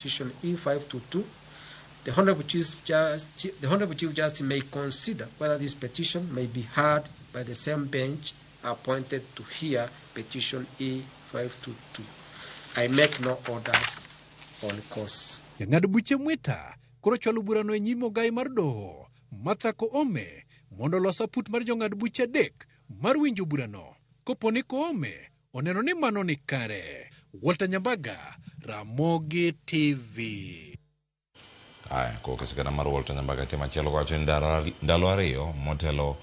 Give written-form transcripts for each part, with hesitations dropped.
Petition E522, the Honorable Chief Justice may consider whether this petition may be heard by the same bench appointed to hear petition E522. I make no orders on costs. Jang'ad buche Mwita koro chwalo burano e nyim ogai mar doho Martha Koome mondo olos aput mar jong'ad buche adek mar winjo burano kopo ni Koome oneno ni mano ni kare. Walter Nyambaga, Ramogi TV. Aya, kowuok e sigana mar Walter Nyambaga tie machielo kowacho ni ndalo ariyo motelo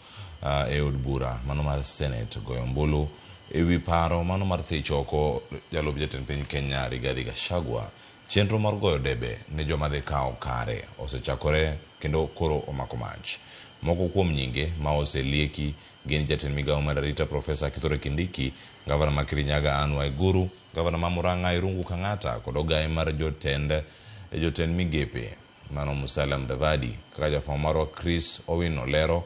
e od bura mano mar Senate goyo ombulu e wi paro mano mar thich oko jalup jatend piny Kenya Rigathi Gachagua. Chenro mar goyo debe ne joma dhi kawo kare osechakore kendo koro omako mach. Moko kuom nyinge ma oselieki gin jatend migawo mar arita Profesa Kithure Kindiki, gavana ma Kirinyaga Anne Waiguru, gavana ma Murang'a Irungu Kang'ata kod ogaye mar jotend jotend migepe mano Musalia Mudavadi. Kaka jafwambo marwa Chris Owino lero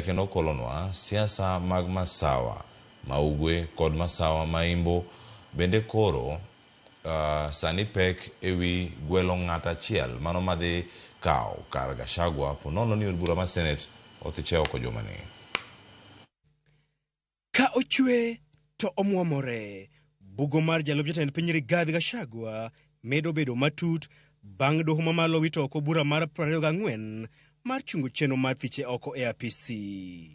kendo kolonwa siasa mag Masawa ma Ugwe kod Masawa ma Imbo bende koro sani pek ewi gwelo ng'at achiel mano madhi kawo kar Gachagua ponono ni od bura mar Senate othiche oko jumani. Ka ochwe to omwomore. Bugo mar jalup jatend piny Rigathi Gachagua medo bedo matut bang' doho mamalo wito oko bura mar 24 mar chungo chenro mar thiche oko e apisi.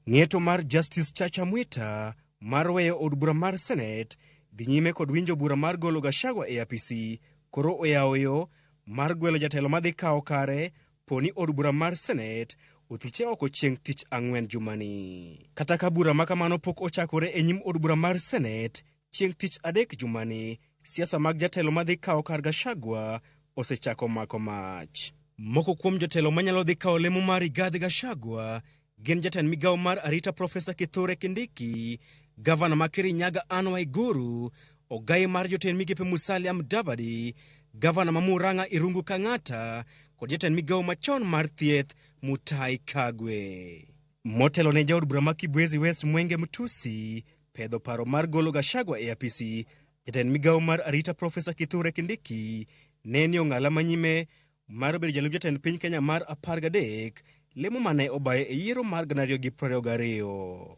Ng'eto mar Justice Chacha Mwita mar weyo od bura mar Senate dhi nyime kod winjo bura mar golo Gachagua e apisi koro oyawo yo mar gwelo jatelo madhi kawo kare poni od bura mar Senate othiche oko chieng' tich ang'wen jumani. Kata ka bura ma kamano pok ochakore e nyim od bura mar Senate chieng' tich adek jumani, siasa mag jatelo madhi kawo kar Gachagua osechako mako mach. Moko kuom jotelo manyalo dhi kawo lemo mar Rigathi Gachagua gin jatend migawo mar arita Profesa Kithure Kindiki, gavana ma Kirinyaga Anne Waiguru, ogaye mar jotend migepe Musalia Mudavadi, gavana ma Murang'a Irungu Kang'ata kod jatend migawo machon mar thieth Mutahi Kagwe. Motelo ne jaod bura ma Kibwezi West Mwenge Mtusi pedho paro mar golo Gachagua e apisi, jatend migawo mar arita Profesa Kithure Kindiki ne ni ong'ala manyime mar bedo jalup jatend piny Kenya mar 13 lemo mane obaye e yiero mar 2022.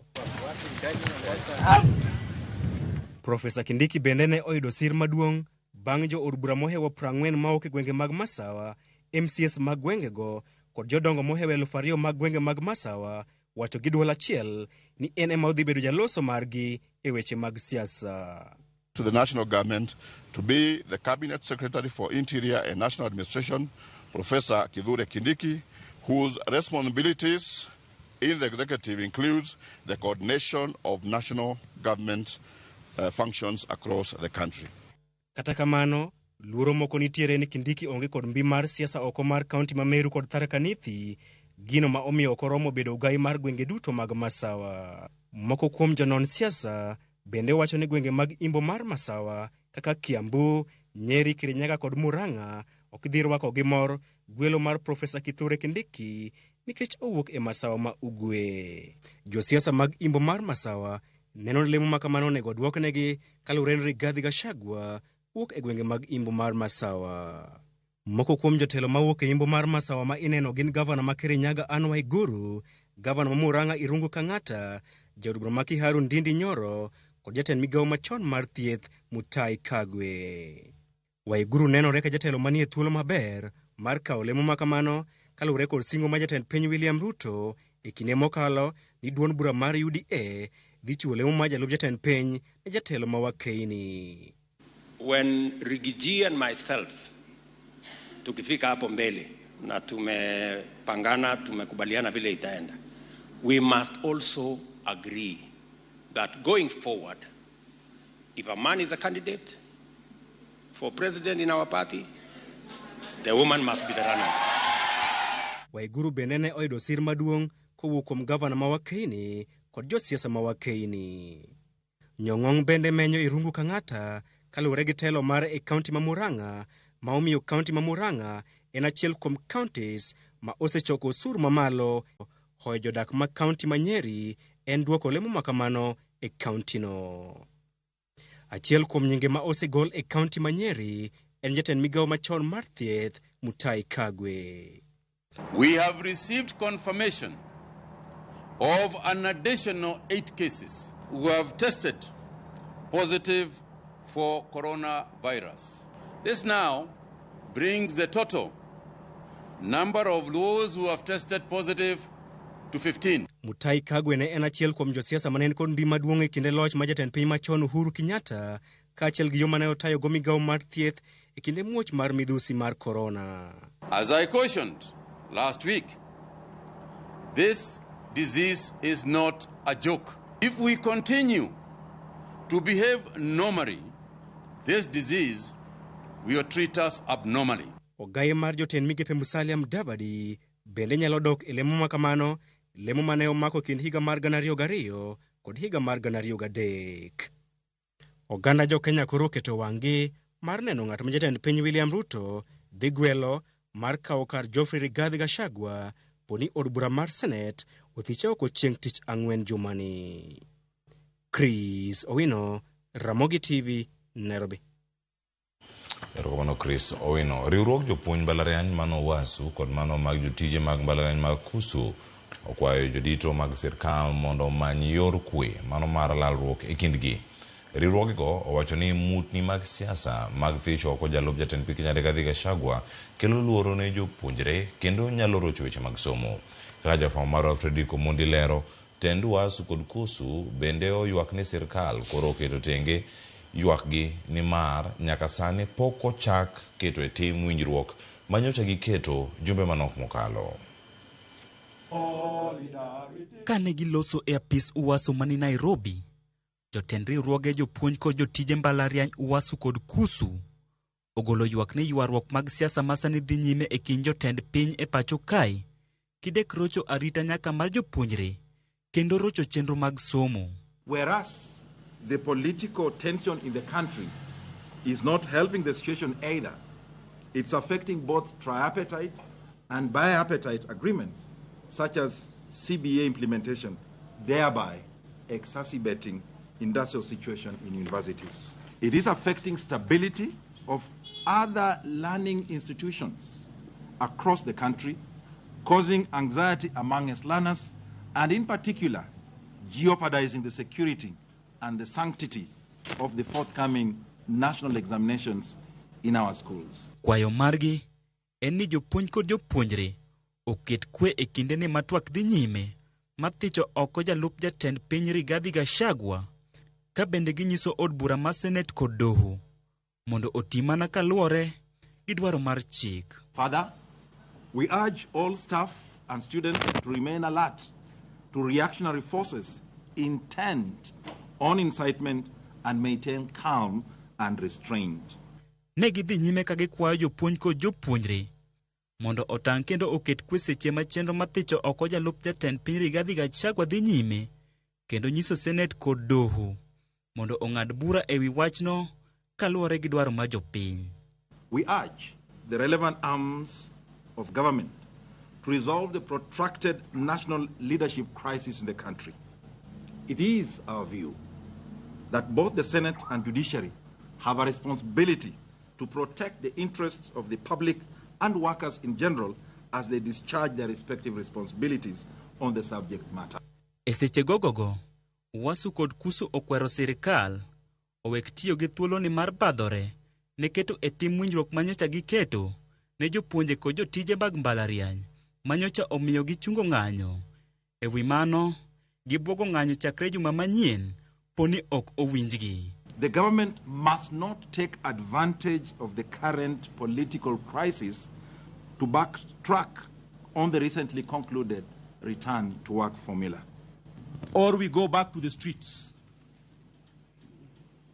Profesa Kindiki bende ne oyudo sir maduong' bang' jo od bura mohewo 40 mawuok e gwenge mag Masawa, MCAs mag gwengego kod jodongo mohewo 2,000 mag gwenge mag Masawa wacho gi duol achiel ni en ema odhi bedo jaloso margi e weche mag siasa. To the national government to be the Cabinet Secretary for Interior and National Administration, Professor Kithure Kindiki, whose responsibilities in the executive includes the coordination of national government functions across the country. Kata kamano, luoro moko nitiere ni Kindiki onge kod mbi mar siasa oko mar kaunti ma Meru kod Tharaka Nithi, gino ma omiyo ok oromo bedo ogai mar gwenge duto mag Masawa. Moko kuom jonon siasa bende wacho ni gwenge mag imbo mar Masawa kaka Kiambu, Nyeri, Kirinyaga kod Murang'a ok dhi rwako gi mor gwelo mar Profesa Kithure Kindiki nikech owuok e Masawa ma Ugwe. Josiasa mag imbo mar Masawa neno ni lemo ma kamano onego odwoknegi kaluwore ni Rigathi Gachagua wuok e gwenge mag imbo mar Masawa. Moko kuom jotelo mawuok e imbo mar Masawa ma ineno gin gavana ma Kirinyaga Anne Waiguru, gavana ma Murang'a Irungu Kang'ata, jaod bura ma Kiharu Ndindi Nyoro kod jatend migawo machon mar thieth Mutahi Kagwe. Waiguru nenore ka jatelo manie thuolo maber mar kawo lemo ma kamano kaluwore kod singo ma jatend piny William Ruto e kinde mokalo ni duond bura mar UDA dhi chiwo lemo mar jalup jatend piny ne jatelo ma Wakeini. When Riggy G and myself tukifika hapo mbele na tumepangana, tumekubaliana vile itaenda, we must also agree that going forward, if a man is a candidate for president in our party, the woman must be the runner. Waiguru bende ne oyudo sir maduong' kowuok kuom gavana ma Wakeini kod josiasa ma Wakeini. Nyong'ong bende menyo Irungu Kang'ata kaluwore gi telo mare e kaunti ma Murang'a ma omiyo kaunti ma Murang'a en achiel kuom counties ma osechoko osuru mamalo. Hoyo jodak ma kaunti ma Nyeri en duoko lemo ma kamano e kauntino. Achiel kuom nyinge ma osegol e kaunti ma Nyeri en jatend migawo machon mar thieth Mutahi Kagwe. We have received confirmation of an additional 8 cases who have tested positive for coronavirus. This now brings the total number of those who have tested positive to 15. Mutahi Kagwe ne en achiel kuom josiasa mane kod mbi maduong' e kinde loch mar jatend piny machon Uhuru Kenyatta kaachiel gi yo mane otayogo migawo mar thieth e kinde muoch mar midhusi mar korona. As I cautioned last week, this disease is not a joke. If we continue to behave normally, this disease will treat us abnormally. Ogaye mar jotend migepe Musalia Mudavadi bende nyalo dok e lemo makamano, lemo mane omako kind higa mar 2002 kod higa mar 2003. Oganda jo Kenya koro oketo wang'gi mar neno ng'at ma jatend piny William Ruto dhi gwelo mar kawo kar Geoffrey Rigathi Gachagua poni od bura mar Senate othiche oko chieng' tich ang'wen jumani. Chris Owino, Ramogi TV, Nairobi. Erokamano Chris Owino. Riwruog jopuonj mbalariany mano UASU kod mano mag jotije mag mbalariany mag KUSU okwayo jodito mag sirkal mondo omany yor kwe mano mar lalruok e kindgi. Riwruogego owacho ni mutni mag siasa mag thicho oko jalup jatend piny Kenya Rigathi Gachagua kelo luoro ne jopuonjre kendo nyalo rocho weche mag somo. Kaka jafwambo marwa Fredrick Omondi lero, tend UASU kod KUSU bende oywak ni sirkal koro oketo tenge ywakgi nimar nyaka sani pok ochak keto e tim winjruok manyocha giketo jumbe manok mokalo. Kane giloso e apis UASU mani Nairobi, jotend riwruoge jopuonj kod jotije mbalariany UASU kod KUSU ogolo ywak ni ywaruok mag siasa ma sani dhi nyime e kind jotend piny e pacho kae kidek rocho arita nyaka mar jopuonjre kendo rocho chenro mag somo. Whereas the political tension in the country is not helping the situation either. It's affecting both tripartite and bipartite agreements, such as CBA implementation, thereby exacerbating industrial situation in universities. It is affecting stability of other learning institutions across the country, causing anxiety among its learners, and in particular, jeopardizing the security and the sanctity of the forthcoming national examinations in our schools. Kwayo margi en ni jopuonj kod jopuonjre oket kwe e kindeni ma twak dhi nyime mar thicho oko jalup jatend piny Rigathi Gachagua ka bende ginyiso od bura mar Senet kod doho mondo oti mana kaluwore gi dwaro mar chik. Further, we urge all staff and students to remain alert to reactionary forces intent on incitement and maintain calm and restraint. Ne gidhi nyime ka gikwayo jopuonj kod jopuonjre mondo otang' kendo oket kwe seche ma chenro mar thicho oko jalup jatend piny Rigathi Gachagua dhi nyime kendo nyiso Senet kod doho mondo ong'ad bura ewi wachno kaluwore gi dwaro mar jopiny. We urge the relevant arms of government to resolve the protracted national leadership crisis in the country. It is our view that both the Senate and judiciary have a responsibility to protect the interests of the public and workers in general as they discharge their respective responsibilities on the subject matter. E seche gogogo, UASU kod KUSU okwero sirikal owek tiyo gi thuoloni mar badhore ne keto e tim winjruok manyocha giketo ne jopuonje kod jotije mag mbalariany manyocha omiyo gichungo ng'anyo. E wi mano, gibuogo ng'anyo chakre juma manyien poni ok owinjgi. The government must not take advantage of the current political crisis to backtrack on the recently concluded return to work formula. Or we go back to the streets.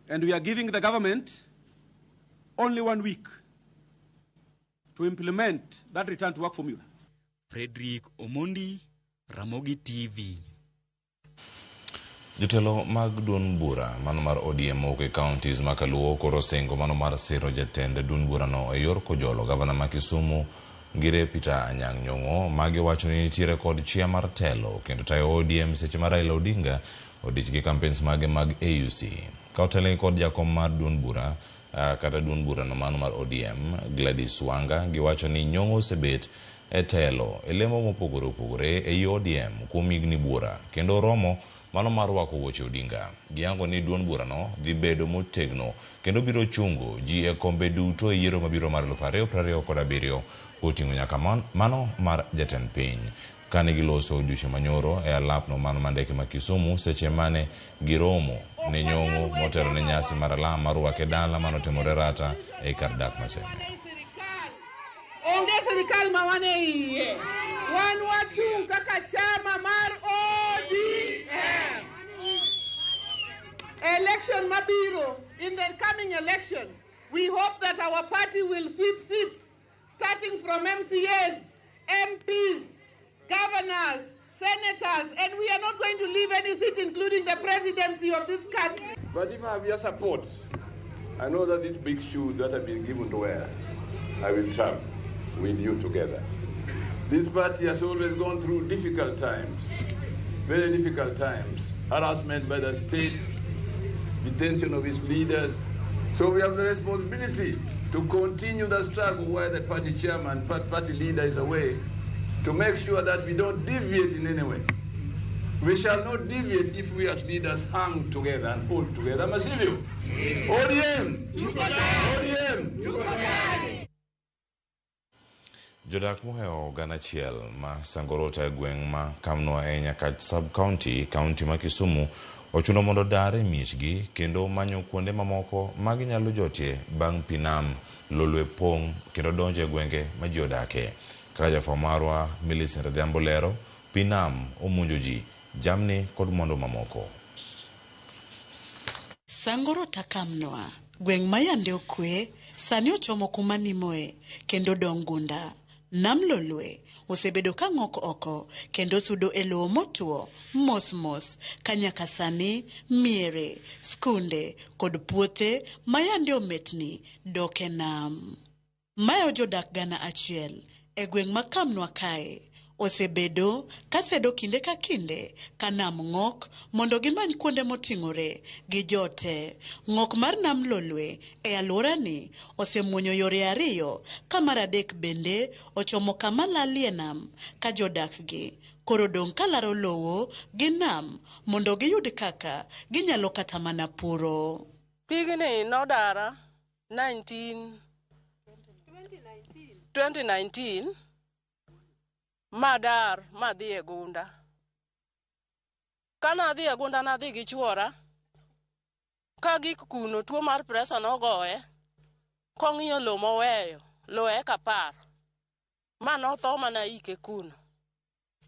And we are giving the government only 1 week to implement that return to work formula. Frederick Omondi, Ramogi TV. Jotelo mag duond bura mano mar ODM mowuok e counties ma Kaluo koro osingo mano mar siro jatend duond burano e yor kojolo gavana ma Kisumu Ngire Peter Anyang' Nyong'o magiwacho ni nitiere kod chia mar telo kendo tayo ODM seche ma Raila Odinga odich gi campaigns mage mag AUC. Ka otelnegi kod jakom mar duond bura kata duond burano mano mar ODM Gladys Wanga, giwacho ni Nyong'o osebet e telo e lemo mopogore opogore ei ODM kuom higni buora kendo romo mano mar rwako wuoche Odinga. Giyango ni duond burano dhi bedo motegno kendo biro chungo ji e kombe duto e yiero mabiro mar 2027 koting'o nyaka mano mar jatend piny. Kane giloso odiochieng' manyoro e alapno mano ma ndeke ma Kisumu seche mane giromo ne Nyong'o motelo ne nyasi mar alam mar rwake dala manotimore Rata ei kar dak Maseme. Onge sirikal ma wan e iye. Wan wachung' kaka chama mar ODM. Election mabiro, in the coming election, we hope that our party will sweep seats, starting from MCAs, MPs, governors, senators, and we are not going to leave any seat, including the presidency of this country. But if I have your support, I know that these big shoes that have been given to wear, I will travel with you together. This party has always gone through difficult times, very difficult times, harassment by the state, detention of its leaders. So we have the responsibility to continue the struggle while the party chairman, party leader is away, to make sure that we don't deviate in any way. We shall not deviate if we as leaders hang together and hold together. Masivyo. ODM! ODM! Jodak mohewo 1,000 ma Sangorota e gweng' ma Kamnwa e Nyakach sub-county, kaunti ma Kisumu ochuno mondo dar e miechgi kendo manyo kuonde mamoko ma ginyalo jotie bang' pi nam Lolwe pong' kendo donjo e gwenge ma ji odake. Kaka jafwambo marwa Millicent Adhiambo lero, pi nam omonjo ji, jamni kod mwandu mamoko. Sangorota Kamnwa, gweng' ma yande okwe, sani ochomo kuma nimoe kendo dong' gunda. Nam Lolwe osebedo ka ng'ok oko kendo sudo e lowo motwo mos mos ka nyaka sani miere, skunde kod puothe ma yande ometni dok e nam. Mayo jodak 1,000 e gweng' ma Kamnwa kae osebedo ka sedo kinde ka kinde ka nam ng'ok mondo gimany kuonde moting'ore gi jote. Ng'ok mar nam Lolwe e alworani osemuonyo yore ariyo ka mar adek bende ochomo kama lalie nam ka jodak gi koro dong' ka laro lowo gi nam mondo giyud kaka ginyalo kata mana puro. Pigni nodara 2019 madar madhi e gunda. Kana adhi e gunda nadhi gi chuora. Ka gik kuno tuo mar presa nogoye. Kong'iyo lo moweyo, lo eka 10. Ma notho mana ike kuno.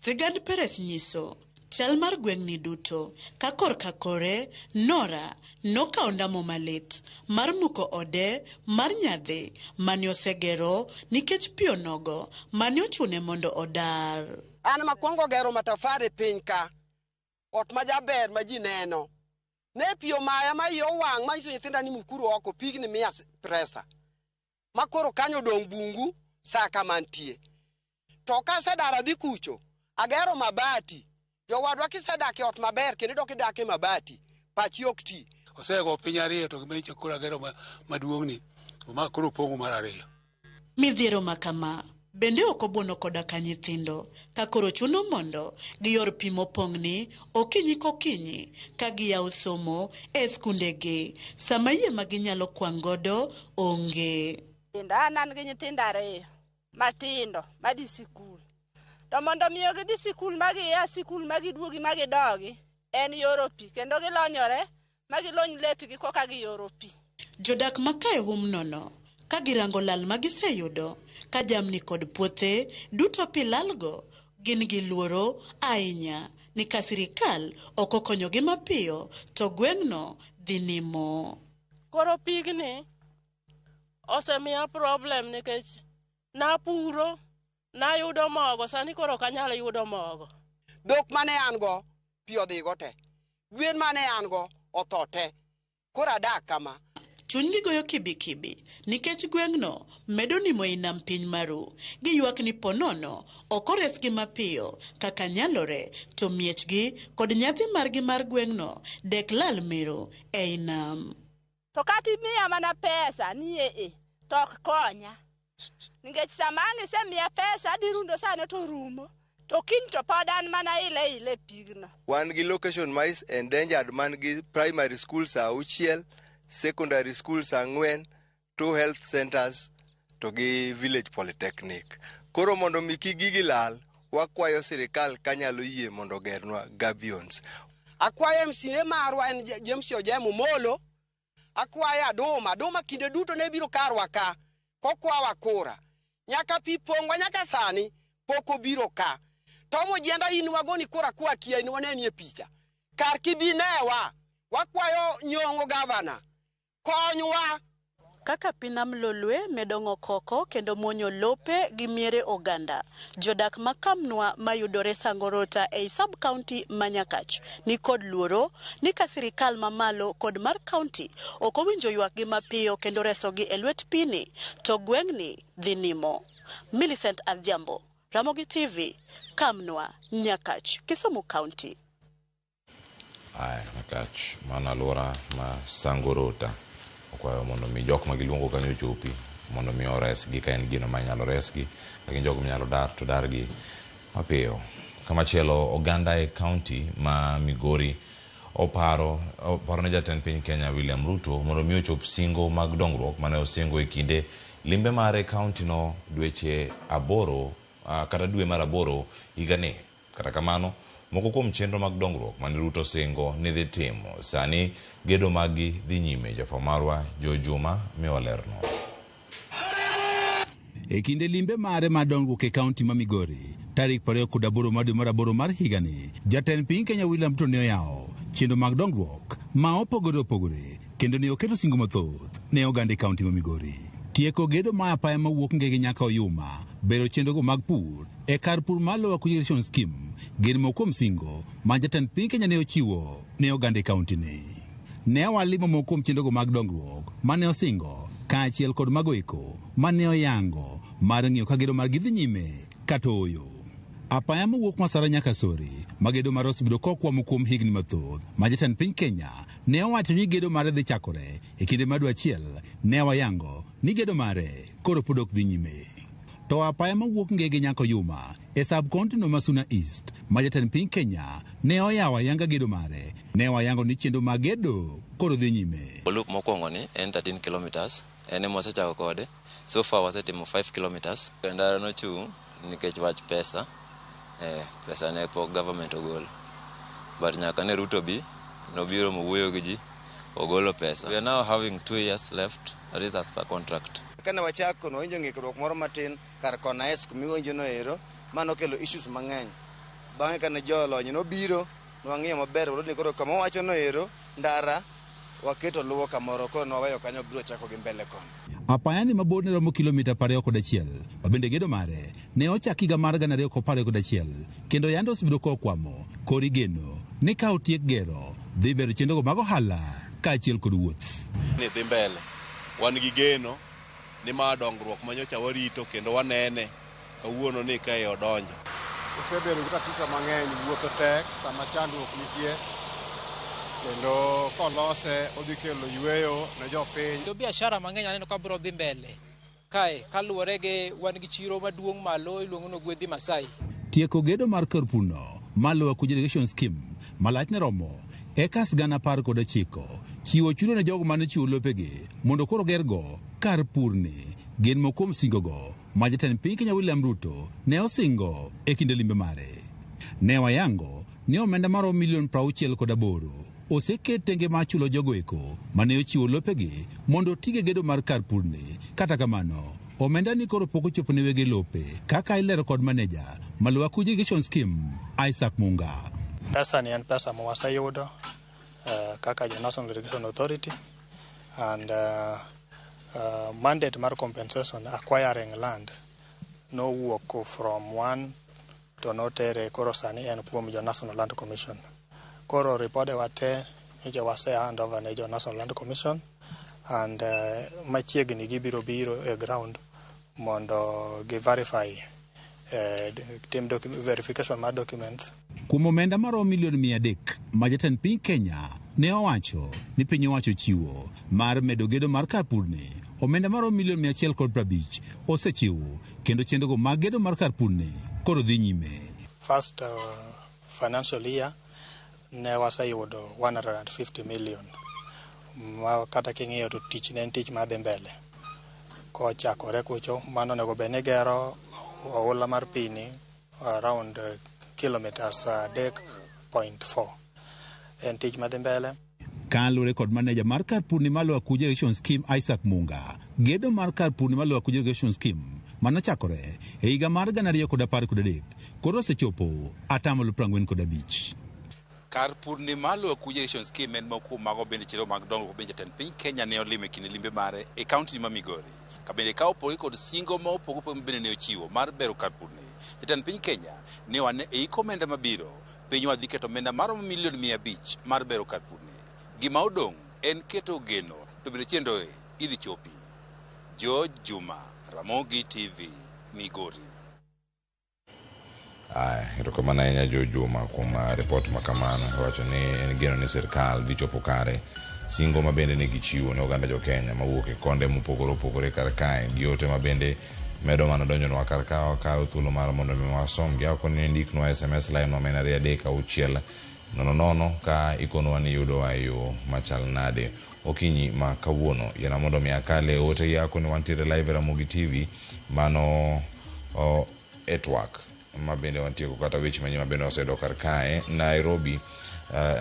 Sigand Peres nyiso chal mar gweng'ni duto ka korka kore Nora nokawo ndamo malit mar muko ode mar nyadhi mane osegero nikech pi onogo mane ochune mondo odar. An makwongo gero matafari piny ka, ot majaber ma ji neno. Ne pi omaya ma iye owang' manyiso nyithinda ni mukuru oko pigni miya presa. Ma koro kanyo odong' bungu sa kama nitie. To kasedar adhi kucho, agero mabati. Jowadwa kisedak e ot maber kendo idok idak e mabati, pachi ok ti. Osego piny ariyo to gima koro agero maduong'ni, ma koro pong'o mar ariyo. Midhiero ma kama bende ok obuono koda ka nyithindo ka koro chuno mondo giyor pi mopong'ni okinyi kokinyi ka giyawo somo e skundegi sama yie ma ginyalo kwang' godo onge. An an gi nyithindo ariyo matindo madhi sikul. To mondo miyo gidhi sikul ma gia sikul ma giduogi ma gidogi en yoro pi kendo gilonyore ma gilony lepgi koka giyoro pi. Jodak ma kae hum nono ka girango lal ma giseyudo ka jamni kod puothe duto pi lalgo gin gi luoro ahinya ni ka sirikal ok okonyogi mapiyo to gweng'no dhi nimo. Koro pigni osemiya problem nikech napuro nayudo mogo, sani koro ok anyal yudo mogo. Dhok mane an go pi odhigo te, gwen mane an go otho te, koro adak kama. Chunygi goyo kibikibi nikech gweng'no medo nimo ei nam piny maru. Giywak ni ponono ok oresgi mapiyo kaka nyalore to miechgi kod nyadhi margi mar gweng'no dek lal miru ei nam. To kata imiya mana pesa ni ee to ok konya. Nikech sama ang' isemiya pesa adhi rundo sano to rumo. To kiny to pod an mana ile ile pigno. Wan gi location ma is endangered man gi primary schools 6, secondary schools 4, 2 health centers to gi village polytechnic. Koro mondo mi kik gigi lal, wakwayo sirikal kanyalo yie mondo ogernwa gabions. Akwayo MCA marwa en James Ojemo Molo. Akwayo Aduma, Aduma kinde duto ne biro karwa ka, kokwawa kura. Nyaka pi pong'wa nyaka sani, pok obiro ka. Tom Ojienda in wagoni kura kwa kia in waneni e picha. Kar kibinewa, wakwayo Nyong'o gavana, konywa. Kaka pi nam Lolwe medo ng'ok oko kendo muonyo lope gi miere oganda. Jodak ma Kamnwa mayudore Sangorota ei sub-county ma Nyakach ni kod luoro ni ka sirikal mamalo kod mar county ok owinjo ywakgi mapiyo kendo resogi e lwet pini, to gweng'ni dhi nimo. Millicent Adhiambo, Ramogi TV, Kamnwa, Nyakach, Kisumu County. Aya, Nyakach, mano alwora ma Sangorota. Okwayo mondo mi jok ma giluongo kanyo ochopi mondo mi oresgi ka en gino ma inyalo resgi, ka gin jogo minyalo dar to dargi mapiyo. Kamachielo, oganda e county ma Migori oparo ne jatend piny Kenya William Ruto mondo mi ochop singo mag dongruok mane osingo e kinde limbe mare county no dweche 8 kata dwe mar 8 higani. Kata kamano, moko kuom chenro mag dongruok mane Ruto singo ni dhi timo sani gedo maggi dhi nyime. Jafamarwa Joe Juma miwa lerno. E kinde limbe mare mar dongruok e kaunti ma Migori, tarik 28 mar dwe mar 8 mar higani, jatend piny Kenya William Ruto ne oyawo chenro mag dongruok ma opogore opogore kendo ne oketo singo mathoth ne oganda e kaunti ma Migori. Tieko gedo mar apaya mawuok Ngege nyaka Oyuma, bero chenrogo mag pur e kar pur mar Lower Kuja Irrigation Scheme gin moko kuom singo ma jatend piny Kenya ne ochiwo ne oganda e kaunti ni. Ne walimo moko kuom chenrogo mag dongruok mane osingo kaachiel kod mago eko mane oyango mar ng'iyo ka gedo margi dhi nyime kata ooyo. Apaya mowuok Masara nyaka Sori ma gedo mare osebedo kokwamo kuom higni mathoth ma jatend piny Kenya ne owacho ni gedo mare dhi chakore e kinde mar dwe achiel, ne wayango ni gedo mare koro pod ok dhi nyime. To apaya mawuok Ngege nyaka Oyuma e sub-county no ma Suna East ma jatend piny Kenya ne oyawo ayanga gedo mare, ne wayango ni chenro mag gedo koro dhi nyime. Loop mokwongo ni en 13 kilometers, en ema wasechako kode. So far wasetimo 5 kilometers. Ndara nochung' nikech wach pesa. Pesa ne pok government ogolo. But nyaka ne Ruto bi, nobiro mowuoyo gi ji, ogolo pesa. We are now having 2 years left, that is as per contract. Kane wachako nwawinjo ng'ikruok moro matin kar kona S kumiwinjo no ero, ma nokelo issues mang'eny. Bang'e kane jolony nobiro, nwang'iyo maber ni koro kama wawacho no ero, ndara waketo luwo kamoro, koro nwaweyo kanyo biro chako gi mbele kono. Apaya ni maborne romo kilomita 21, ma bende gedo mare ne ochak higa mar 2021 kendo yande osebedo kokwamo. Koro igeno ni ka otiek gero dhi bero chenrogo mag ohala kaachiel kod wuoth. Ni dhi mbele, wan gi geno ni ma dongruok manyocha warito kendo wanene kawuono ni kae odonjo. Osebedo gi tatizo mang'eny, wuotho tek sama chandruok nitie, kendo kolose odhi kelo yweyo ne jopiny. To biashara mang'eny aneno ka biro dhi mbele kae kaluwore gi wan gi chiro maduong' malo iluongo ni Ogwedhi Masai. Tieko gedo mar kar purno mar Lower Kuja Irrigation Scheme ma lachne romo ekas 19,000 chiwo chudo ne jogo mane chiwo lopegi mondo koro gergo kar purni gin moko kuom singogo ma jatend piny Kenya William Ruto ne osingo e kinde limbe mare. Ne wayango ni omenda maromo milion 68 oseket tenge mar chulo jogo eko mane ochiwo lopegi mondo otige gedo mar kar purni. Kata kamano, omenda ni koro pok ochopo ne wege lope kaka ilero kod maneja ma Lower Kuja Irrigation Scheme Isaac Munga. Pesa ni en pesa ma waseyudo kaka jo National Irrigation Authority and mandate mar compensation acquiring land nowuok from one to notere koro sani en kuom jo National Land Commission. Koro ripode wa te nyocha wase hand over ne jo National Land Commission And machiegni gibiro biro e ground mondo gi verify tim verification mar documents. Kuom omenda maromo milion 300 ma jatend piny Kenya ne owacho ni piny owacho chiwo mar medo gedo mar kar purni, omenda maromo milion 150 osechiw kendo chenrogo mag gedo mar kar purni koro dhi nyime. First financial year ne waseyudo 150 million ma kata king'iyo to tich ne en tich madhi mbele kochakore kucho mano onego bed ni gero oula mar pi ni around kilometers 3.4 en tich madhi mbele. Kaluwore kod maneja mar kar purni mar Lower Kuja Irrigation Scheme Isaac Munga, gedo mar kar purni mar Lower Kuja Irrigation Scheme manochakore e higa mar 2013 koro osechopo 45%. Kar purni mar Lower Kuja Irrigation Scheme en moko kuom mago bende chenro mag dongruok bende jatend piny Kenya ne olimo e kinde limbe mare e kaunti ma Migori. Ka bende ka opogore kod singo ma opogore opogore bende ne ochiwo mar bero kar purni. Jatend piny Kenya ne wane e iko omenda mabiro, piny dhi keto omenda maromo milion 500 mar bero kar purni. Gima odong' en keto geno to bende chenro e idhi chopi. George Juma, Ramogi TV, Migori. Aya, erokamano ahinya Jo Juma kuom ripot ma kamano. Owacho ni en geno ni sirkal dhi chopo kare singo ma bende ne gichiwo ne oganda jo Kenya mawuok e konde mopogore opogore kar kae gi ote ma bende medo mana donjonwa kar ka wakawo thuolo mar mondo mi wasom gi ako ni ndiknwa SMS line wa ma en 236 00 ka ikonwa ni yudowa e yo machal nade okinyi ma kawuono. Yiena mondo mi akale ote gi ako ni wantiere live e Ramogi TV mano e twak ma bende wantieko kata weche manyien ma bende waseyudo kar kae. Nairobi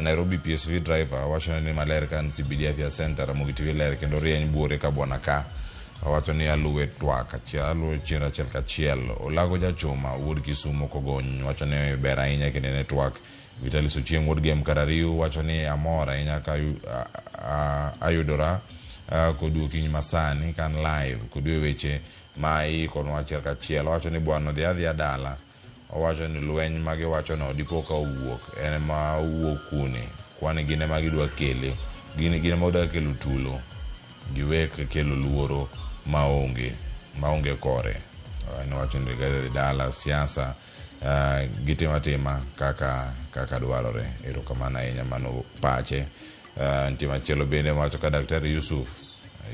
Nairobi PSV driver wacho ni maler ka CBD Afya Center Ramogi TV ler kendo rieny buore ka bwana ka owacho ni aluwe twak achiel aluwe chenro achiel kachiel. Olago Jachuma wuod Kisumo Kogony wacho ni ber ahinya kendo en e twak. Vitalis Ochieng wuod Gem Karariu wacho ni amor ahinya ka ayudora kodu okinyi masani kan live kodu e weche ma iikonwa achiel kachiel. Owacho ni bwana odhi adhiya dala. Owacho ni lweny ma giwacho no dipo ka owuok en ema owuok kune kwani gin ema gidwa kele gin ema gidwa kelo tulo giwek kelo luoro maonge kore. Nowacho ni Rigathi odhi dala siasa gitimo atima kaka dwarore. Erokamano ahinya mano pache. Nitie machielo bende wacho ka Daktari Yusuf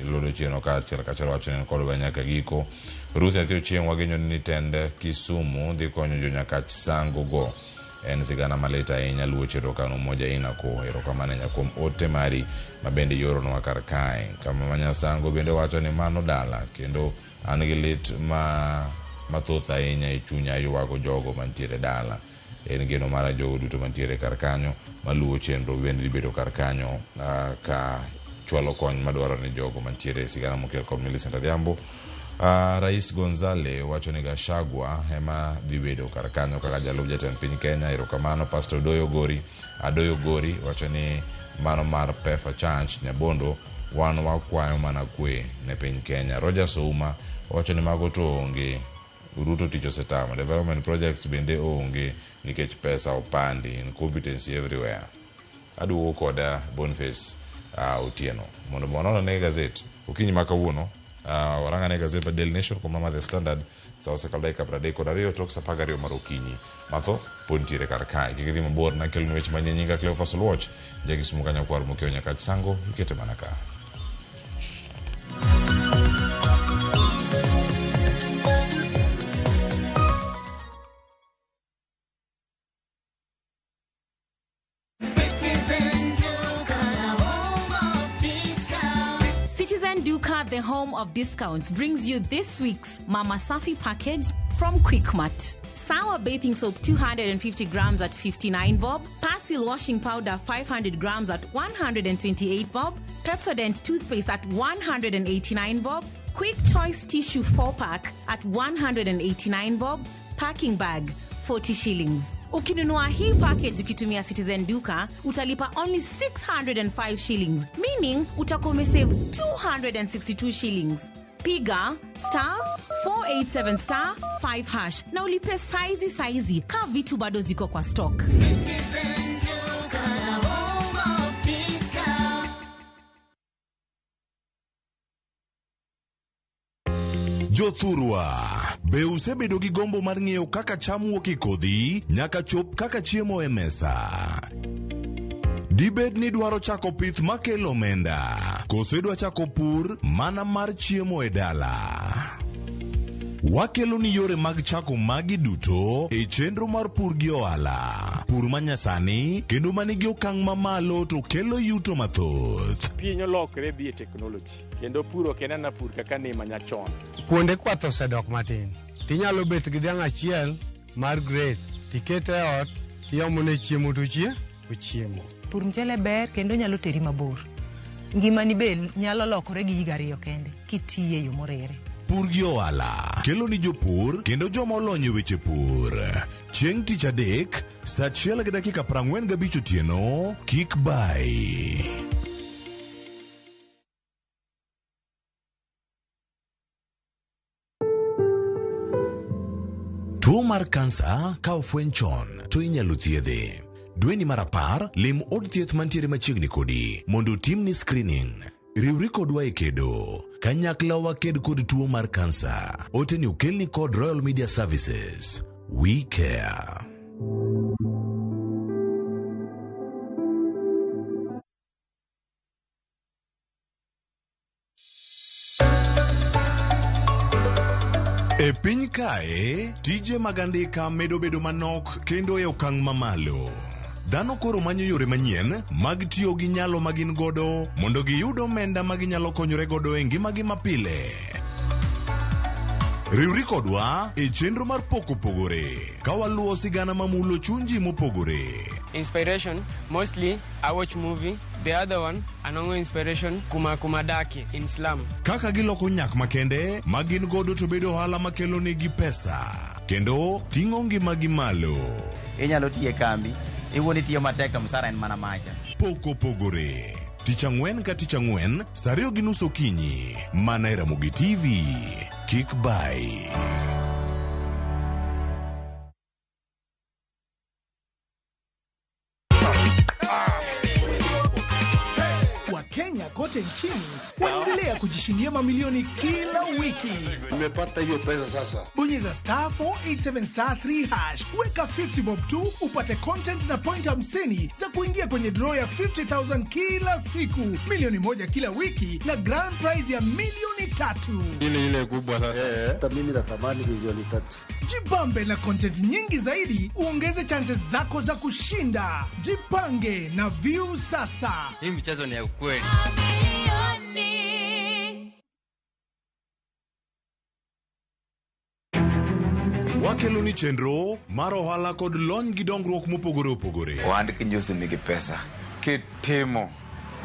iludo chien ka achiel kachiel wacho ni en kodwa nyaka giko. Ruth Nyathi Ochieng wagenyo ni tend Kisumu dhi konyo jo Nyakach Sango go. En sigana malit ahinya luwo chenro kano Umoja Inako. Erokamano ahinya kuom ote mari ma bende ioronwa kar kae. Kama Manyasango bende wacho ni mano dala kendo an gi lit ma mathoth ahinya e chunya ywago jogo mantiere dala. En geno mara jogo duto mantiere kar kanyo maluwo chenro bende dhi bedo kar kanyo ka chwalo kony madwarore ne jogo mantiere e sigana mokel kod Millicent Adhiambo. Rais Gonzale wacho ni Gachagua ema dhi bedo kar kanyo kaka jalup jatend piny Kenya. Erokamano. Pastor Odoyo Gori Adoyo Gori wacho ni mano mar Pefa Church Nyabondo wan wakwayo mana kwe ne piny Kenya. Roger Ouma wacho ni mago to onge Ruto tich osetamo. Development projects bende onge nikech pesa opandi. Incompetency everywhere. Aduogo koda Boniface Otieno mondo wanon ane gazet okinyi ma kawuono. Warang ane gazet mar Daily Nation kuom mar The Standard sa osekalo dakika 32 tok sa 12 mar okinyi. Mathoth pod nitiere kar kae. Kik idhi mabor nakeloni weche manyien nyinga Cleophas Oluoch ja Kisumu ka nyakwar Mokeo Nyakach Sango ikete mana ka. Citizen Duka, the home of discounts, brings you this week's Mama Safi package from Quickmart. Sour bathing soap 250 grams at 59 bob, Persil washing powder 500 grams at 128 bob, Pepsodent toothpaste at 189 bob, Quick Choice tissue 4-pack at 189 bob, packing bag 40 shillings. Ukinunua hii package ukitumia Citizen Duka utalipa only 605 shillings, meaning utakuwa umesave 262 shillings. Piga star 487 star 5 hash na ulipe saizi saizi ka vitu bado ziko kwa stock. Citizen Duka, the home of discount. Jothurwa, be usebedo gi gombo mar ng'eyo kaka cham wuok e kodhi nyaka chop kaka chiemo e mesa? Dibed ni idwaro chako pith makelo omenda, koso idwa chako pur mana mar chiemo e dala? Wakelo ni yore mag chako magi duto e chenro mar pur gi ohala. Pur manyasani kendo manigi okang' mamalo to kelo yuto mathoth. Piny olokre dhi e teknoloji kendo pur ok en ana pur kaka ne manyachon. Kuonde kwath osedok matin. Tinyalo bet gi dhiang' achiel mar grade tikete e ot tiomone chiemo to ochiemo. Pur mchele ber kendo nyalo teri mabor. Ngimani be nyalo lokore gi higa ariyo kende kitiye e yo morere. Pur gi ohala kelo ni jopur kendo joma olony e weche pur. Chieng' tich adek, saa 1:45 otieno, kik bayi. Tuo mar kansa ka ofweny chon to inyalo thiedhe. Dweni mar 10, lim od thieth mantiere machiegni kodi mondo otimni screening. Riwri kodwa e kedo. Kanyakla waked kod tuo mar kansa. Ote ni okelni kod Royal Media Services. We care. E piny kae, tije mag andika medo bedo manok kendo e okang' mamalo. Dhano koro manyo yore manyien mag tiyo gi nyalo ma gin godo mondo giyud omenda ma ginyalo konyore godo e ngimagi mapile. Riwri kodwa e chenro mar Pok Opogore ka waluwo sigana mamulo chuny ji mopogore. Inspiration, mostly I watch movie. The other one, anongo inspiration kuma kuma daki in slum. Kaka giloko nyak makende ma gin godo to bedo ohala makelo negi pesa kendo ting'o ngimagi malo. Inyalo tiyo e kambi, iwuon itiyo matek to msara en mana macha. Pok Opogore. Tich ang'wen ka tich ang'wen, saa 2:30 okinyi, mana e Ramogi TV. Kik bayi. Wakenya kote nchini wanaendelea kujishindia mamilioni kila wiki. Nimepata hiyo pesa sasa. Bonyeza star 487 star 3 hash, weka 50 bob tu upate content na point 50 za kuingia kwenye draw ya 50,000 kila siku, milioni 1 kila wiki na grand prize ya milioni 3. Ile ile kubwa sasa. Hata mimi natamani milioni 3. Jibambe na content nyingi zaidi, uongeze chances zako za kushinda. Jipange na View sasa. Hii mchezo ni ya ukweli. Wakelo ni chenro mar ohala kod lony gi dongruok mopogore opogore. Ohand kinjusi nigi pesa kitimo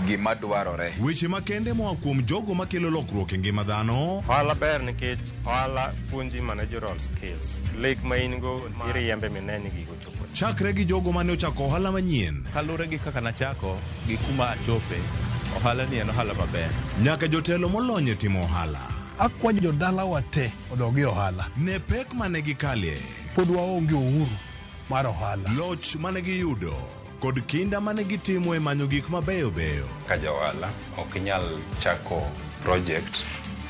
gima dwarore. Weche makende moa kuom jogo makelo lokruok e ngima dhano. Ohala ber nikech ohala puonji managerial skills. Lek ma in go iriembe mineni ni gigo chopo. Chakre gi jogo mane ochako ohala manyien. Kaluwore gi kaka nachako gi kuma achope, ohala ni en ohala maber. Nyaka jotelo molony e timo ohala. Akwayo jodalawa te odog e ohala. Ne pek mane gikalie. Pod waonge uhuru mar ohala. Loch mane giyudo kod kinda mane gitimo e manyo gik mabeyo beyo. Ka ja ohala ok inyal chako project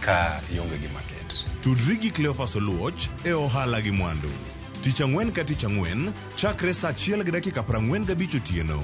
ka ionge gi market. Tudri gi Cleophas Oluoch e ohala gi mwandu. Tich ang'wen ka tich ang'wen chakre saa 1:45 otieno.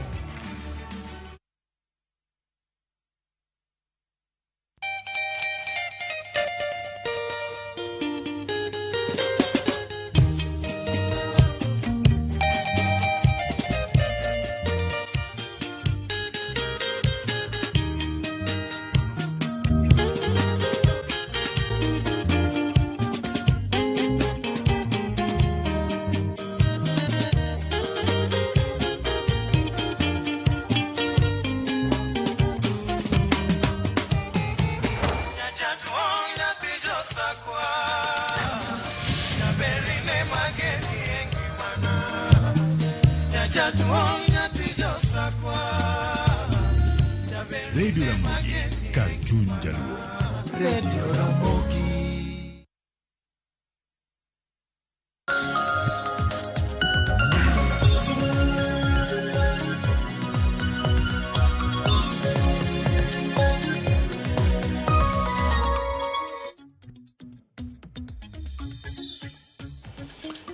Radio Ramogi, kar chuny Jaluo. Radio Ramogi.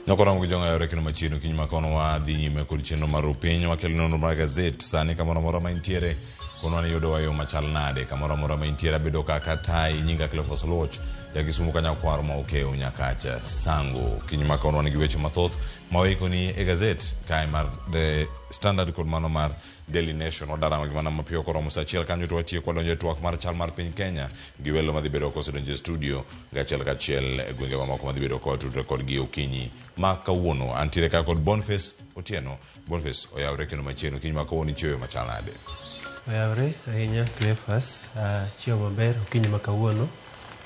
Nyakwarango gi jong'ayore kendo machiegni okinyi ma kono wadhi nyime kod chenro mar Rupiny wakelo nonro mar gazet sani kamoro amora ma intiere konwa ni yudowa e yo machal nade kamoro amora ma intiere abedo kaka tai nyinga Cleophas Oluoch jakisumu ka nyakwar ma okew nyakacha sango okinyi ma kono wan gi weche mathoth ma waikoni e gazet kae mar The Standard kod mano mar Daily Nation wadaramo gi mana mapiyo koromo saa achiel kanyo to watieko wadonjo e twak mar chal mar piny Kenya gi welo madhi bedo kosedonjo e studio gachiel kachiel e gwenge mamoko madhi bedo kotudre kodgi okinyi ma kawuono. Antiere ka kod Boniface Otieno. Boniface oyawre kendo machiegni okinyi ma kawuono ichiewo machal nade? Oyawre ahinya Cleophas, achiewo maber okinyi ma kawuono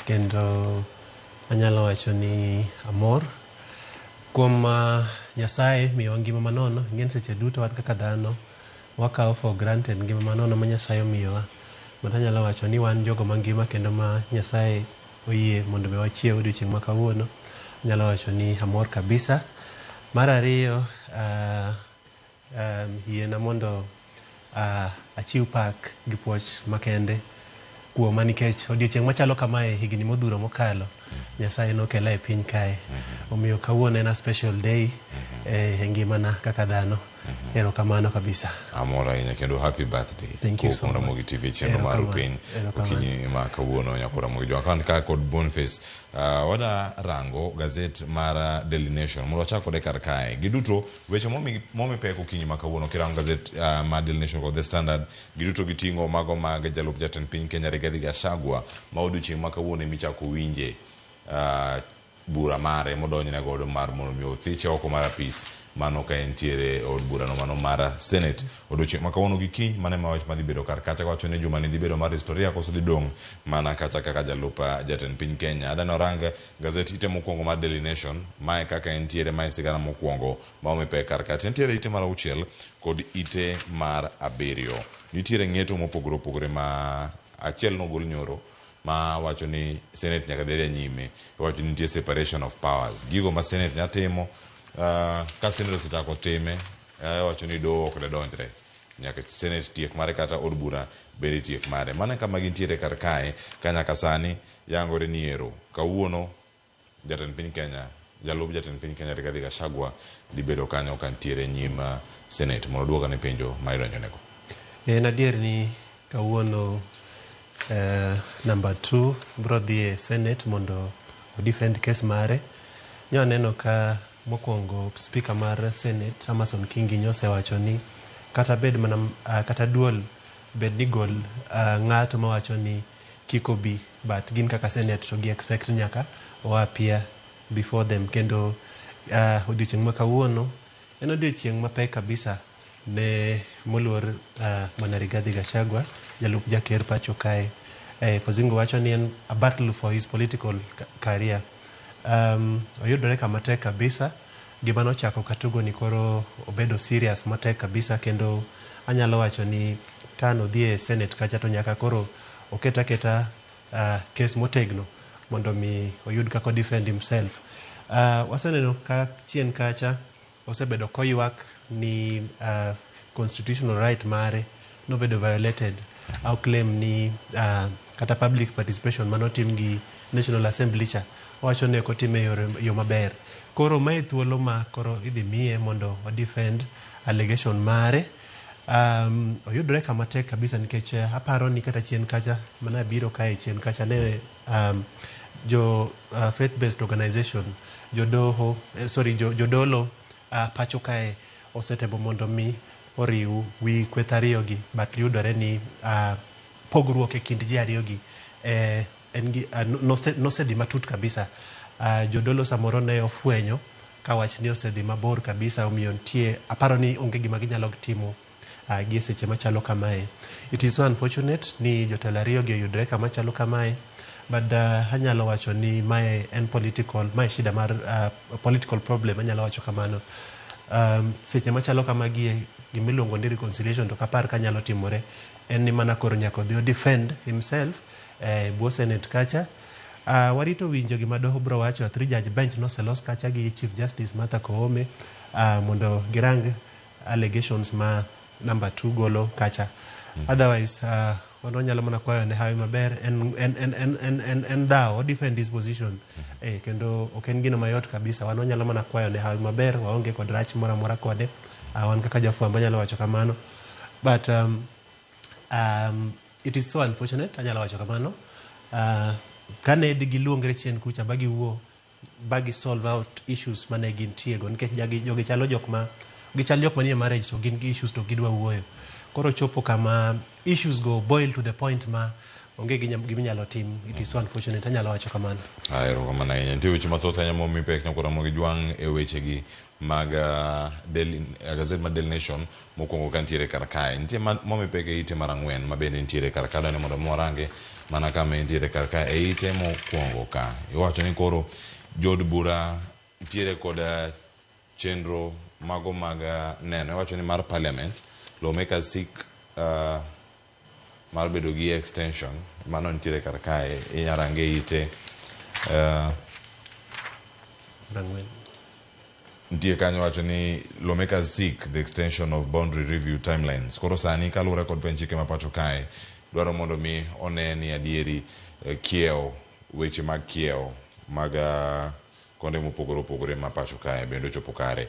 kendo anyalo wacho ni amor kuom Nyasaye miyowa ngima manono. Ing'e ni seche duto wan kaka dhano wakawo for granted ngima manono ma Nyasaye omiyowa. But anyalo wacho ni wan jogo mangima kendo ma Nyasaye oyie mondo mi wachiew odiochieng' ma kawuono. Anyalo wacho ni amor kabisa. Mar ariyo, yiena mondo achiw pak gi puoch makende kuoma nikech odiochieng' machalo kamae higni modhuro mokalo Nyasaye nokela e piny kae. Omiyo kawuono en a special day e ngimana kaka dhano. Erokamano kabisa. Amor ahinya kendo happy birthday. Thank you so Kuom much. Ramogi TV chenro mar Erokamano. Rupiny Erokamano. okinyi ma kawuono nyakora Ramogi Jwang'. Kan ka kod Boniface wada rango gazet mar Daily Nation mondo wachak kode kar kae. Giduto weche momi pek okinyi ma kawuono kirango gazet mar Daily Nation kod The Standard giduto giting'o mago mag jalup jatend piny Kenya Rigathi Gachagua ma odiochieng' ma kawuono emichako winje bura mare modonjne godo mar mondo mi othiche oko mar apis mano ka entiere e od burano mano mar Senate. Odiochieng' ma kawuono gi kiny mano ema wach madhi bedo kar kacha kawacho ni juma ni dhi bedo mar historia koso dhi dong' mana kacha kaka jalup jatend piny Kenya. Adani orang gazet ite mokwongo mar Daily Nation mae kaka entiere mae sigana mokwongo ma omi pek kar kacha. Entiere ite mar 6 kod ite mar 7. Nitiere ng'eto mopogore opogore ma achiel nogol nyoro ma wacho ni Senate nyaka dhi nyime. Wacho ni nitie separation of powers. Gigo ma Senate nya timo ka Senate osechako time wacho ni doho ok donjre. Nyaka Senate tiek mare kata od bura bende tiek mare. Mano kama gintiere kar kae ka nyaka sani yangore ni ero kawuono jatend piny Kenya jalup jatend piny Kenya Rigathi Gachagua dhi bedo kanyo kantiere nyim Senate mondo oduok ane penjo ma idonjonego. En adier ni kawuono number 2 bro dhi e Senate mondo o defend case mare. Nyo aneno ka mokwongo speaker mar Senate Amason Kingi nyosewacho ni kata bed mana kata duol bed ni gol ng'ato mawacho ni kik obi but gin kaka Senate to gi expect nyaka o appear before them kendo odiochieng' ma kawuono en odiochieng' mapek kabisa ne moluor Bwana Rigathi Gachagua jalup jaker pacho kae. Kozingo wacho ni en a battle for his political career. Oyudore kama tek kabisa. Gima nochako katugo ni koro obedo serious matek kabisa kendo anyalo wacho ni ka nodhi e Senate kacha to nyaka koro oket aketa case motegno mondo mi oyud kaka defend himself. Waseneno ka chien kacha osebedo koywak ni constitutional right mare nobedo violated. Au claim ni kata public participation manotim gi National Assembly cha owacho ni ok otime e yo maber. Koro mae thuolo ma koro idhi miye mondo o defend allegation mare. Oyudore kama tek kabisa nikech aparo ni kata chien kacha mana biro kae chien kacha ne jo faith based organization jodoho sorry jodolo pacho kae osetemo mondo mi oriw wi kweth ariyo gi but yudore ni pogruok e kind ji ariyo gi en gi nosedhi matut kabisa. Jodolo samoro ne ofwenyo ka wach ni osedhi mabor kabisa omiyo nitie aparo ni onge gima ginyalo timo gi e seche machalo kamae. It is so unfortunate ni jotelo ariyo gi oyudre kama chalo kamae but anyalo wacho ni mae en political mae shida mar political problem anyalo wacho kamano. Seche machalo kamagi gimiluongo ni reconciliation to kapar kanyalo timore en ni mana koro nyaka odhi o defend himself bwo Senate kacha. Warito winjo gima doho bro wacho. 3 judge bench noselos kacha gi Chief Justice Martha Koome mondo girang allegations ma number 2 golo kacha. Otherwise Wan wanyalo mana kwayo ne hawi maber. En en en en en en, en dhawo, o defend his position. Kendo ok en gino mayot kabisa. Wan wanyalo mana kwayo ne hawi maber, waonge kod rach moro amora kode. Wan kaka jafwambo anyalo wacho kamano. But it is so unfortunate, anyalo wacho kamano. Kane giluongre chien kucha ba giwuo ba gi solve out issues mane gintie go, nikech jagi jogi chalo jok ma gichal jok manie marriage, to gin gi issues to gidwa wuoyo. Koro chopo kama issues go boil to the point ma onge giminyalo tim. It is so unfortunate, anyalo wacho kamano. Erokamano ahinya. Nitie weche mathoth ahinya momi pek nyakora Ramogi Jwang' e wechegi mag gazet mar Daily Nation mokwongo ka nitiere kar kae. Nitie momi pek e ite mar 4 ma bende nitiere kar ka. Adwani mondo mi warange mana kama entiere kar kae e ite mokwongo ka. Iwacho ni koro jood bura nitiere kod chenro mago mag neno. Iwacho ni mar parliament, lawmakers seek mar bedo gi extension. Mano nitiere kar kae. Inyarange e ite 4. Nitie kanyo wacho ni lawmakers seek the extension of boundary review timelines. Koro sani kaluwore kod pend chike ma pacho kae dwaro mondo mi one ni adieri kiewo weche mag kiewo mag konde mopogore opogore ma pacho kae bende ochopo kare.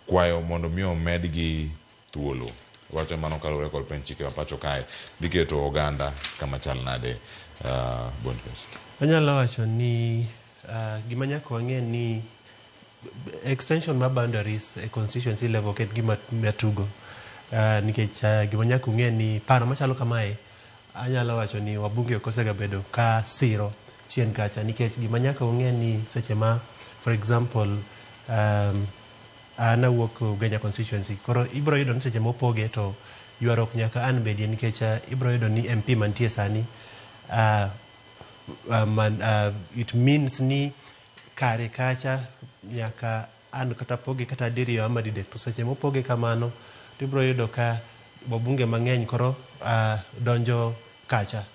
Kwayo mondo mi omedgi thuolo. Wacho mano kaluwore kod pend chike ma pacho kae dhi keto oganda kama chal nade, Boniface? Anyalo wacho ni gima nyaka wang'e ni extension mar boundaries e constituency level ok en gima matugo, nikech gima nyaka ung'e ni paro machalo kamae, anyalo wacho ni wabunge ok osega bedo ka siro chien kacha, nikech gima nyaka ung'e ni seche ma, for example, an awuok Ugenya constituency, koro ibiro yudo ni seche mopoge to ywaruok nyaka an bedie, nikech ibiro yudo ni MP mantie sani man, it means ni kare kacha nyaka an kata poge kata diriyo ama didek. To seche mopoge kamano to ibiro yudo ka wabunge mang'eny koro donjo kacha.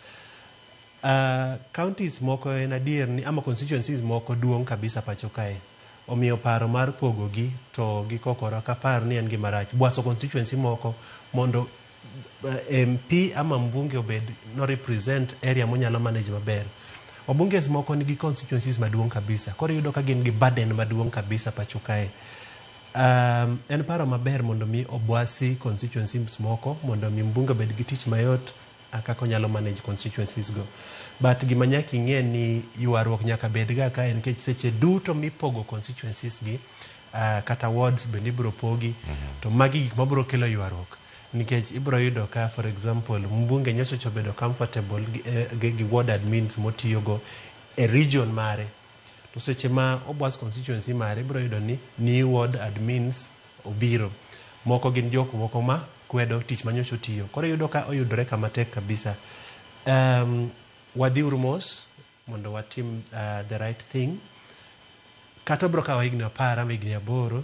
Counties moko, en adier ni ama constituencies moko duong' kabisa pacho kae, omiyo paro mar pogogi to gi kokoro ok apar ni en gima rach. Bwaso constituency moko mondo MP ama mbunge obed no represent area monyalo manage maber. Wabunges moko nigi constituencies maduong' kabisa, koro iyudo ka gin gi burden maduong' kabisa pacho kae. En paro maber mondo mi obwasi constituencies moko mondo mi mbunge obed gi tich mayot kaka onyalo manage constituencies go. But gima nyaka ing'e ni ywaruok nyaka bed ga kae, nikech seche duto mipogo constituencies gi kata wards bende ibiro pogi, to magi gik mabiro kelo ywaruok, nikech ibiro yudo ka, for example, mbunge nyocha obedo comfortable gi ward admins motiyogo e region mare, to seche ma obwas constituency mare ibiro yudo ni new ward admins obiro, moko gin jok moko ma kwedo tich manyocha otiyo. Koro iyudo ka oyudore kama tek kabisa. Wadhiuru mos mondo watim the right thing. Kata obiro kawo higni 10 ama higni 8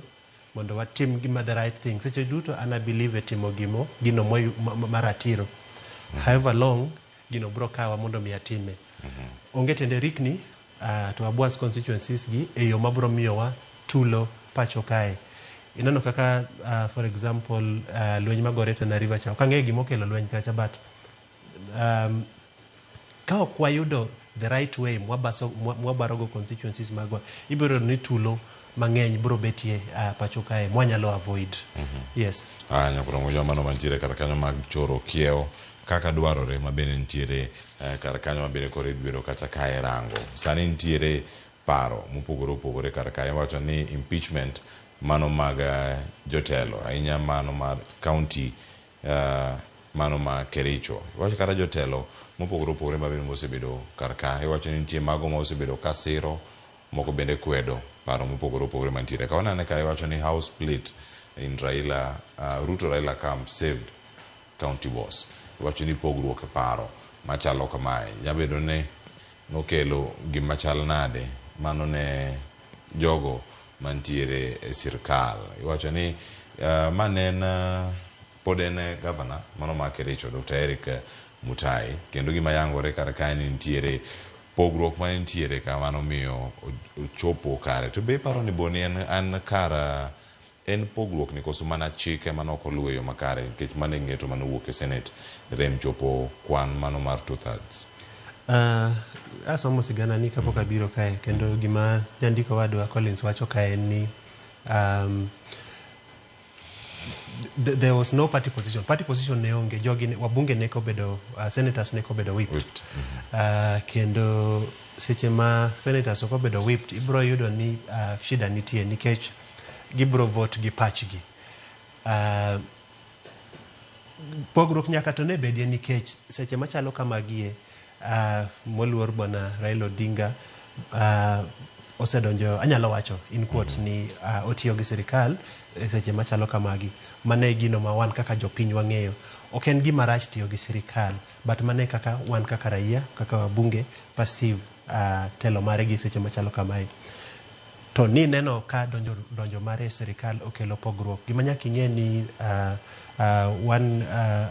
mondo watim gima the right thing. Seche duto an I believe e timo gino maratiro. However long gino biro kawa mondo mi atime, onge tiende rikni to abwas constituencies gi e yo mabiro miyowa tulo pacho kae. Ineno kaka for example, lweny magore Tana River cha, ok ang'eyo gimokelo lweny kacha, but ka ok wayudo the right way mwabarogo constituencies magwa, ibiro yudo ni tulo mang'eny biro betie pacho kae mwanyalo avoid. Yes. Aya, nyakoro mano mantiere kar kanyo mag choro kiewo kaka dwarore ma bende nitiere kar kanyo ma bende koro idhi bedo kacha kae rango. Sani nitiere paro mopogore opogore kar kae. Iwacho ni impeachment mano mag jotelo ahinya mano mar county mano ma Kericho. Iwacho kata jotelo mopogore opogore ma bende mosebedo kar ka. Iwacho ni nitie mago ma osebedo ka siro, moko bende kwedo paro mopogore opogore mantiere. Ka wanene ka iwacho ni house split in Raila, Ruto Raila camp saved county boss. Iwacho ni pogruok e paro machalo kamae nyabedo ni nokelo gima chal nade mano ne jogo mantiere e sirkal. Iwacho ni ma ne en pod en gavana mano ma Kericho, Dr. Eric Mutai, kendo gima yangore kar kae ni nitiere pogruok ma nitiere ka mano miyo ochopo kare. To be iparo ni boni en kar En pogruok ni koso mana chike mane ok oluw e yo makare nikech mano e ng'eto mane owuok e Senate rem chopo kwan mano mar two thirds. Asomo sigana ni kapok abiro kae kendo gima jandiko wadwa Collins wacho kae en ni there was no party position. Party position ne onge, jogi wabunge ne kobedo senators ne kobedo whipped. Kendo seche ma senators ok obedo whipped, ibro yudo ni shida nitie nikech gibro vote gi pachgi. Pogruok nyaka to ne bedie nikech seche machalo kamagie moluor bwana Raila Odinga osedonjo, anyalo wacho in quotes ni otiyo gi sirikal e seche machalo kamagi. Mano e gino ma wan kaka jopiny wang'eyo. Ok en gima rach tiyo gi sirikal, but mano e kaka wan kaka raia, kaka wabunge perceive telo mare gi seche machalo kamae. To ni neno ka donjo mare e sirikal okelo pogruok. Gima nyaka ing'e ni wan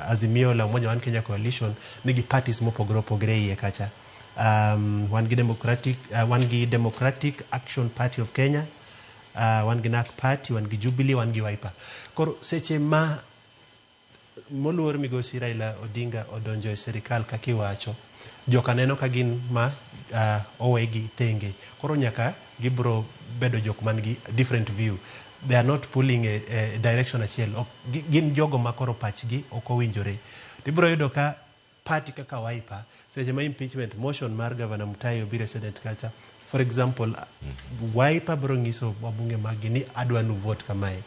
Azimio la Umoja One Kenya Coalition nigi parties mopogore opogore iye kacha. Wan gi Democratic Action Party of Kenya, wan gi NARC Party, wan gi Jubilee, wan gi Wiper. Koro seche ma moluor migosi Raila Odinga odonjo e sirikal kaka iwacho, joka neno ka gin ma owegi tenge. Koro nyaka gibro bedo jok man gi different view. They are not pulling a direction achiel. Ok, gin jogo ma koro pachgi ok owinjore. Tibro yudo ka party kaka Wiper, seche ma impeachment motion mar Governor Mutai obiro e Senate kacha, for example, Wiper bro nyiso wabunge maggi ni adwa nu vote kamae.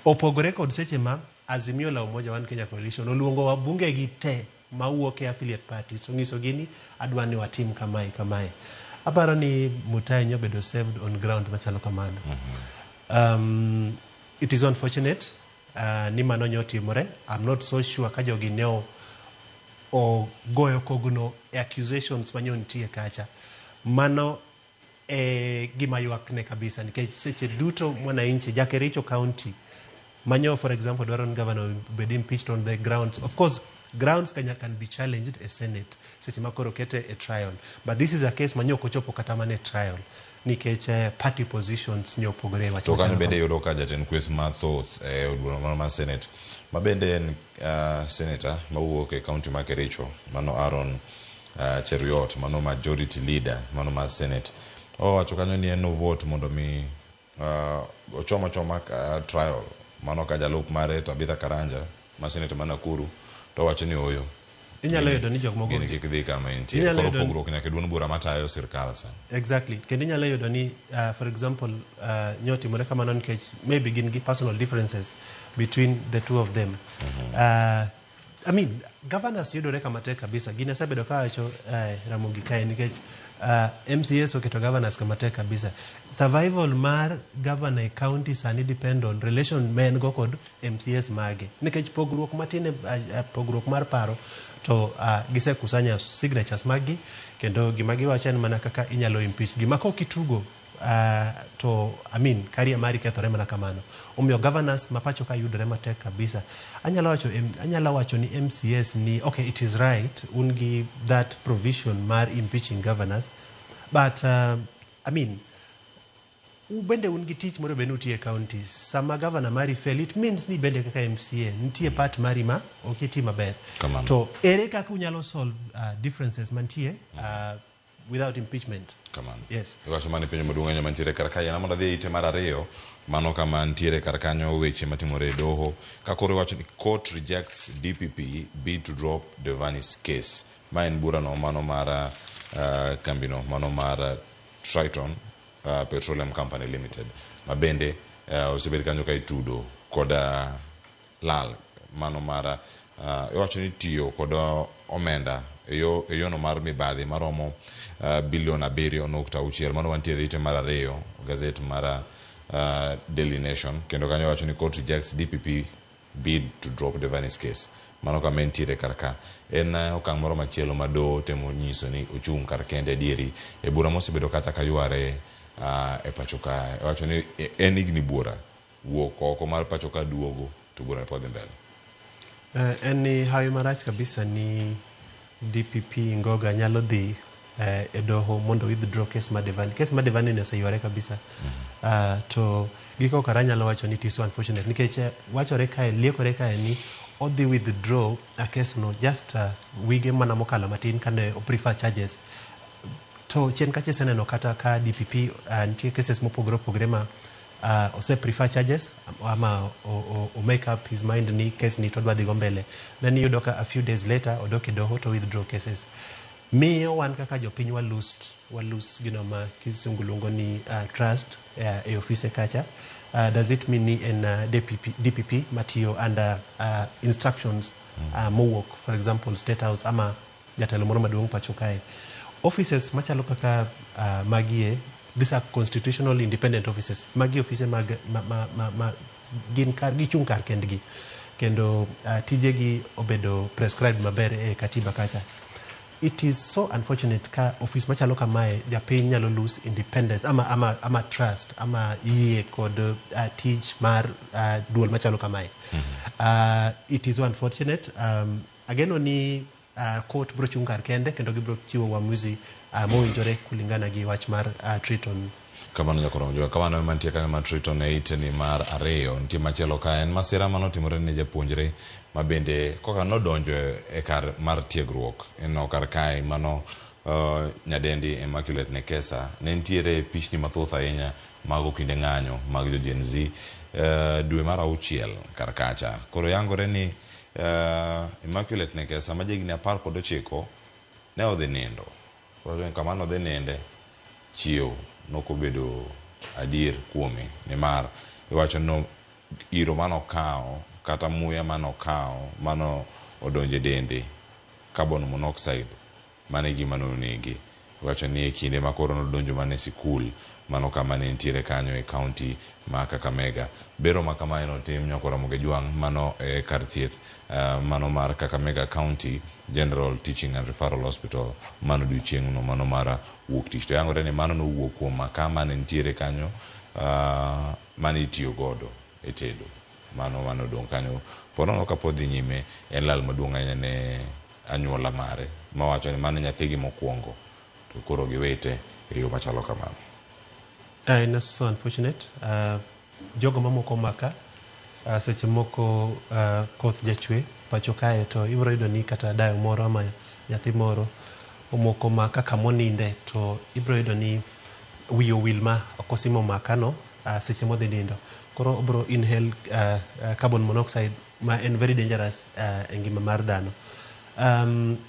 Opogore kod seche ma Azimio la Umoja One Kenya Coalition oluongo wabunge gi te mawuok e affiliate parties onyisogi ni adwa ni watim kamae kamae. Aparo ni Mutai nyobedo saved on ground machalo kamano. It is unfortunate ni mano nyotimore. I'm not so sure ka jogi ne ogoyo kogno e accusations manyo nitie kacha. Mano e gima ywakne kabisa nikech seche duto mwananchi ja Kericho County manyo for example dwaro ni governor obed impeached on the grounds, of course grounds can be challenged e Senate seche ma koro kete e trial, but this is a case manyo ok ochopo kata mana e trial nikech party positions nyo opogore e wach To kanyo machalo bende kama. Yudo ka jatend kweth mathoth e od bura mar Senate ma bende en senator mawuok e county ma Kericho mano Aaron Cheruiyot, mano majority leader mano mar Senate, owacho kanyo ni en no vote mondo mi ochom achoma trial mano ka jalup mare Tabitha Karanja ma senator ma Nakuru to owacho ni oyo. Inyalo yudo ni jok moko gini kik dhi kama entie. Inyalo Koro pogruok nyaka e duond bura matayo sirkal sani. Exactly. Kendo inyalo yudo ni for example nyotimore kamano nikech maybe gin gi personal differences between the two of them. I mean, governors yudore kama tek kabisa. Gini asebedo kawacho Ramogi kae nikech MCAs oketo governors kama tek kabisa. Survival mar governor e county sani depend on relation ma en go kod MCAs mage. Nikech pogruok matin e pogruok mar paro to gisekusanya signatures maggi kendo gima giwacho en mana kaka inyalo impeach gi. Ma kok itugo to I mean career mari kethore mana kamano. Omiyo governors ma pacho ka yudore matek kabisa. Anyalo wacho ni MCAs ni okay, it is right un gi that provision mar impeaching governors, but I mean ubende un gi tich moro bende utiyo e counties. Sama governor mari fail, it means ni bende kaka MCA nitie part mari ma ok iti maber. Kamano. To ere kaka unyalo solve differences mantie without impeachment? Kamano. Yes. Iwacho mano e penjo maduong' ahinya mantiere kar kae. Mondo adhi e ite mar ariyo, mano kama ntiere kar kanyo weche matimore e doho. Ka koro iwacho ni court rejects DPP bid to drop Devani's case. Ma en burano mano mar kambino mano mar Triton Petroleum Company Limited. Ma bende osebed kanyo ka itudo kod lal mano mar iwacho ni tiyo kod omenda e yono mar mibadhi maromo bilion 7.6. Mano wantiere ite mar ariyo gazet mar Daily Nation, kendo kanyo wacho ni court rejects DPP bid to drop Devani's case. Mano kama entiere kar ka en okang' moro machielo ma doho temo nyiso ni ochung' kar kende adieri e bura mosebedo kata ka yware e pacho ka. Iwacho ni en higni buora wuok oko mar pacho ka duogo to bura pod dhi mbele. En ni hawi marach kabisa ni DPP Ngoga nyalo dhi e doho mondo withdraw case mar Devani. Case mar Devani ni oseyware kabisa. To giko kara anyalo wacho ni it is so unfortunate nikech wachore kae liekore kae ni odhi withdraw a case no just wige mana mokalo matin kane o prefer charges. To chien kacha iseneno kata ka DPP nitie cases mopogore opogore ma ose prefer charges ama o make up his mind ni case ni to odwa dhigo mbele. Then iyudo ka a few days later odok e doho to withdraw cases. Miyo wan kaka jopiny wa lose gino ma kisungu luongo ni trust e ofise kacha. Does it mean ni en DPP matiyo under instructions mowuok, for example, State House ama jatelo moro maduong' pacho kae? Offices machalo kaka magie, these are constitutional independent offices. Magi ofise mag ma gin kar gichung' kar kendgi kendo tijegi obedo prescribed maber e katiba kacha. It is so unfortunate ka office machalo kamae japiny nyalo lose independence ama trust ama yie kod tich mar duol machalo kamae. It is so unfortunate. Ageno ni court bro chung' kar kende kendo gibro chiwo uamuzi mowinjore kulingana gi wach mar Triton. Kamano nyakoro jwa kamano mantie kanyo mar Triton e iteni mar ariyo. Nitie machielo ka en masira manotimore ne japuonjre ma bende koka nodonjo e kar mar tiegruok eno kar kae mano nyadendi Immaculate Nekesa. Ne nitiere pichni mathoth ahinya mago kinde ng'anyo mag jo Gen Z dwe mar auchiel kar kacha. Koro yangore ni Immaculate Nekesa ma jahigni 19 ne odhi nindo. Koro kama nodhi ninde, chiew nokobedo adier kuome, nimar iwacho no iro manokawo kata muya manokawo mano odonjo e dende, carbon monoxide, mano e gima nonege. Iwacho ni e kinde ma koro nodonjo mana e sikul mano kama ne nitiere kanyo e kaunti ma Kakamega. Bero ma kamae notim nyakoro Ramogi Jwang' mano e kar thieth mano mar Kakamega County General Teaching and Referral Hospital mano odiochieng'no mano mar wuok tich. To yangore ni mano nowuok kuom makaa mane nitiere kanyo mane itiyo godo e tedo mano mane odong' kanyo ponono kapod dhi nyime. En lal maduong' ahinya ne anyuola mare mawacho ni mano nyathigi mokwongo to koro giwite e yo machalo kamano. En so unfortunate. Jogo mamoko maka seche moko koth jachwe pacho kae to ibiro yudo ni kata dayo moro ama nyathi moro omoko maka kamoninde, to ibiro yudo ni wiye owil ma ok osimo maka no seche modhi nindo. Koro obiro inhale carbon monoxide ma en very dangerous e ngima mar dhano.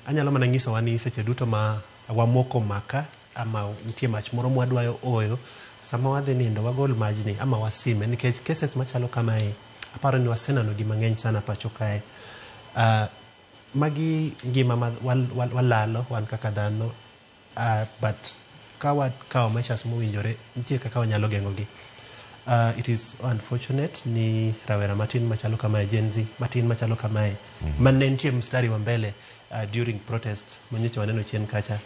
Anyalo mana nyisowa ni seche duto ma wamoko maka ama nitie mach moro mwadwa oyo, sama wadhi nindo wagol majni ama wasime, nikech cases machalo kamae aparo ni waseneno gi mang'eny sana pacho kae. Magi ngima ma walalo wan kaka dhano, but ka wakawo measures mowinjore, nitie kaka wanyalo geng'ogi. It is unfortunate ni rawera matin machalo kamae, Gen Z matin machalo kamae, mane nitie mstari wa mbele during protest manyocha waneno chien kacha,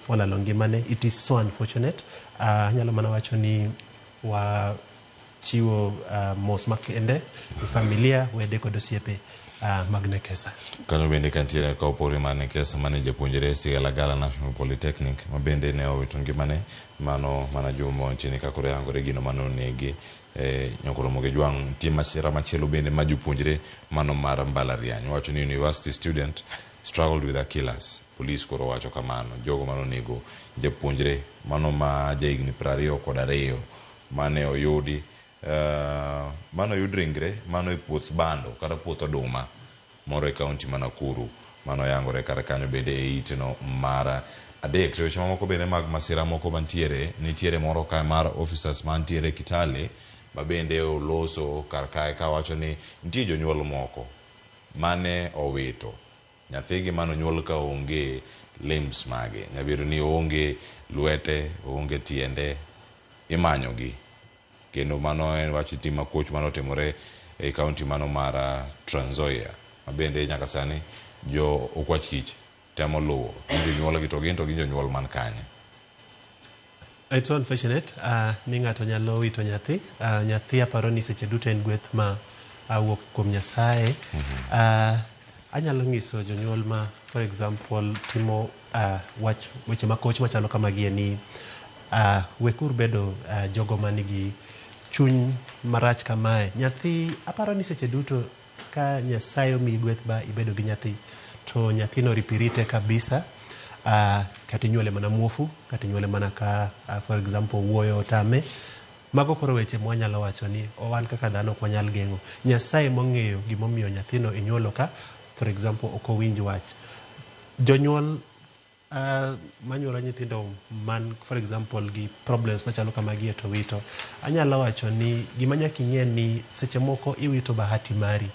walalo ngimane. It is so unfortunate. Anyalo mana wacho ni wachiwo mos makende e familia, wede kod osiepe mag Nekesa. Kanyo bende kantiere ka opogore mar Nekesa mane japuonjre Sigalagala National Polytechnic ma bende ne owito ngimane mano mana juma mantiere ka koro yangore gino mane onege nyakoro Ramogi Jwang'. Nitie masira machielo bende ma jopuonjre mano mar mbalariany wacho ni university student struggled with killers. Police koro wacho kamano jogo mane onego japuonjre mano ma jahigni 22 mane oyudi mane oyud ringre mano e puoth bando kata puoth oduma moro e kaunti ma Nakuru. Mano yangore kar kanyo bende e itno mar adek. To weche mamoko bende mag masira moko mantiere, nitiere moro ka mar officers mantiere Kitale ma bende oloso kar kae kawacho ni nitie jonyuol moko mane owito nyathigi mane onyuol ka onge limbs mage, nyabedo ni oonge lwete, oonge tiende, imanyogi. Kendo mano en wach tim makoch mane otimore e kaunti mano mar Trans Nzoia ma bende nyaka sani jo okwach kich temo luwo ni jonyuol gi to gin jonyuol man kanye. It's so unfortunate ni ng'ato nyalo wito nyathi. Nyathi aparo ni seche duto en gweth ma wuok kuom Nyasaye. Anyalo nyiso jonyuol ma, for example, timo wach weche makoch machalo kamagi ni wekur bedo jogo manigi chuny marach kamae. Nyathi, aparo ni seche duto ka Nyasaye omiyi gweth ba ibedo gi nyathi, to nyathino ripirite kabisa. Kata inyuole mana muofu, kata inyuole mana ka, for example, wuoyo otame. Mago koro weche mwanyalo wacho ni wan kaka dhano ok wanyal geng'o. Nyasaye mong'eyo gimomiyo nyathino inyuolo ka, for example, ok owinj wach. Jonyuol manyuolo nyithindo man, for example, gi problems machalo kamagi to wito. Anyalo wacho ni gima nyaka ing'e ni seche moko iwito bahati mari.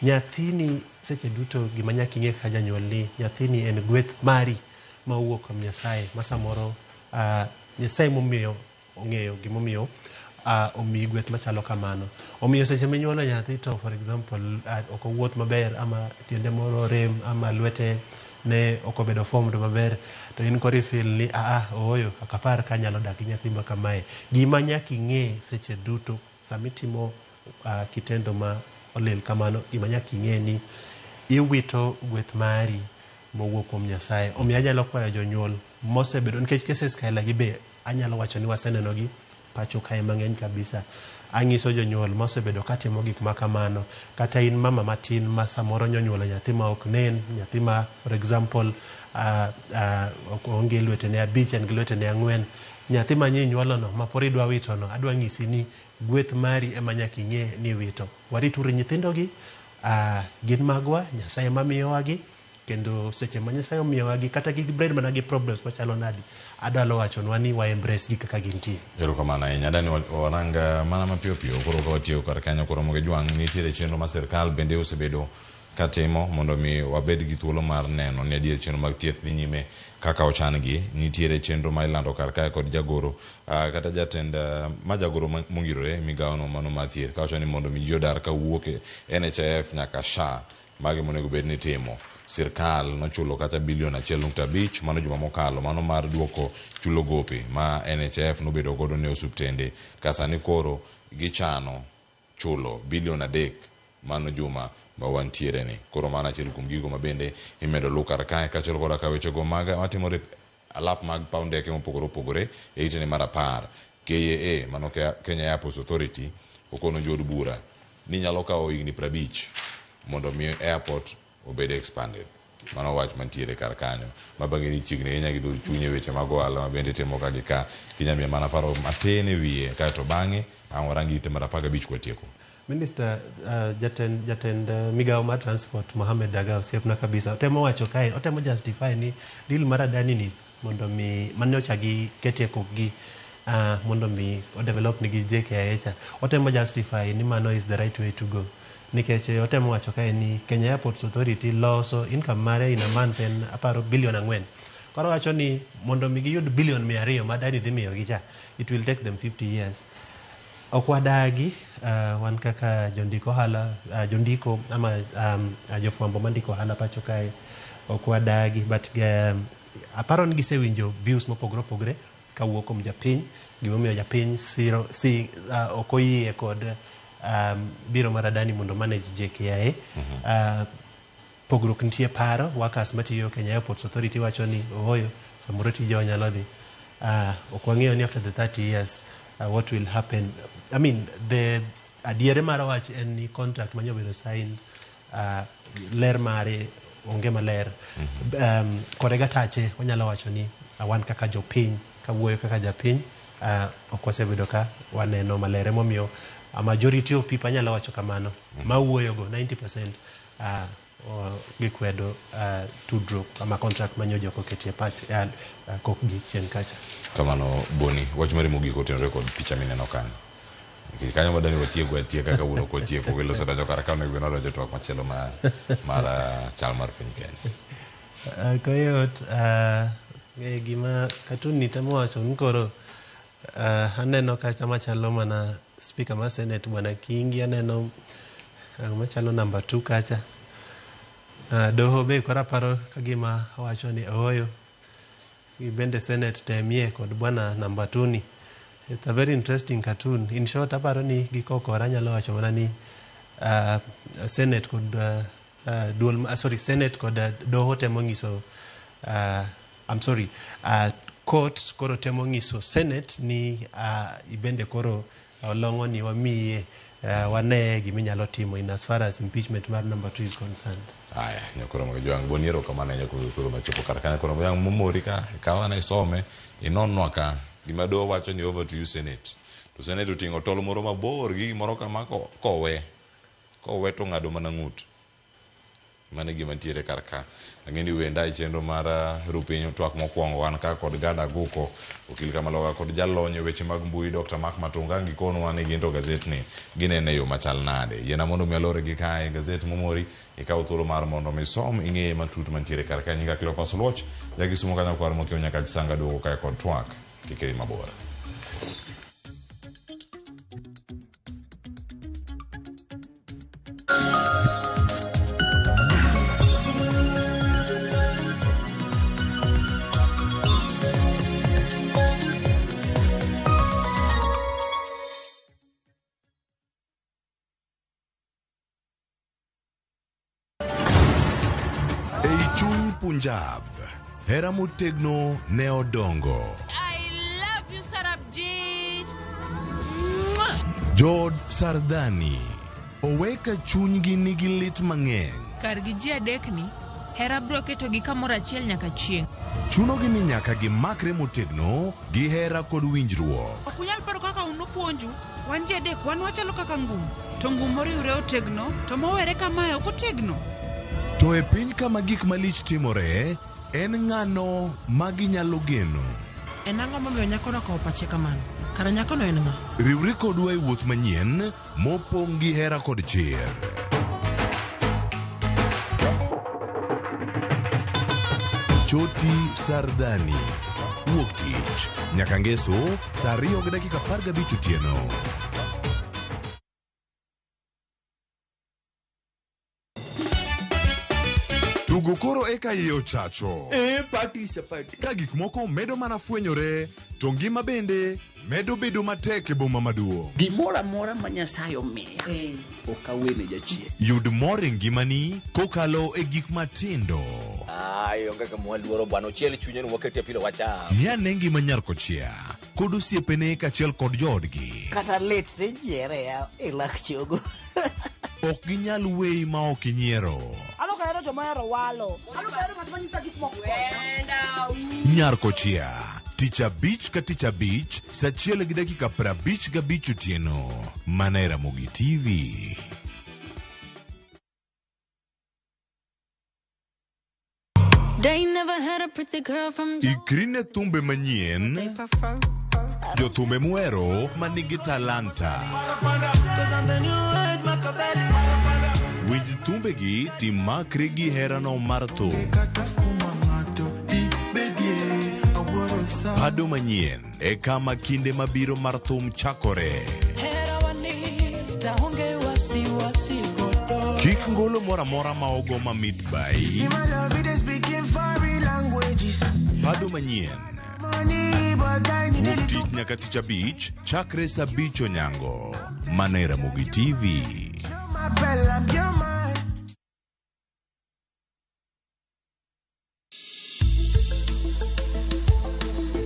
Nyathini seche duto gima nyaka ing'e kaka janyuol ni nyathini en gweth mari ma owuok kuom Nyasaye ma samoro Nyasaye momiyo ong'eyo gimomiyo omiyi gweth machalo kamano. Omiyo seche minyuolo nyathi to, for example, ok owuoth maber ama tiende moro orem ama lwete ne ok obedo formed maber, to in koro i feel ni aa ooyo, ok apar ka anyalo dak gi nyathi ma kamae. Gima nyaka ing'e seche duto samitimo kitendo ma olil kamano, gima nyaka ing'e ni iwito gweth mari mowuok kuom Nyasaye. Omiyo anyalo kwayo jonyuol mosebedo, nikech cases kaila gi be anyalo wacho ni waseneno gi pacho kae mang'eny kabisa. Ang'iso jonyuol mosebedo katimo gik ma kamano, kata in mama matin ma samoro nyonyuolo nyathi ma ok nen, nyathi ma, for example, onge lwetene 5, en gi lwetene 4, nyathi ma nyinyuolo no ma pod idwa wito no, adwa ng'isi ni gweth mari ema nyaka ing'e ni iwito. Warituru nyithindo gi, gin magwa, Nyasaye ema miyowa gi, kendo seche ma Nyasaye omiyowa gi, kata gibed mana gi problems machalo nadi, adwaro wachonwa ni wa embrace gi kaka gintie. Erokamano ahinya. Dani warang mana mapiyo piyo koro ka watieko kar kanyo koro gi jwang' nitiere chenro ma sirkal bende osebedo katimo mondo mi wabed gi thuolo mar neno ni adier chenro mag thieth dhi nyime kaka ochan gi. Nitiere chenro ma ilando kar kae kod jagoro kata jatend ma jagoro mongirore migawo no mano mar thieth kawacho ni mondo mi ji odar kawuok e NHIF nyaka SHA. Magi monego bed ni timo. Sirkal nochulo kata bilion 1.5 mano juma mokalo, mano mar duoko chulo gope ma NHIF nobedo godo ne osuptende. Ka sani koro gichano chulo bilion 3 mano juma ma wantiere ni. Koro mano achiel kuom gigo ma bende imedo lu kar kae kaachiel koda ka wechego mag matimore alap mag paw ndeke mopogore opogore e itene mar 10. KAA mano Kenya Airports Authority okono jood bura ni nyalo kawo higni 50 mondo mi airport obed expanded. Mano wach mantiere kar kanyo. Ma bang'e ni chiegni ahinya gi dho chuny e weche mag ohala ma bende timo ka gi ka. Kinya miya mana paro matin e wiye kaeto bang'e ang' warang ite mar 15 kwatieko. Minister, jatend migawo mar transport Mohamed Daga osiepna kabisa otemo wacho kae, otemo justify ni deal mar Adani ni mondo mi mane ochagi ketie kokgi mondo mi o develop nigi JKIA cha, otemo justify ni mano is the right way to go, nikech otemo wacho kae ni Kenya Airports Authority loso income mare in a month en aparo bilion 4. Koro wacho ni mondo mi giyud bilion 200 ma Adani dhi miyogi cha, it will take them 50 years. Ok wadagi, wan kaka jondik ohala, jondiko ama jofwambo mandiko ohala pacho kae, ok wadagi, but aparo ni gisewinjo views mopogore opogore kawuok kuom japiny, gimomiyo japiny siro si ok oyie kod biro mar Adani mondo manage JKIA. Pogruok nitie paro, workers matiyo Kenya Airports Authority wacho ni ooyo, samoro tije nyalo dhi. Ok wang'eyo ni after the 30 years what will happen. I mean, the adiere mar wach en ni contract manyobedo signed, ler mare onge maler. Kore gatache wanyalo wacho ni wan kaka jopiny, kawuoyo kaka japiny, ok wasebedo ka waneno maler. Emomiyo a majority of people, anyalo wacho kamano, mawuoyogo 90% gikwedo tudruok ama contract manyocha ok oketie pach kokgi chien kacha. Kamano Boni, wach mari mogik otenore kod picha mineno kanyo. Nikech kanyo wadani watieko atieka kawuono ok watieko welo osedonjo kar ka onego bed ni wadonjo e twak machielo mar chal mar piny Kenya. Koyot, gima cartoon ni temo wacho ni koro aneno kacha machalo mana speaker mar Senate Bwana Kingi, aneno machalo number 2 kacha. Doho be koro aparo kagima owacho ni ooyo, bende Senate temie kod bwana number 2 ni. It's a very interesting cartoon. In short, aparo ni gikokore anyalo wacho mana ni Senate kod duol, sorry, Senate kod doho temo nyiso, I'm sorry, court koro temo nyiso Senate ni ibende koro olong'o ni wamiye wane giminyalo timo in as far as impeachment mar number 2 is concerned. Aya, nyakoro mag jwang' boni erokamano ahinya kuom thuolo machopo kar kanyo. Koro jwang' momori ka ikaw ana isome inonnwa ka gima doho wacho ni over to you Senate. To Senate oting'o tol moro mabor gi gimoro kama kowe to ng'ado mana ng'ut. Mano e gima nitiere kar ka. Ang'e ni wenda e chenro mar Rupiny twak mokwongo wan ka kod Gada Aguko, okil Kamaloka kod jalony e weche mag mbui Dr. Mark Matunga gikonwa ni gin to gazet ni ginene e yo machal nade. Yiena mondo mi alore gi kae gazet momori ikaw thuolo mar mondo mi isom ing'e matut mantiere kar ka. Nyinga Cleophas Oluoch, ja Kisumo kanyo kwar mokiewo nyaka Chisanga duogo kae kod twak. Kik idhi mabor. Punjab, hera motegno ne odongo. I love you, Sarabjit. Jood Sardani oweka chunygi nigi lit mang'eny. Kargi ji adekni, hera biro ketogi kamoro achiel nyaka chieng'. Chunogi ni nyaka gimakre motegno gi hera kod winjruok. Ok unyal paro kaka un upuonju, wan ji adek wan wachalo kaka ngum, to ngum moriwre otegno, to mowere kamae ok otegno. To e piny kama gik malich timore, en ng'ano ma ginyalo geno? En ang'o momiyo nyakono okawo pache kamano? Kara nyakono en ng'a? Riwri kodwa e wuoth manyien mopong' gi hera kod chir. Choti Sardani. Wuok tich nyaka ngeso saa 2:15 otieno. Tugo koro eka iye ochacho. Party is a party. Ka gik moko medo mana fwenyore, to ngima bende medo bedo matek e boma maduong'. Gimoro amora ma Nyasaye omiya, ok awene jachien. Yud mor e ngimani kokalo e gik matindo. Ai, onge kama waluoro bwana, ochiel chunye ni wakete pilo wacham. Ng'i ane ngima nyar kochia kod osiepene kaachiel kod joodgi. Kata lit to inyiere e lak chogo. Ok ginyal weyi ma ok inyiero. Nyar kochia, tich abich ka tich abich, saa 1:55 otieno, mana e Ramogi TV. They never had a pretty girl from Ikri ne thumbe manyien, jothumbe muhero manigi talanta. Winj thumbegi timakri gi herano mar thum. Pado manyien e kama kinde mabiro mar thum chakore. Kik ngolo moro amora ma ogo mamit bai. Pado manyien. Wuok tich nyaka tich abich, chakre saa 5 onyango. Mana e Ramogi TV.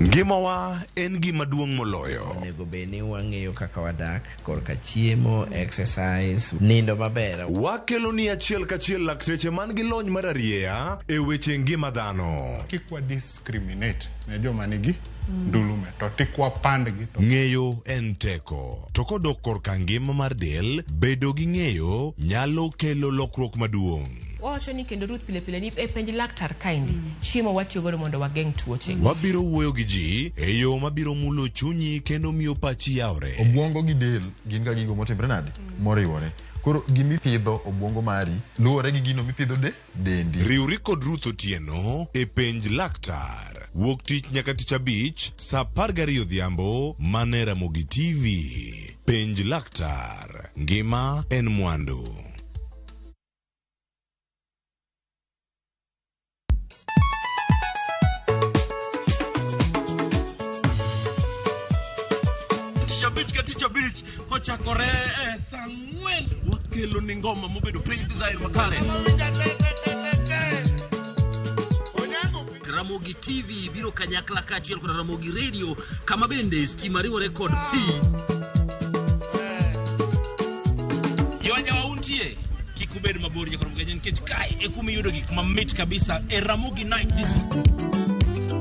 Ngimawa en gima duong' moloyo. Onego bed ni wang'eyo kaka wadak korka chiemo, exercise, nindo maber. Wakelo ni achiel kachiel lakteche man gi lony mar arieya e weche ngima dhano. Kik wa discriminate ne joma nigi ndulume to tik wapandgi. Ng'eyo en teko. To kodok korka ngima mar del, bedo gi ng'eyo nyalo kelo lokruok maduong'. Wawacho ni kendo Ruth pile pile ni e penj laktar kaendi chiemo watiyo godo mondo wageng' tuoche. Wabiro wuoyo gi ji e yo mabiro mulo chunyi kendo miyo pachi yawre. Obwongo gi del gin ga gigo motimre nade? Moriwore. Koro gimipidho obwongo mari luwore gi gino mipidho dendi. Riwri kod Ruth Otieno e penj laktar. Wuok tich nyaka tich abich saa 12 odhiambo mana e Ramogi TV. Penj laktar. Ngima en mwandu. Tich abich ka tich abich kochakore e saa ang'wen wakelo ni ngoma mobedo piny design makare. Ramogi TV biro kanyakla kaachiel kod Ramogi Radio kama bende stima riwore kod pi. Jowanjawa untie kik ubed mabor nyakoro mgenye nikech kae e kuma iyudo gik mamit kabisa e Ramogi Night Disco.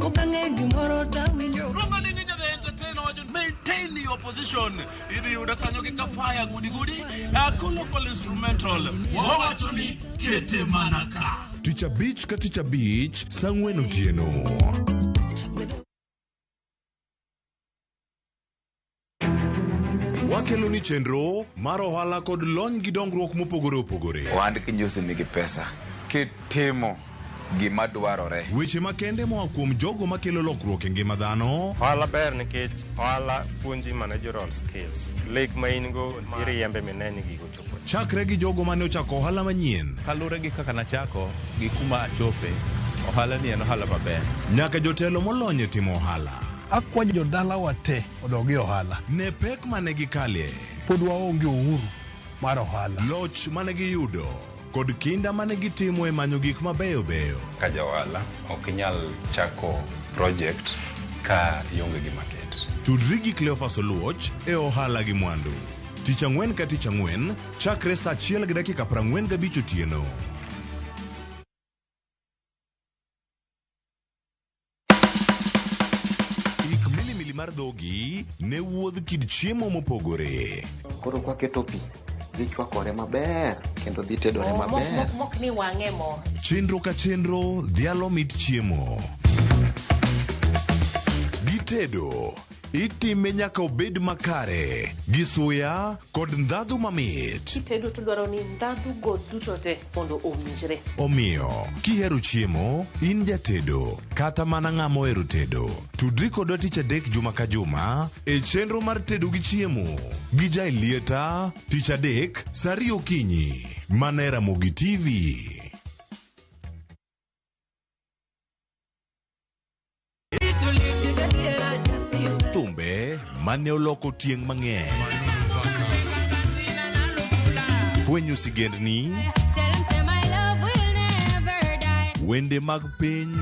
Okang'e gimoro tawinjo. Roma ni Ninja the Entertainer wacho maintain your position. Idhi yudo kanyo gi kafaya gudi gudi local instrumental. Wawacho ni kete mana ka. Tich abich ka tich abich saa ang'wen otieno. Wakelo ni chenro mar ohala kod lony gi dongruok mopogore opogore. Ohand kinjusi nigi pesa kitimo gima dwarore. Weche makende moa kuom jogo makelo lokruok e ngima dhano. Ohala ber nikech ohala puonji managerial skills. Lek ma in go iriembe mine ni gigo chopo. Chakre gi jogo mane ochako ohala manyien. Kaluwore gi kaka nachako gi kuma achope, ohala ni en ohala maber. Nyaka jotelo molony e timo ohala. Akwayo jodalawa te odog e ohala. Ne pek mane gikalie. Pod waonge uhuru mar ohala. Loch mane giyudo kod kinda mane gitimo e manyo gik mabeyo beyo. Ka ja ohala ok inyal chako project ka ionge gi market. Tudri gi Cleophas Oluoch e ohala gi mwandu. Tich ang'wen ka tich ang'wen chakre saa 1:45 otieno. Ik milimili mar dhogi ne wuodh kit chiemo mopogore. Koro kwaketo pi dhi chwakore maber kendo dhi tedore maber. Mok ni wang'e mo. Chenro ka chenro dhialo mit chiemo. Gitedo itime nyaka obed makare gi suya kod ndhadhu mamit. Kitedo to dwaro ni ndhadhu go duto te mondo owinjre. Omiyo kihero chiemo, in jatedo kata mana ng'ama ohero tedo, tudri kodwa tich adek juma ka juma e chenro mar tedo gi chiemo gi Jailieta tich adek saa ariyo okinyi mana e Ramogi TV. Thumbe mane oloko tieng' mang'eny. Fwenyo sigendni, wende mag piny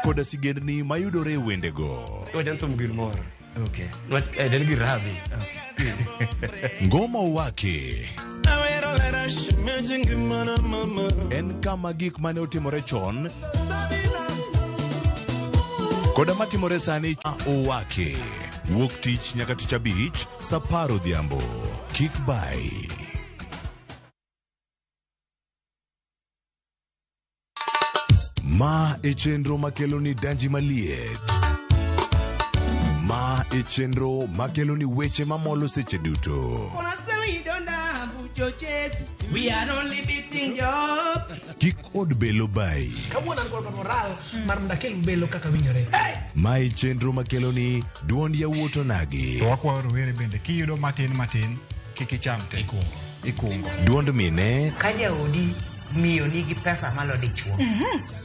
koda sigendni mayudore e wendego. Ngoma Owake en kama gik mane otimore chon koda matimore sani. Owake wuok tich nyaka tich abich saa 10 odhiambo. Kik bai. Ma e chenro makelo ni danji maliet. Ma e chenro makelo ni weche mamolo seche duto. We are only beating up. Kik od belo bai. Kawuono an kod moral mar mondo akel belo kaka winjore. Ma e chenro makelo ni duond yawuot onagi. To wakwayo rowere bende kiyudo matin matin kik icham te. Ikungo. Duond mine Ka jaodi miyo nigi pesa malo dichuo.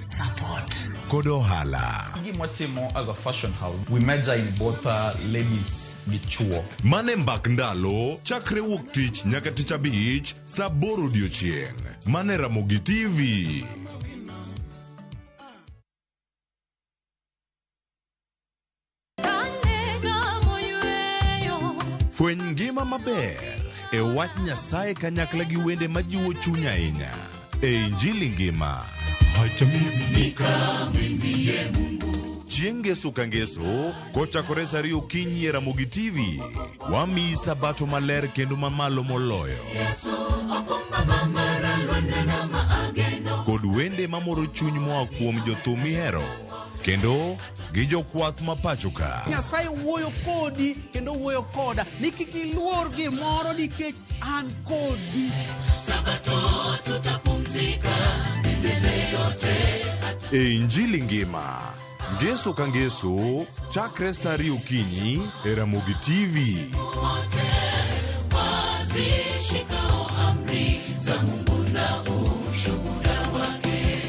Support. Kod ohala. Gima watimo as a fashion house, we major in both ladies gi chuo. Mane mbak ndalo chakre wuok tich nyaka tich abich saa 8 odiochieng'. Mane Ramogi TV. Fweny ngima maber e wach Nyasaye kanyakla gi wende majiwo chuny ahinya e Injili ngima. Chieng' ngeso ka ngeso kochakore saa 2 okinyi e Ramogi TV. Wamiyi sabato maler kendo mamalo moloyo. Kod wende mamoro chuny moa kuom jothum mihero kendo gi jokwath ma pacho ka. Nyasaye wuoyo kodi kendo wuoyo koda ni kik iluor gimoro nikech an kodi. Sabato tutapumzika milele yote. E Injili ngima ngeso ka ngeso chakre saa 2 okinyi e Ramogi TV. Wazishikao amri za Mungu na ushuhuda wake.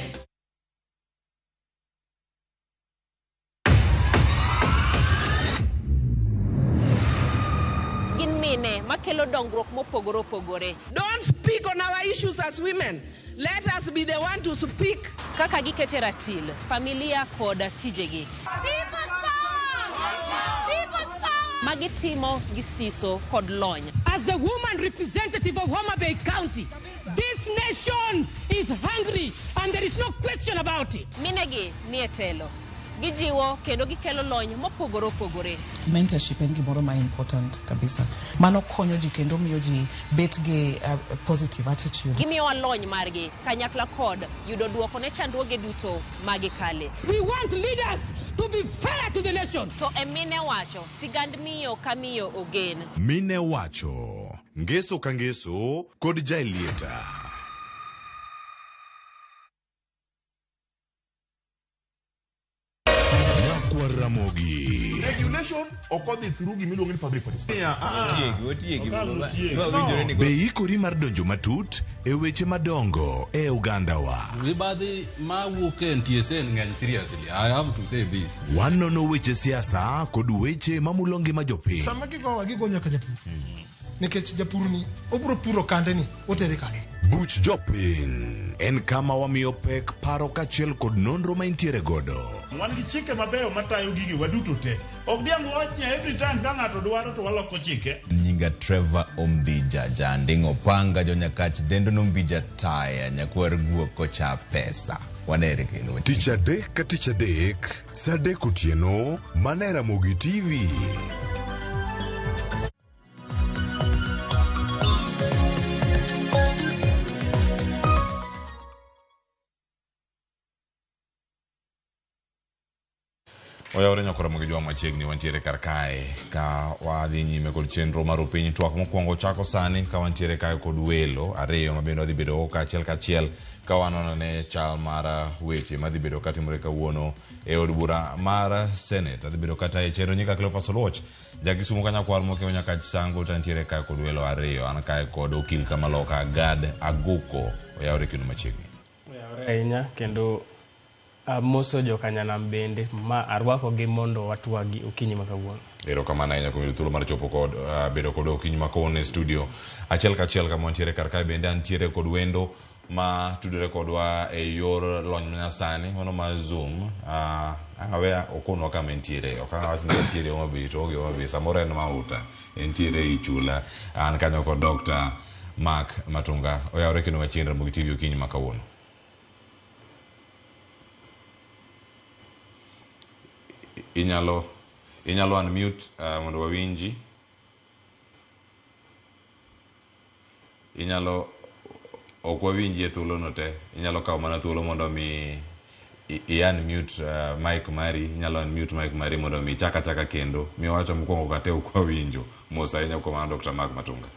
mine makelo dongruok mopogore opogore. Don't speak on our issues as women. Let us be the one to speak. Kaka gikete ratil, familia kod tijegi. Magitimo gi siso kod lony. As the woman representative of Homa Bay County, this nation is hungry and there is no question about it. Minegi nie telo. Gijiwo kendo gikelo lony mopogore opogore. Mentorship en gimoro ma important kabisa. Mano konyo ji kendo miyo ji bet gi positive attitude. Gimiyowa lony margi kanyakla kod yudo duoko ne chandruoge duto magikale. We want leaders to be fair to the nation. To e mine wacho, sigand miyo ka miyo ogen. Mine wacho, ngeso ka ngeso kod Jaelieta. Ramogi. Regulation ok odhi through gimiluongo ni public participation. Be ikori mar donjo matut e weche madongo e ogandawa. Mibadhi mawuok e NTSA ng'eny seriously. I have to say this. Wanono weche siasa kod weche mamulo ngima jopiny. Sama gigowa gigo nyaka japur. Nikech japur ni obro puro kande ni otere kanye. Buch jopiny en kama wamiyo pek paro kaachiel kod nonro ma intiere godo. Wan gi chike mabeyo matayo gigi waduto te. Ok diang' wach ni every time ka ng'ato dwaro to waloko chike. Nyinga Trevor Ombija Janding'o Panga jonyakach dendo nombija taya nyakwar guok kocha pesa. Wanere kendo. Tich adek ka tich adek, saa adek otieno, mana e Ramogi TV. Oyawore nyakora Ramogi Jwang' machiegni wantiere kar kae ka wadhi nyime kod chenro mar opiny twak mokwongo chako sani ka wantiere kae kod welo ariyo ma bende wadhi bedo kaachiel kachiel ka wanono ne chal mar weche madhi bedo katimore kawuono e od bura mar Senate. Adhi bedo kata e chenro nyika Cleophas Oluoch jakisumu ka nyakwar mokewo nyaka Sango to antiere kae kod welo ariyo an kae kod okil kamaloka Gad Aguko. Oyawore kendo machiegni. Oyawore ahinya kendo amoso jokanyanam bende ma arwakogi mondo watwagi okinyi ma kawuono. Erokamano ahinya kuom yudo thuolo mar chopo kod bedo kod okinyi ma kawuono e studio. Achiel kachiel kama wantiere kar kae bende antiere kod wendo ma tudore kodwa e yor lony manyasani mano mar Zoom. Ang' aweya okonwa kama entiere. Ok ang' awach ni entiere Homa Bay to onge Homa Bay. Samoro en Mauta, entiere ei chula. An kanyo kod Dr. Mark Matunga. Oyawore kendo machiegni Ramogi TV okinyi ma kawuono. Inyalo unmute mondo wawinji. Inyalo ok wawinji e thuolo no te. Inyalo kawo mana thuolo mondo mi i unmute mic mari. Inyalo unmute mic mari mondo mi chaka chaka kendo. Miwacho mokwongo kate ok wawinjo. Mos ahinya kuom mano Dr. Mark Matunga.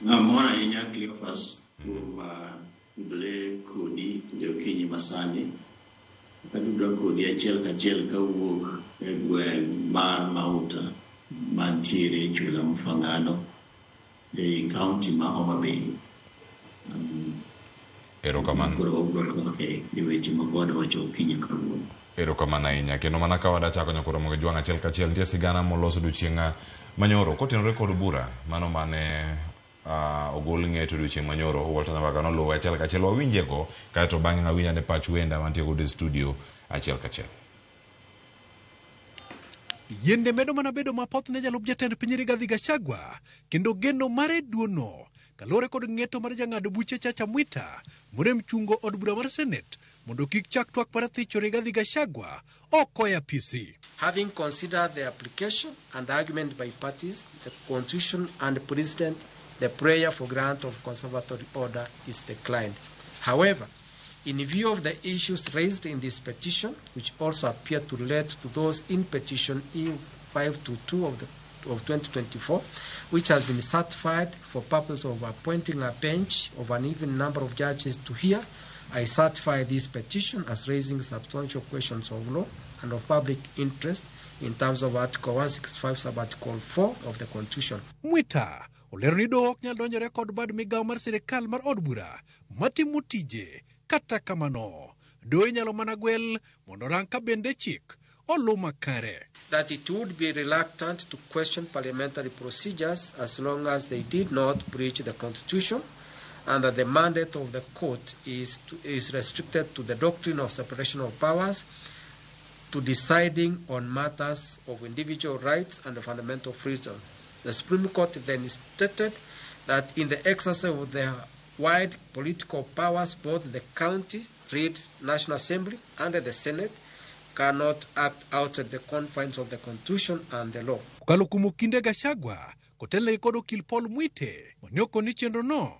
Amor ahinya Cleophas kuom tudore kodi e okinyi masani. Atudora kodi achiel kachiel kawuok e gweng' mar Mauta mantiere e chula Mfangano ei kaunti ma Homa Bay. Erokamano. Koro wabiro twak e weche ma God owacho okinyi kawuono. Erokamano ahinya. Kendo mana ka wadachako nyakoro Ramogi Jwang' achiel kachiel nitie sigana molos odiochieng' manyoro kotenore kod bura mano mane ogol ng'eto odiochieng' manyoro. Walter Nyawaka noluwe achiel kachiel wawinjego kaeto bang'e awinj ane pach wenda mantie godo e studio achiel kachiel. Yiende medo mana bedo mapoth ne jalup jatend piny Rigathi Gachagua kendo geno mare duono kaluwore kod ng'eto mar jang'ad buche Chacha Mwita morem chungo od bura mar Senate mondo kik chak twak mar thicho Rigathi Gachagua oko e apisi. Having considered the application and argument by parties, the Constitution and President, the prayer for grant of conservatory order is declined. However, in view of the issues raised in this petition, which also appear to relate to those in petition E522 of 2024, which has been certified for purpose of appointing a bench of an even number of judges to hear, I certify this petition as raising substantial questions of law and of public interest in terms of Article 165, Sub-Article 4 of the Constitution. Mwita olero ni doho ok nyal donjore kod bad migawo mar sirikal mar od bura matimo tije. Kata kamano, Doho inyalo mana gwel mondo orang ka bende chik oluw makare. That it would be reluctant to question parliamentary procedures as long as they did not breach the Constitution, and that the mandate of the court is restricted to the doctrine of separation of powers, to deciding on matters of individual rights and fundamental freedom. The Supreme Court then stated that in the exercise of their wide political powers, both the county, read National Assembly, and the Senate cannot act outside the confines of the Constitution and the law. Kokalo kuom okinde Gachagua kotelnegi kod okil Paul Mwite mane okoni chenrono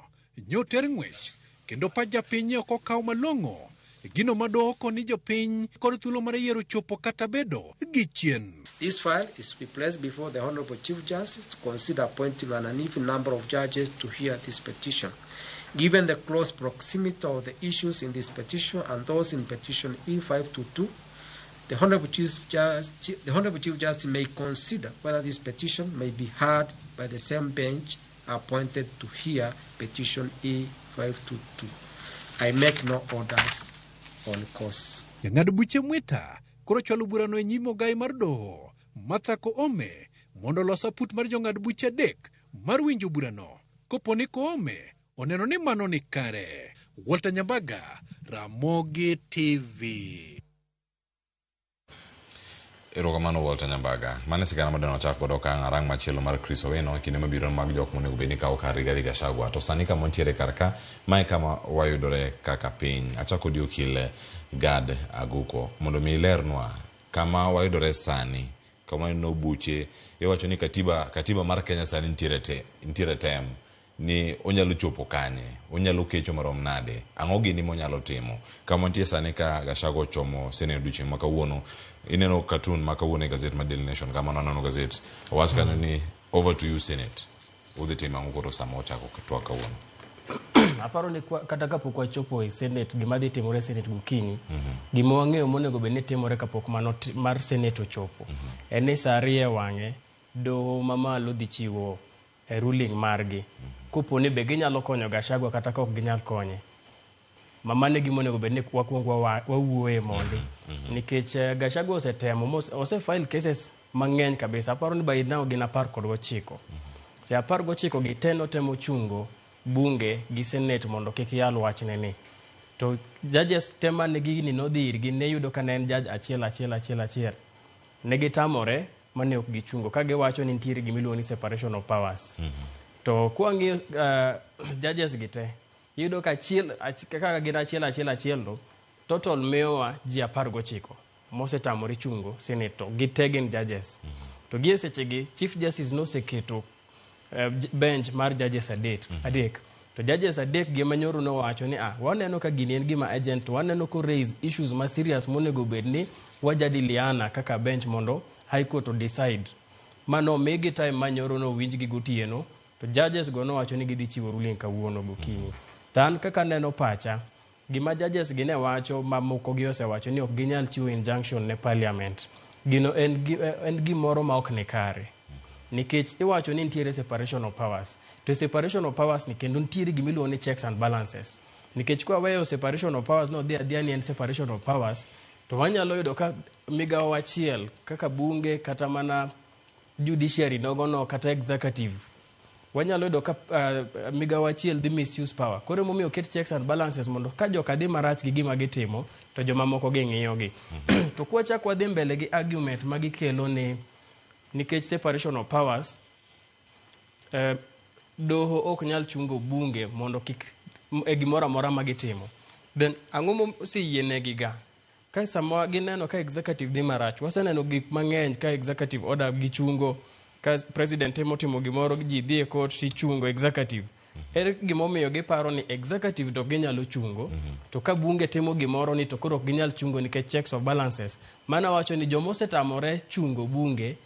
ne oter ng'wech kendo pach japiny ne ok okaw malong'o e gino ma doho okoni jopiny kod thuolo mar yiero chopo kata bedo gi chien. This file is to be placed before the Honorable Chief Justice to consider appointing an uneven number of judges to hear this petition. Given the close proximity of the issues in this petition and those in petition E522, the Honorable Chief Justice may consider whether this petition may be heard by the same bench appointed to hear petition E522. I make no orders on costs. Jang'ad buche Mwita koro chwalo burano e nyim ogai mar doho Martha Koome mondo olos aput mar jong'ad buche adek mar winjo burano kopo ni Koome oneno ni mano ni kare. Walter Nyambaga, Ramogi TV. Erokamano Walter Nyambaga. Mano e sigana madwa wachak godo okang' arang' machielo mar Chris Owino e kinde mabiro mag jok monego bed ni kawo kar Rigathi Gachagua. To sani kama wantiere kar ka, mae kama wayudore kaka piny. Achako di okil Gad Aguko mondo mi ilernwa kama wayudore sani, kama waneno buche, iwacho ni katiba mar Kenya sani nitiere tem ni onyalo chopo kanye, onyalo kecho marom nade, ang'o gini monyalo timo. Kama wantie sani ka Gachagua ochomo Senate odiochieng' ma kawuono, ineno cartoon ma kawuono e gazet mar Daily Nation, kama naneno gazet, owach kanyo ni over to you Senate. Udhi timo ang'o koro sama ochako twak kawuono? Aparo ni kata kapok wachopo e Senate, gima dhi timore e Senate gokinyi, gima wang'eyo monego bed ni timore kapok mano mar Senate ochopo, en ni sa 2 e wang'e, doho mamalo dhi chiwo e ruling margi. Kopo ni be ginyalo konyo Gachagua kata ka ok ginyal konye. Mano e gima onego bed ni wakwongo wawuoye mondi. Nikech Gachagua osetemo, ose file cases mang'eny kabisa. Aparo ni by now gin 19. Se 19 gi te notemo chungo bunge gi Senate mondo kik yal wachne ni. To judges te mane gini nodhi irgi ne yudo ka ne en judge achiel achiel achiel achiel. Ne gitamore mane ok gichungo ka giwacho ni nitiere gima iluongo ni separation of powers. To kwang'iyo judges gi te, iyudo ka achiel, kaka gin achiel achiel achiel to total miyowa ji 19 mosetamore chungo Senate to gite gin judges. To gie sechegi Chief Justice noseketo bench mar judges adek. To judges adek gi manyoro nowacho ni waneno ka gini en gima urgent, to waneno ko raise issues ma serious monego bed ni wajadiliana kaka bench mondo High Court to decide. Mano migi time manyoro no winjgi gotieno, to judges go nowacho ni gidhi chiwo ruling kawuono gokinyi. To an kaka neno pacha, gima judges gi ne wacho ma moko gi osewacho ni ok ginyal chiwo injunction ne parliament. Gino en gimoro ma ok ni kare. Nikech iwacho ni nitiere separation of powers. To separation of powers ni kendo nitiere gima iluongo ni checks and balances. Nikech kwa weyo separation of powers no dhi adhiya ni en separation of powers, to wanyalo yudo ka migawo achiel kaka bunge kata mana judiciary nogono kata executive, wanyalo yudo ka migawo achiel dhi misuse power. Koro emomiyo oket checks and balances mondo ka joka dhi marach gi gima gitimo to jomamoko ging'iyo gi. To kwachako wadhi mbele gi argument ma gikelo ni nikech separation of powers, doho ok nyal chungo bunge mondo kik e gimoro amora ma gitimo. Then ang'o moseyienegi ga? Ka sama gineno ka executive dhi marach, waseneno gik mang'eny ka executive order gichungo, ka president temo timo gimoro ji dhi e court tichungo executive. Ere gimomiyo giparo ni executive to ginyalo chungo, to ka bunge timo gimoro ni to koro ok ginyal chungo nikech checks of balances. Mano wacho ni joma osetamore chungo bunge,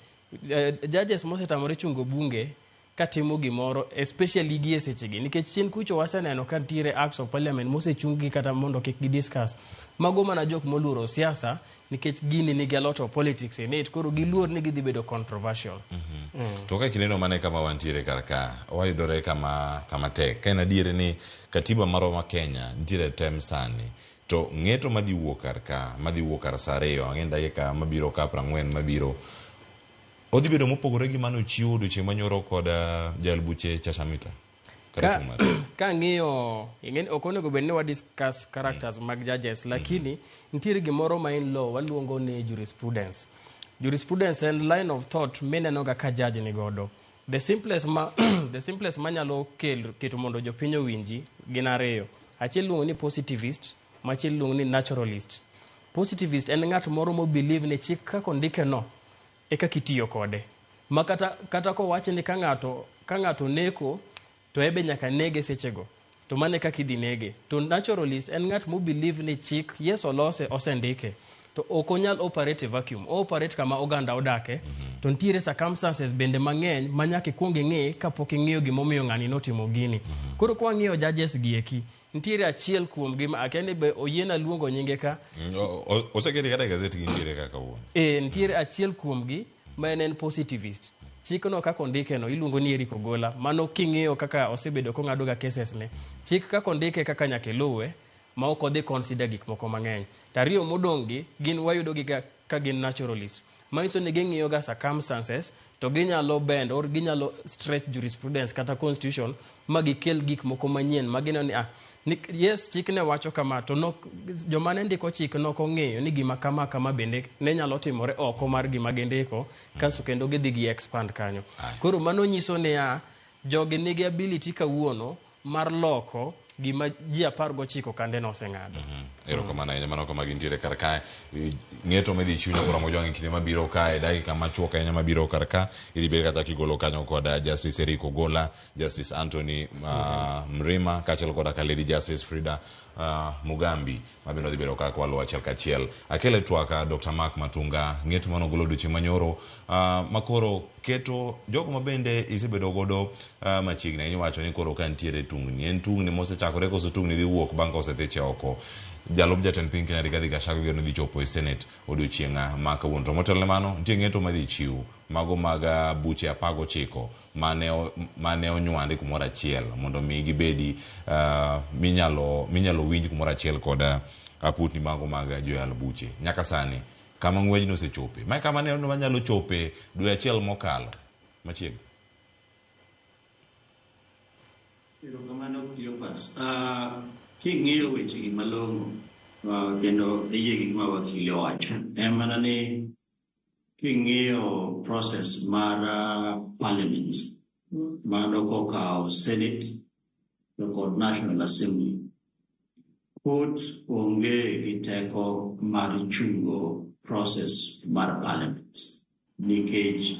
judges mosetamore chungo bunge katimo gimoro, especially gi e sechegi, nikech chien kucho waseneno ka nitiere acts of parliament mosechung gi kata mondo kik gidiscuss. Mago mana jok moluoro siasa nikech gini nigi a lot of politics in it, koro giluor ni gidhi bedo controversial. To ka kineno mane kama wantiere kar ka, wayudore kama tek. Ka en adier ni katiba marwa ma Kenya nitiere tem sani, To ng'eto madhi wuok kar ka, madhi wuok kar saa 2, ang'e ni dakika mabiro ka 40 mabiro, odhi bedo mopogore gi mane ochiw odiochieng' manyoro kod jayal buche Chacha Mwita. Kata chung' mare. Ka ng'iyo, ing'eni ok onego bed ni wa discuss characters mag judges, lakini nitiere gimoro ma in law waluongo ni jurisprudence. Jurisprudence en line of thought mineno ga ka judge ni godo. The simplest ma the simplest manyalo keto mondo jopiny owinji gin ariyo. Achiel iluongo ni positivist, machielo iluongo ni naturalist. Positivist en ng'at moro mo believe ni chik kaka ondike no e kaka itiyo kode. Ma kata kowach ni ka ng'ato neko to ebe nyaka nege sechego. To mano e kaka idhi nege. To naturalist en ng'at mo believe ni chik, yes, olose, osendike. To ok onyal operate e vacuum. O operate kama oganda odake. To nitiere circumstances bende mang'eny ma nyaka ikuong ing'i kapok ing'iyo gimomiyo ng'ani notimo gini. Koro kwa wang'iyo judges gi eki, nitiere achiel kuom gi ma akia ni be oyiena luongo nyinge ka. Oseketi kata e gazet gintiere kaka kawuono. E, nitiere achiel kuom gi ma en positivist. Chikno kaka ondike no iluongo ni Eric Ogola. Mano king'iyo kaka osebedo kong'ado ga cases ne. Chik kaka ondike kaka nyaka iluwe ma ok odhi consider gik moko mang'eny. To ariyo modong' gi gin wayudo gi ka gin naturalist. Manyiso ni ging'iyo ga circumstances to ginyalo bend or ginyalo stretch jurisprudence kata constitution ma gikel gik moko manyien ma gineno ni ni, yes, chik ne wacho kama to nok, joma ne ndiko chik nok ong'eyo ni gima kama kama bende ne nyalo timore oko mar gima gindiko, kasto kendo gidhi gi expand kanyo. Koro mano nyiso niya, jogi nigi ability kawuono mar loko gima ji 19 kande noseng'ado. Erokamano ahinya. Mano kama gintiere kar kae. Ng'eto midhi chiw nyakora Mojwang' e kinde mabiro kae, dakika machuok ahinya mabiro kar ka, idhi bed kata kigolo kanyo kod Justice Eric Ogola, Justice Anthony Mrima, kaachiel koda ka Lady Justice Frida Mugambi, mabende odhi bedo kaka waluwo achiel kachiel. Akele twak Dr. Mark Matunga, ng'eto mane ogolo odiochieng' manyoro, makoro keto jogo mabende isebedo godo machiegni ahinya wacho ni koro ka nitiere tungni, en tungni mosechakore koso tungni dhi wuok bang' ka osethiche oko. Jalup jatend piny Kenya Rigathi Gachagua igeno dhi chopo e Senate odiochieng' ma kawuono. To motelo ne mano, nitie ng'eto madhi chiw mago mag buche 19 mane onywandi kumoro achiel mondo mi gibedi minyalo winj kumoro achiel kod aputni mago mag joyal buche. Nyaka sani kama ng'wejno osechope, mae kama ne wanyalo chope dwe achiel mokalo machiegni. Erokamano Cleopas. King'iyo wechegi malong'o, kendo iyie gi gima wakili owacho, en mana ni king'iyo process mar parliament, mano kokawo Senate to kod National Assembly, court onge gi teko mar chungo process mar parliament nikech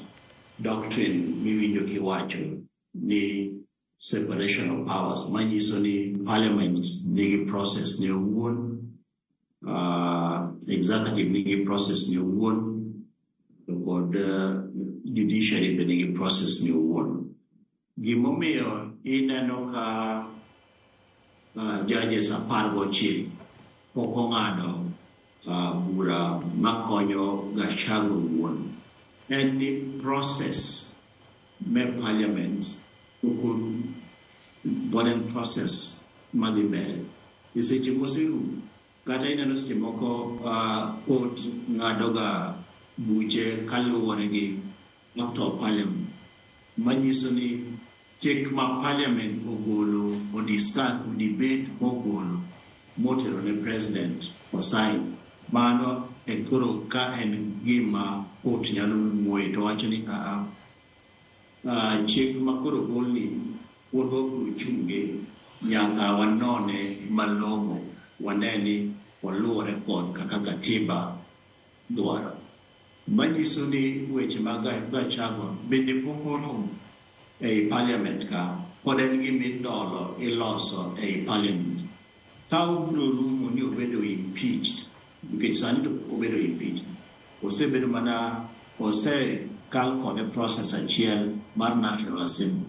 doctrine miwinjo kiwacho ni separation of powers, manyiso ni parliament nigi process ne owuon, executive nigi process ne owuon, to kod judiciary be nigi process ne owuon. Gimomiyo ineno ka judges 19 pok ong'ado bura makonyo Gachagua owuon en ni process me parliament pok orumo, pod en process madhi mbele. E seche moserumo, kata ineno seche moko court ng'ado ga buche kaluwore gi Act of Parliament, manyiso ni chik ma parliament ogolo, o discuss, o debate mogolo motero ne president osign, mano e koro ka en gima court nyalo wuoye to wacho ni chik ma koro ogolni pod wabiro chunge nyaka wanone malong'o, wane ni oluwore kod kaka katiba dwaro. Manyiso ni weche mag Gachagua bende pok oromo ei parliament ka, pod en gima idolo iloso ei parliament. Ka obiro rumo ni obedo impeached, nikech sani to obedo impeached, osebedo mana osekal kode process achiel mar National Assembly.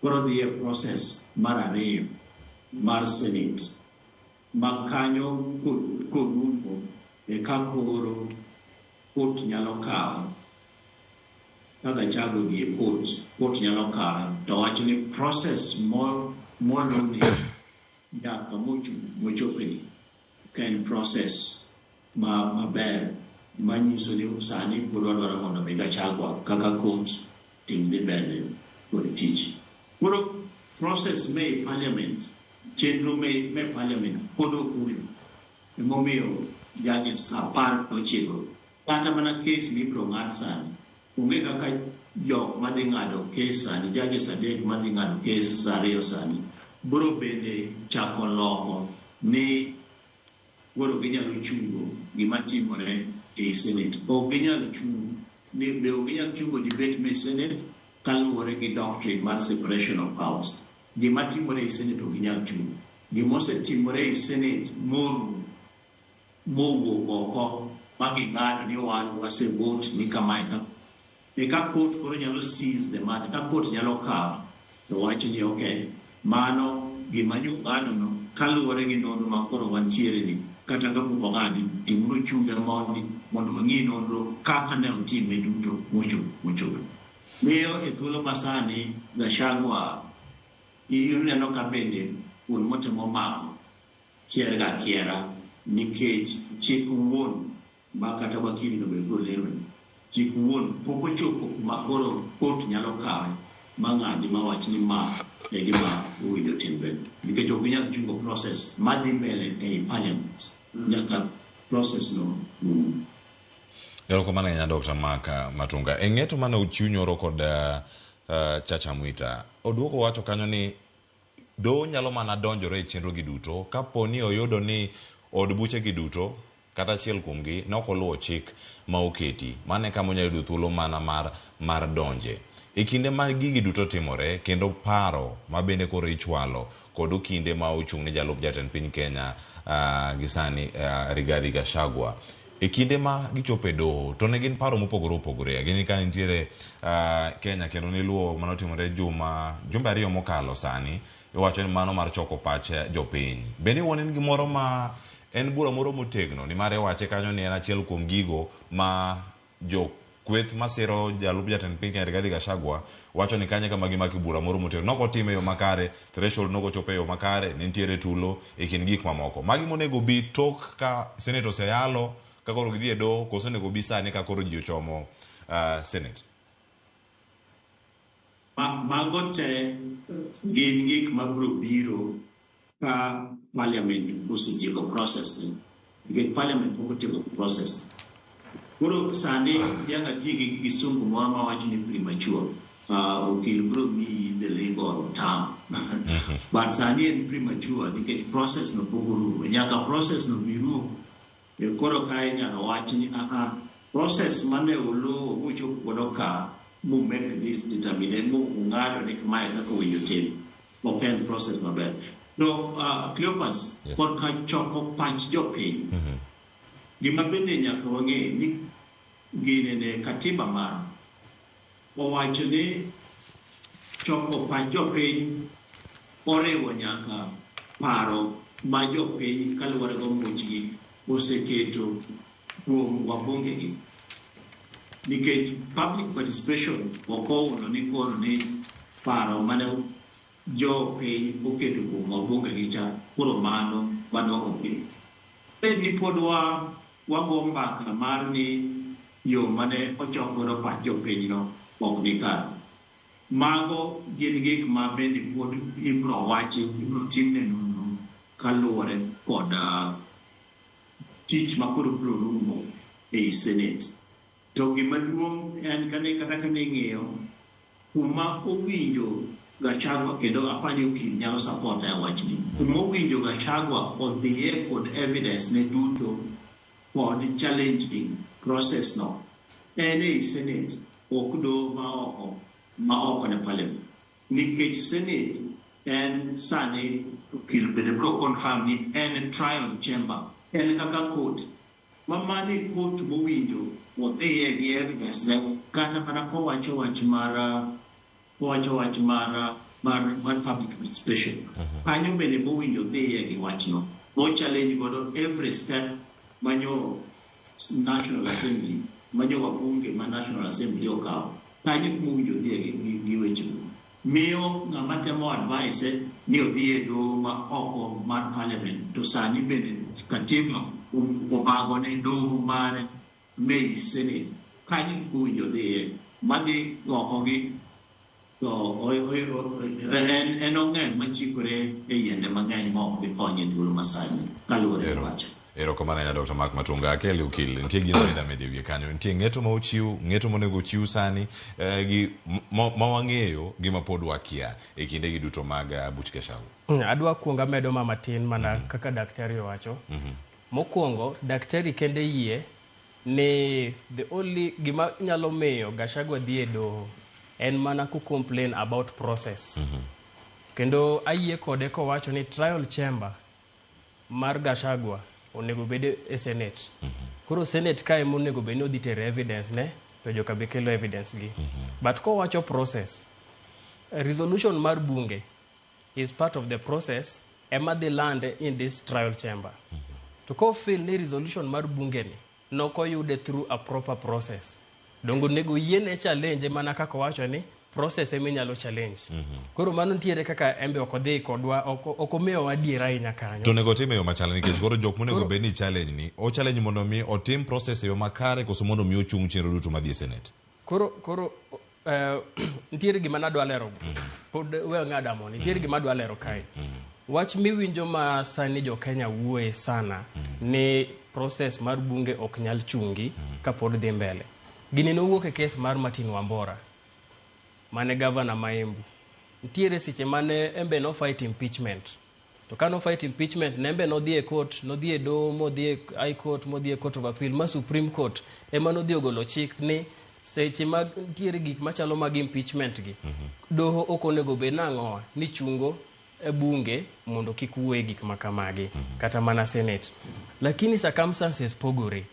Koro odhi e process mar ariyo mar Senate, ma kanyo korumo eka koro court nyalo kawe. Ka Gachagua odhi e court, court nyalo kawe to wacho ni process moluni nyaka mochopeni process ma maber manyiso ni sani pod wadwaro mondo mi Gachagua kaka court tim dhi mbele kod tich. Koro process me parliament, chenro me parliament pod ok orumo. Emomiyo judges 19 kata mana case mibiro ng'ad sani onge kaka jok madhi ng'ado case sani, judges 3 madhi ng'ado case sa 2 sani biro bende chako loko ni koro ginyalo chungo gima timore ei Senate. Ok ginyal chungo ni be ok ginyal chungo debate me Senate kaluwore gi doctrine mar separation of powers. Gima timore ei Senate ok ginyal chungo. Gima osetimore ei Senate morumo mowuok oko ma ging'ado ni wan wase vote ni kamae ka e ka court koro nyalo seize the matter, ka court nyalo kawo to wacho ni okay, mano gima nyo ng'ado no kaluwore gi nonro ma koro wantiere ni kata kapok ong'adi timuru chunge mondi mondo wang'i nonro kaka ne otime duto mochopo. Miyo e thuolo masani Gachagua ineno ka bende wuon motemo mako kier ga kiera nikech chik wuon ma kata wakili no be biro lero ni chik wuon pok ochopo kuma koro court nyalo kawe ma ng'adi ma wach ni ma e gima owinjo timre nikech ok ginyal chungo process madhi mbele ei parliament nyaka process no rum. Erokamano ahinya Dr. Mark Matunga. E ng'eto mane ochiw nyoro kod Chacha Mwita, oduoko wacho kanyo ni doho nyalo mana donjore e chenro gi duto kapo ni oyudo ni od buche gi duto kata achiel kuomgi ne ok oluwo chik ma oketi. Mano e kama onyalo yudo thuolo mana mar donje. E kinde ma gigi duto timore kendo paro ma bende koro ichwalo kod okinde ma ochung' ne jalup jatend piny Kenya gi sani Rigathi Gachagua. E kinde ma gichopo e doho to ne gin paro mopogore opogore. Gin ka nitiere Kenya kendo niluwo manotimore jumbe 2 mokalo sani iwacho ni mano mar choko pach jopiny. Bende iwuon en gimoro ma en bura moro motegno nimar iwache kanyo ni en achiel kuom gigo ma jo kweth masiro jalup jatend piny Kenya Rigathi Gachagua wacho ni kanyo kama gimako bura moro motegno. Nok otime e yo makare, threshold nok ochopo e yo makare, ne nitiere tulo e kind gik mamoko. Magi monego bi tok ka Senate oseyalo ka koro gidhi e doho koso onego bi sani ka koro ji ochomo Senate. Mago te gin gik mabiro biro ka parliament osetieko process ni. Nikech parliament pok otieko process. Koro sani nyaka ti gi kisungu moro mawacho ni premature. Okil biro miyi the legal term. But sani en premature nikech process no pok orumo. Nyaka process no bi rum. E koro kae inyalo wach ni process mane uluwo muchopo godo ka mu make this determination mu ung'ado ni mae kaka owinjo tim. Ok en process maber. No, Cleopas, Yes. korka choko pach jopiny. Gima bende nyaka wang'e ni gine ne katiba mar owacho ni choko pach jopiny oriwo nyaka paro ma jopiny kaluwore gi omuchgi oseketo kuom wabungegi. Nikech public participation ok ouno ni koro ni paro mane jopiny oketo kuom wabungegi cha koro mano onge. Bed ni pod wago mbaka mar ni yo mane ochok godo pach jopinyno ok ni kare. Mago gin gik ma bende pod ibiro wachi, ibiro timne nonro kaluwore kod tich ma koro biro rumo ei Senate. To gima duong' en kata kane ing'iyo kuma owinjo Gachagua kendo apani okil nyalo support e wachni. Kuma owinjo Gachagua odhiye kod evidence ne duto kod challenging process no en ei Senate ok doho ma oko ne parliament. Nikech Senate en sani okil bende biro confirm ni en trial chamber, en kaka court. Ma mano e court mowinjo odhiye gi evidence ne kata mana kowacho wach mar mar public participation. Kanyo bende mowinjo dhiye gi wachno. Mo challenge godo every step manyo National Assembly, manyo wabunge ma National Assembly okawo. Kanyo mowinjo dhiye gi weche go. Miyo ng'ama temo advise ni odhi e doho ma oko mar parliament to sani bende katiba obago ne doho mare mei senate kanyo owinjo dhiye madhi oko gi to en ong'er machikore e yiende mang'eny ma ok gikonye e thuolo masani kaluwore gi wacho. Erokamano ahinya Dr. Mark Matunga. Akeli okil, nitie gino mida medo e wiye kanyo. Nitie ng'eto ma ochiw, ng'eto monego ochiw sani, gi ma wang'eyo gi ma pod wakia e kindegi duto mag buch Gachagua. Adwa kuongo amedo ma matin mana kaka daktari owacho. Mokwongo, daktari kende yie ni the only gima nyalo miyo Gachagua dhi e doho en mana ko complain about process. Kendo ayie kode kowacho ni trial chamber mar Gachagua onego bed e Senate. Koro Senate kae monego bed ni odhi tero evidence ne to joka be kelo evidence gi. But kowacho process, resolution mar bunge is part of the process ema dhi land in this trial chamber. To ko feel ni resolution mar bunge ni nokoyude through a proper process, dongo onego yiene challenge mana kaka owacho ni process ema inyalo challenge. Koro mano nitiere kaka embe ok odhi kodwa, ok omiyowa adiera ahinya kanyo. To onego otim e yo machal nikech koro jok monego bed ni challenge ni, o challenge mondo mi otim process e yo makare koso mondo mi ochung chenro duto madhi e Senate. Koro nitiere gima nadwa lero. Pod we ng'ada moni. Nitiere gima adwa lero kae. Wach miwinjo ma sani jo Kenya wuoye sana ni process mar bunge ok nyal chungi kapod dhi mbele. Gini nowuok e kes mar Martin Wambora mane gavana ma Embu. Nitiere seche mane embe no fight impeachment. To ka no fight impeachment, nembe nodhi e court, nodhi e doho, modhi e High Court, modhi e Court of Appeal, ma Supreme Court ema nodhi ogolo chik ni seche mag nitiere gik machalo mag impeachment gi. Doho ok onego bed nang'owa ni chungo e bunge mondo kik wuoye gik makamagi kata mana Senate. Lakini circumstances pogore.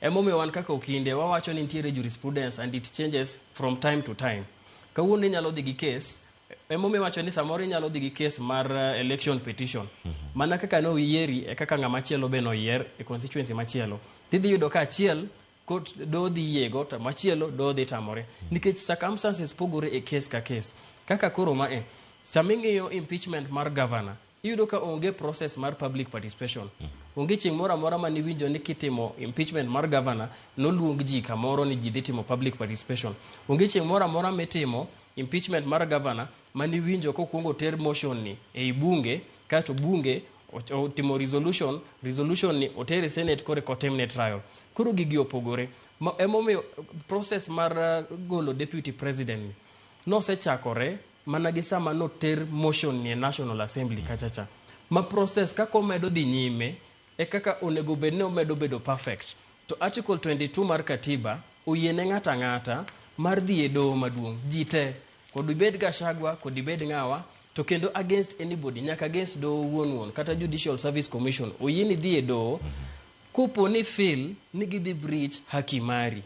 Emomiyo wan kaka okinde wawacho ni nitiere jurisprudence and it changes from time to time. Kawuono inyalo dhi gi case, emomiyo wacho ni samoro inyalo dhi gi case mar election petition. Mana kaka noyieri e kaka ng'ama chielo be noyier e constituency machielo. Tidhi yudo ka achiel court doho dhi yiego to machielo doho dhi tamore. Nikech circumstances pogore e case ka case. Kaka koro mae, sama ing'iyo impeachment mar governor, iyudo ka onge process mar public participation. Onge chieng' moro amora mane iwinjo ni kitimo impeachment mar governor, noluong ji kamoro ni ji dhi timo public participation. Onge chieng' moro amora mitimo impeachment mar governor mane iwinjo kokwongo ter motion ni ei bunge, kaeto bunge otimo resolution, resolution ni oter e Senate koro eka otimne trial. Koro gigi opogore. Emomiyo process mar golo deputy president ni nosechakore mana gi sama noter motion ni e National Assembly kacha cha. Ma process kaka omedo dhi nyime e kaka onego bed ni omedo bedo perfect. To Article 22 mar katiba oyiene ng'ato ang'ata mar dhi e doho maduong', ji te, kod ibed Gachagua, kod ibed ng'awa, to kendo against anybody, nyaka against doho wuon wuon, kata Judicial Service Commission, oyieni dhi e doho, kopo ni feel ni gidhi breach haki mari.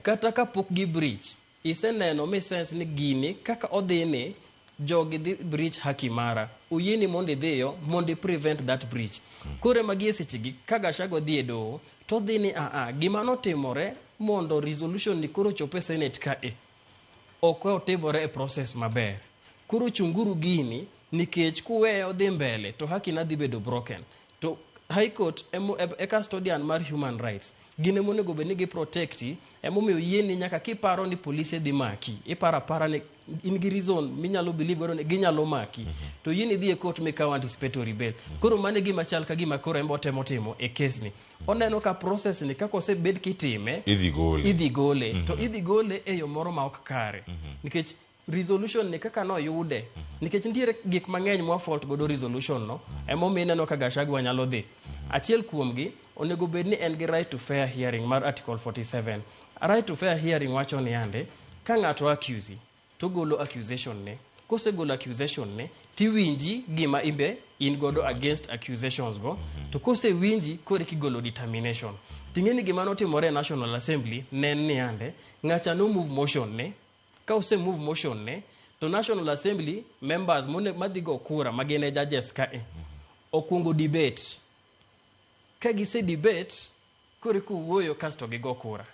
Kata kapok gi breach, iseneno mi sense ni gini kaka odhi ni jogi dhi breach haki mara, oyieni mondo idhiyo mondo i prevent that breach. Koro ema gi e sechegi ka Gachagua dhi e doho to odhi ni gima notimore mondo resolution ni koro chop e Senate ka e ok otimore e process maber. Koro chunguru gini nikech kuweyo odhi mbele to haki na dhi bedo broken. To High Court e custodian mar human rights. Gin ema onego bed ni gi protecti, emomiyo yieni nyaka kiparo ni polise dhi maki, iparo apara ni in gi reason minyalo believe godo ni ginyalo maki. To yieni dhi e court mikaw anticipatory bail. Koro mano e gima chal ka gima koro en be otemo timo e case ni. Oneno ka process ni kaka osebed kitime, idhi gole. Idhi gole. To idhi gole e yo moro ma ok kare. Nikech resolution ni kaka noyude, nikech nitiere gik mang'eny mwa fault godo resolution no, emomiyo ineno ka Gachagua nyalo dhi. Achiel kuomgi onego bed ni en gi right to fair hearing mar Article 47. Right to fair hearing wacho ni ande, ka ng'ato accuse, to golo accusation ne. Kosegolo accusation ne, tiwinji gima imbe in godo against accusations go. To kosewinji, koro eka igolo determination. Ting'e ni gima notimore e National Assembly ne en ni ande, ng'acha no move motion ne, ka ose move motion ne, to National Assembly members mone madhi go kura ma gin e judges ka e, okwongo debate. Ka gise debate, koro eka wuoyo kasto gigo kura.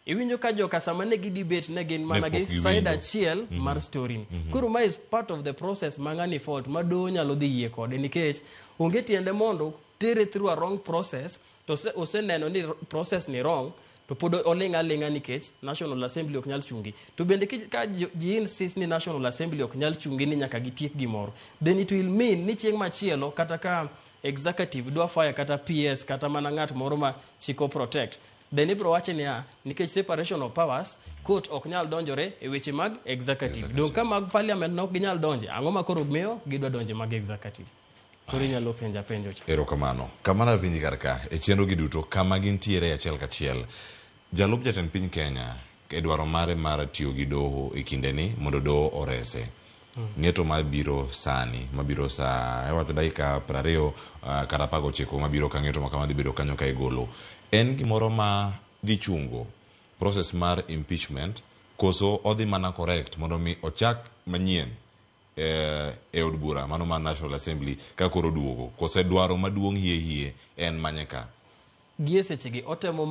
Iwinjo ka joka sama ne gi debate ne gin mana Ne gi pok side giwinjo. achiel mar story ni. Koro ma is part of the process ma ng'ani fault ma doho nyalo dhi yie kode nikech onge tiende mondo tere through a wrong process to oseneno ni process ni wrong to pod oling' aling'a nikech National Assembly ok nyal chungi. To bende ka ji insist ni National Assembly ok nyal chungi ni nyaka gitiek gimoro, then it will mean ni chieng' machielo kata ka executive dwa fire kata PS kata mana ng'at moro ma chiko protect, then ibro wache niya nikech separation of powers, court ok nyal donjore e weche mag executive. Dong ka mag parliament nok ginyal donje, ang'o ma koro miyo gidwa donje mag executive? Koro inyalo penja penjo cha. Erokamano. Kamano penji kar ka, e chenro gi duto, kama gintiere achiel kachiel. Jalup jatend piny Kenya e dwaro mare mar tiyo gi doho e kindeni mondo doho orese. Ng'eto mabiro sani, mabiro saa, iwacho dakika 20 kata 19 mabiro ka ng'eto ma kama dhi bedo kanyo ka igolo. En gimoro ma dhi chungo process mar impeachment koso odhi mana correct mondo mi ochak manyien e od bura mano mar National Assembly ka koro duogo kose dwaro maduong' hie hie en manye ka. Gie sechegi otemo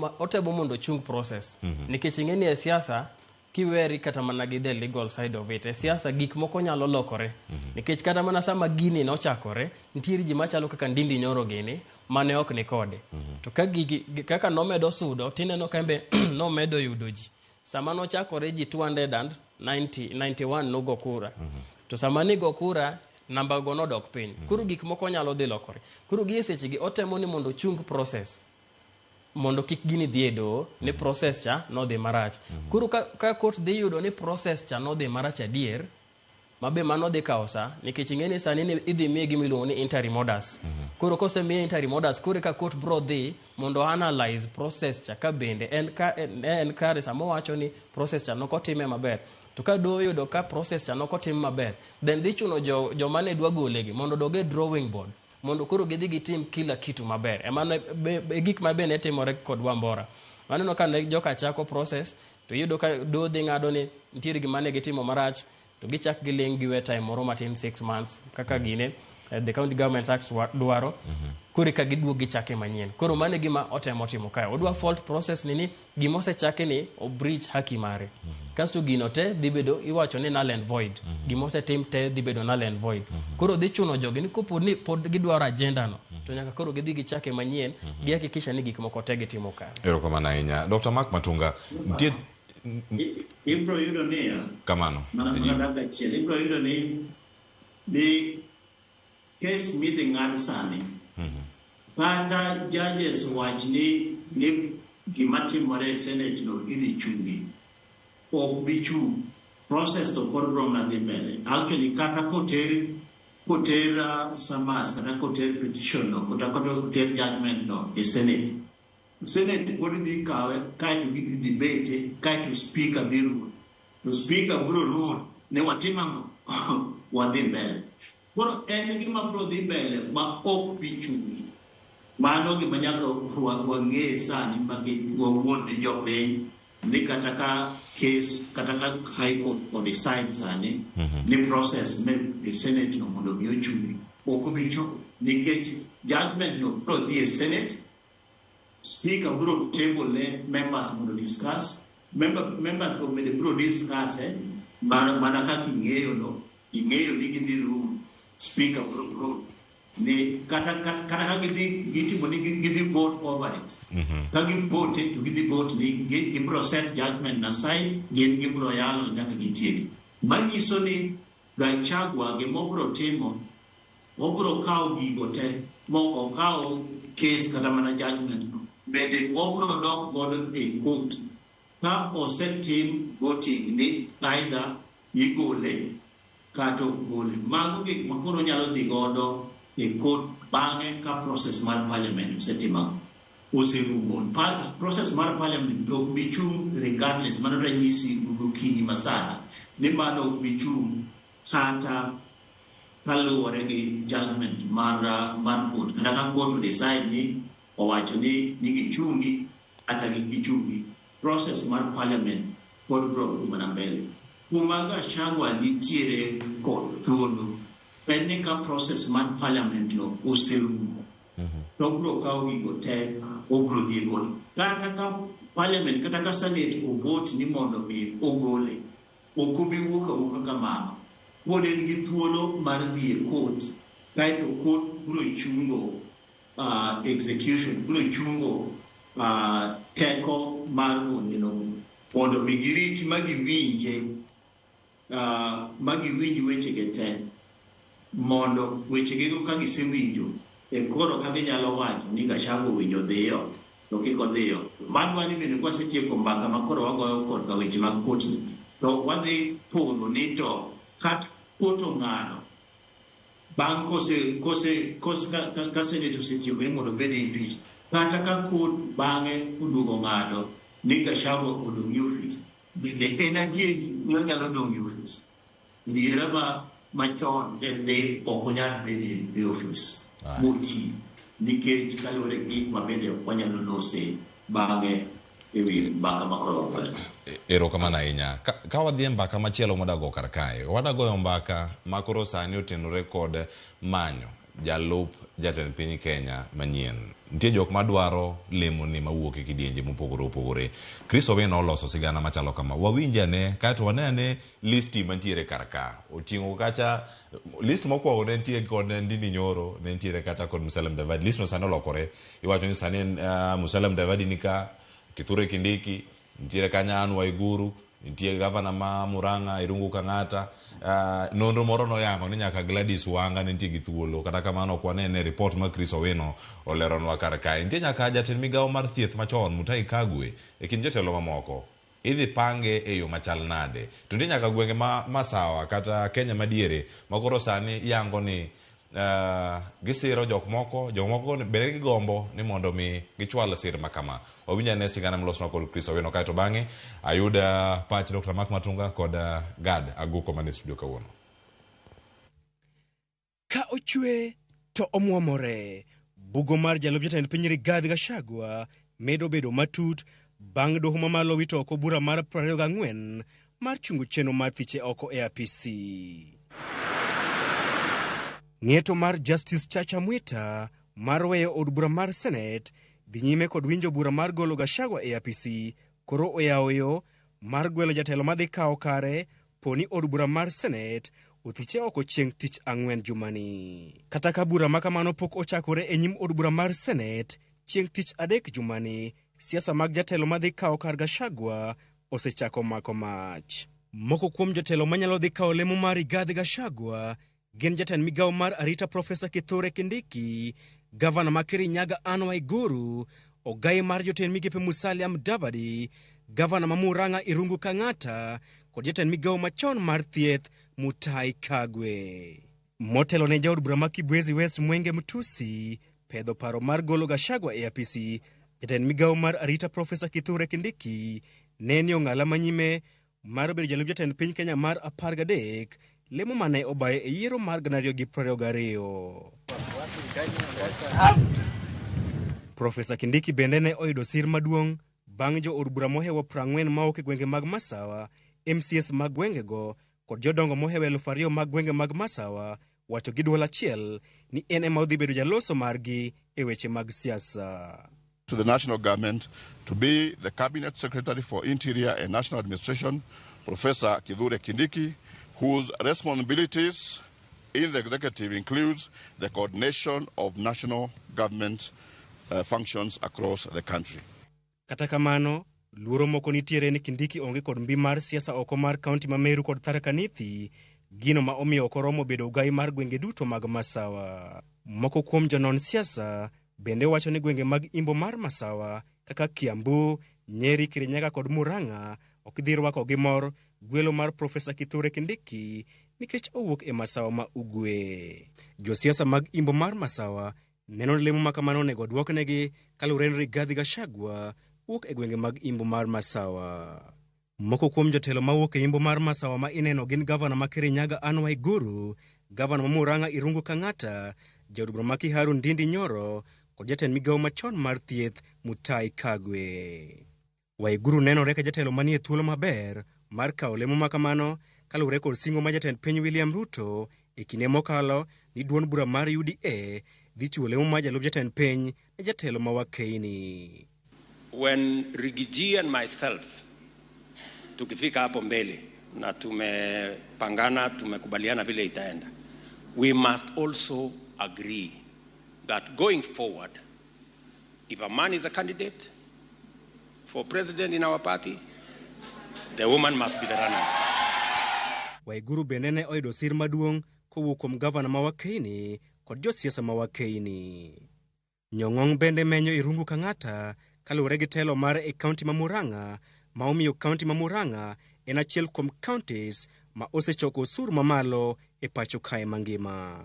mondo ochung process. Nikech ing'e ni e siasa kiweri kata mana gi the legal side of it, e siasa gik moko nyalo lokore. Nikech kata mana sama gini nochakore, nitiere ji machalo kaka Ndindi Nyoro gini mane ok ni kode. To ka gigi, kaka nomedo sudo, tineno ka embe nomedo yudo ji. Sama nochakore ji 291 nogo kura. To sama nigo kura, namba go nodok piny. Koro gik moko nyalo dhi lokore. Koro gie sechegi otemo ni mondo ochung process. Mondo kik gini dhi e doho ni process cha nodhi marach. Koro ka court dhi yudo ni process cha nodhi marach adier, mabe mano dhi kawo sa, nikech ing'e ni sani ni idhi miye gima iluongo ni interim orders. Koro kosemiye interim orders, koro eka court bro dhi mondo analyze process cha ka bende en kare sama owacho ni process cha nokotime maber. To ka doho oyudo ka process cha nokotim maber, then dhi chuno joma ne dwa golegi mondo odog e drawing board mondo koro gidhi gitim kila kitu maber. Ema e gik ma be ne timore kod Wambora. Waneno ka ne joka chako process, to iyudo ka doho dhi ng'ado ni nitiere gima ne gitimo marach, to gichak giling' giwe time moro matin 6 months kaka gine the county government act dwaro. Koro eka giduog gichake manyien. Koro mano e gima otemo timo kae. Odwa fault process ni gima osechake ni o breach haki mare. Kasto gino te dhi bedo iwacho ni null and void. Gima osetim te dhi bedo null and void. Koro dhi chuno jogi ni kopo ni pod gidwaro agenda no, to nyaka koro gidhi gichake manyien, gihakikisha ni gik moko te gitimo kare. Erokamano ahinya. Dr. Mark Matunga, nitie Ibro yudo niya, kamano. mana dakika achiel, ibro yudo ni kes midhi ng'ad sani, kata judges wach ni gima timore e Senate no idhi chungi, ok bi chung'. Process to pod bro mana dhi mbele. Actually, kata koter summons, kata koter petition no, kata koter judgment no e Senate, Senate pod dhi kawe, kaeto gidhi debate, kaeto speaker dhi rule. To speaker bro rule ne watim ang'o? Wadhi mbele. Koro en gima bro dhi mbele ma ok bi chungi. Mano gima nyaka wang'e sani ma wawuond jopiny ni kata ka case, kata ka High Court o decide sani ni process me e Senate no mondo mi ochungi, ok obi chung' nikech judgment no bro dhi e Senate, speaker bro table ne members mondo discuss, members go bende bro discuss mana kaka ing'eyo no, ing'eyo ni gidhi rule, speaker bro rule ni kata ka gidhi gitimo ni gidhi vote over it. Ka gi vote to gidhi vote ni gibro set judgment aside, gin gibro yalo nyaka gitieki. Manyiso ni Gachagua gima obro timo, obro kawo gigo te, mo okawo case kata mana judgment no, bende obro dok godo e court ka osetim voting ni either igole kata ok gole. Mago gik ma koro nyalo dhi godo e court bang'e ka process mar parliament osetimo oserumo. Process mar parliament ok bi chung' regardless. Mano ranyisi gokinyi masani ni mano ok bi chung' kata kaluwore gi judgment mar court. Kata ka court decide ni owacho ni gichungi kata kik gichungi, process mar parliament pod biro dhi mana mbele. Kuma Gachagua nitiere kod thuolo en ni ka process mar parliament no oserumo, To obiro kawo gigo te, obiro dhi e court. Kata ka parliament kata ka senate ovote ni mondo mi ogole, ok obi wuok awuoka kamano. Pod en gi thuolo mar dhi e court, kaeto court biro chungo execution, biro chungo teko mar goleno mondo mi girit ma giwinje ma giwinj wechege te, mondo wechegego ka gisewinjo e koro ka ginyalo wacho ni Gachagua owinjo dhiyo to kik odhiyo. Madwa ni bende kwasetieko mbaka ma koro wagoyo korka weche mag court ni, to wadhi poro ni to kata court ong'ado bang' kose kose kose ka senate osetieko ni mondo obed impeached, kata ka court bang'e oduogo ng'ado ni Gachagua odong' e ofis, bende en adieri ni onyalo dong' e ofis? Adiera ma machon en ni ok onyal bedo e ofis moti, nikech kaluwore gi gik ma bende ok wanyalo lose bang'e ewi mbaka ma koro wagoyo. Erokamano ahinya. Ka wadhi e mbaka machielo mwadago kar kae, wadagoyo mbaka ma koro sani otenore kod manyo jalup jatend piny Kenya manyien. Nitie jok madwaro lemoni mawuok e kidienje mopogore opogore. Chris Owino oloso sigana machalo kama. Wawinj ane, kaeto wane ane listi mantiere kar ka. Oting'o kacha, list mokwongo ne nitie kod Ndindi Nyoro, ne nitiere kacha kod Musalia Mudavadi. List no sani olokore. Iwacho ni sani en Musalia Mudavadi ni ka, Kithure Kindiki, nitiere kanya Anne Waiguru, nitie gavana ma Murang'a Irungu Kang'ata. Nonro moro noyango ni nyaka Gladys Wanga ne nitie gi thuolo. Kata kamano ok wanene e report ma Chris Owino oleronwa kar kae. Nitie nyaka jatend migawo mar thieth machon Mutahi Kagwe e kind jotelo mamoko. Idhi pange e yo machal nade? To nitie nyaka gwenge ma Masawa kata Kenya madiere ma koro sani yango ni gisiro jok moko, jok moko bende gigombo ni mondo mi gichwal sir ma kama. Wawinj ane sigana molosnwa kod Chris Owino kaeto bang'e ayud pach Dr. Mark Matunga kod Gad Aguko manie studio kawuono. Ka ochwe to omwomore. Bugo mar jalup jatend piny Rigathi Gachagua medo bedo matut bang' doho mamalo wito oko bura mar 24 mar chungo chenro mar thiche oko e apisi. Ng'eto mar Justice Chacha Mwita mar weyo od bura mar Senate dhi nyime kod winjo bura mar golo Gachagua e apisi koro oyawo yo mar gwelo jatelo madhi kawo kare poni od bura mar Senate othiche oko chieng' tich ang'wen jumani. Kata ka bura ma kamano pok ochakore e nyim od bura mar Senate chieng' tich adek jumani, siasa mag jatelo madhi kawo kar Gachagua osechako mako mach. Moko kuom jotelo manyalo dhi kawo lemo mar Rigathi Gachagua gin jatend migawo mar arita Profesa Kithure Kindiki, gavana ma Kirinyaga Anne Waiguru, ogai mar jotend migepe Musalia Mudavadi, gavana ma Murang'a Irungu Kang'ata kod jatend migawo machon mar thieth Mutahi Kagwe. Motelo ne jaod bura ma Kibwezi West Mwenge Mtusi pedho paro mar golo Gachagua e apisi, jatend migawo mar arita Profesa Kithure Kindiki ne ni ong'ala manyime mar bedo jalup jatend piny Kenya mar 13, lemo mane obaye e yiero mar 2022. Profesa Kindiki bende ne oyudo sir maduong' bang' jo od bura mohewo 40 mawuok e gwenge mag Masawa, MCS mag gwengego kod jodongo mohewo 2000 mag gwenge mag Masawa wacho gi duol achiel ni en ema odhi bedo jaloso margi e weche mag siasa. To the national government to be the Cabinet Secretary for Interior and National Administration, Professor Kithure Kindiki, whose responsibilities in the executive includes the coordination of national government functions across the country. Kata kamano, luoro moko nitiere ni Kindiki onge kod mbi mar siasa oko mar kaunti ma Meru kod Tharaka Nithi, gino ma omiyo ok oromo bedo ogai mar gwenge duto mag Masawa. Moko kuom jonon siasa bende wacho ni gwenge mag imbo mar Masawa kaka Kiambu, Nyeri, Kirinyaga kod Murang'a ok dhi rwako gi mor gwelo mar Profesa Kithure Kindiki nikech owuok e Masawa ma Ugwe. Josiasa mag imbo mar Masawa neno ni lemo ma kamano onego odwoknegi kaluwore ni Rigathi Gachagua wuok e gwenge mag imbo mar Masawa. Moko kuom jotelo mawuok e imbo mar Masawa ma ineno gin gavana ma Kirinyaga Anne Waiguru, gavana ma Murang'a Irungu Kang'ata, jaod bura ma Kiharu Ndindi Nyoro kod jatend migawo machon mar thieth Mutahi Kagwe. Waiguru nenore ka jatelo manie thuolo maber mar kawo lemo ma kamano kaluwore kod singo ma jatend piny William Ruto e kinde mokalo ni duond bura mar UDA dhi chiwo lemo mar jalup jatend piny ne jatelo ma Wakeini. When Riggy G and myself tukifika hapo mbele na tumepangana, tumekubaliana vile itaenda, we must also agree that going forward, if a man is a candidate for president in our party, the woman must be the runner. Waiguru bende ne oyudo sir maduong' kowuok kuom gavana ma Wakeini kod josiasa ma Wakeini. Nyong'ong bende menyo Irungu Kang'ata kaluwore gi telo mare e kaunti ma Murang'a ma omiyo kaunti ma Murang'a en achiel kuom counties ma osechoko osuru mamalo e pacho kae mangima.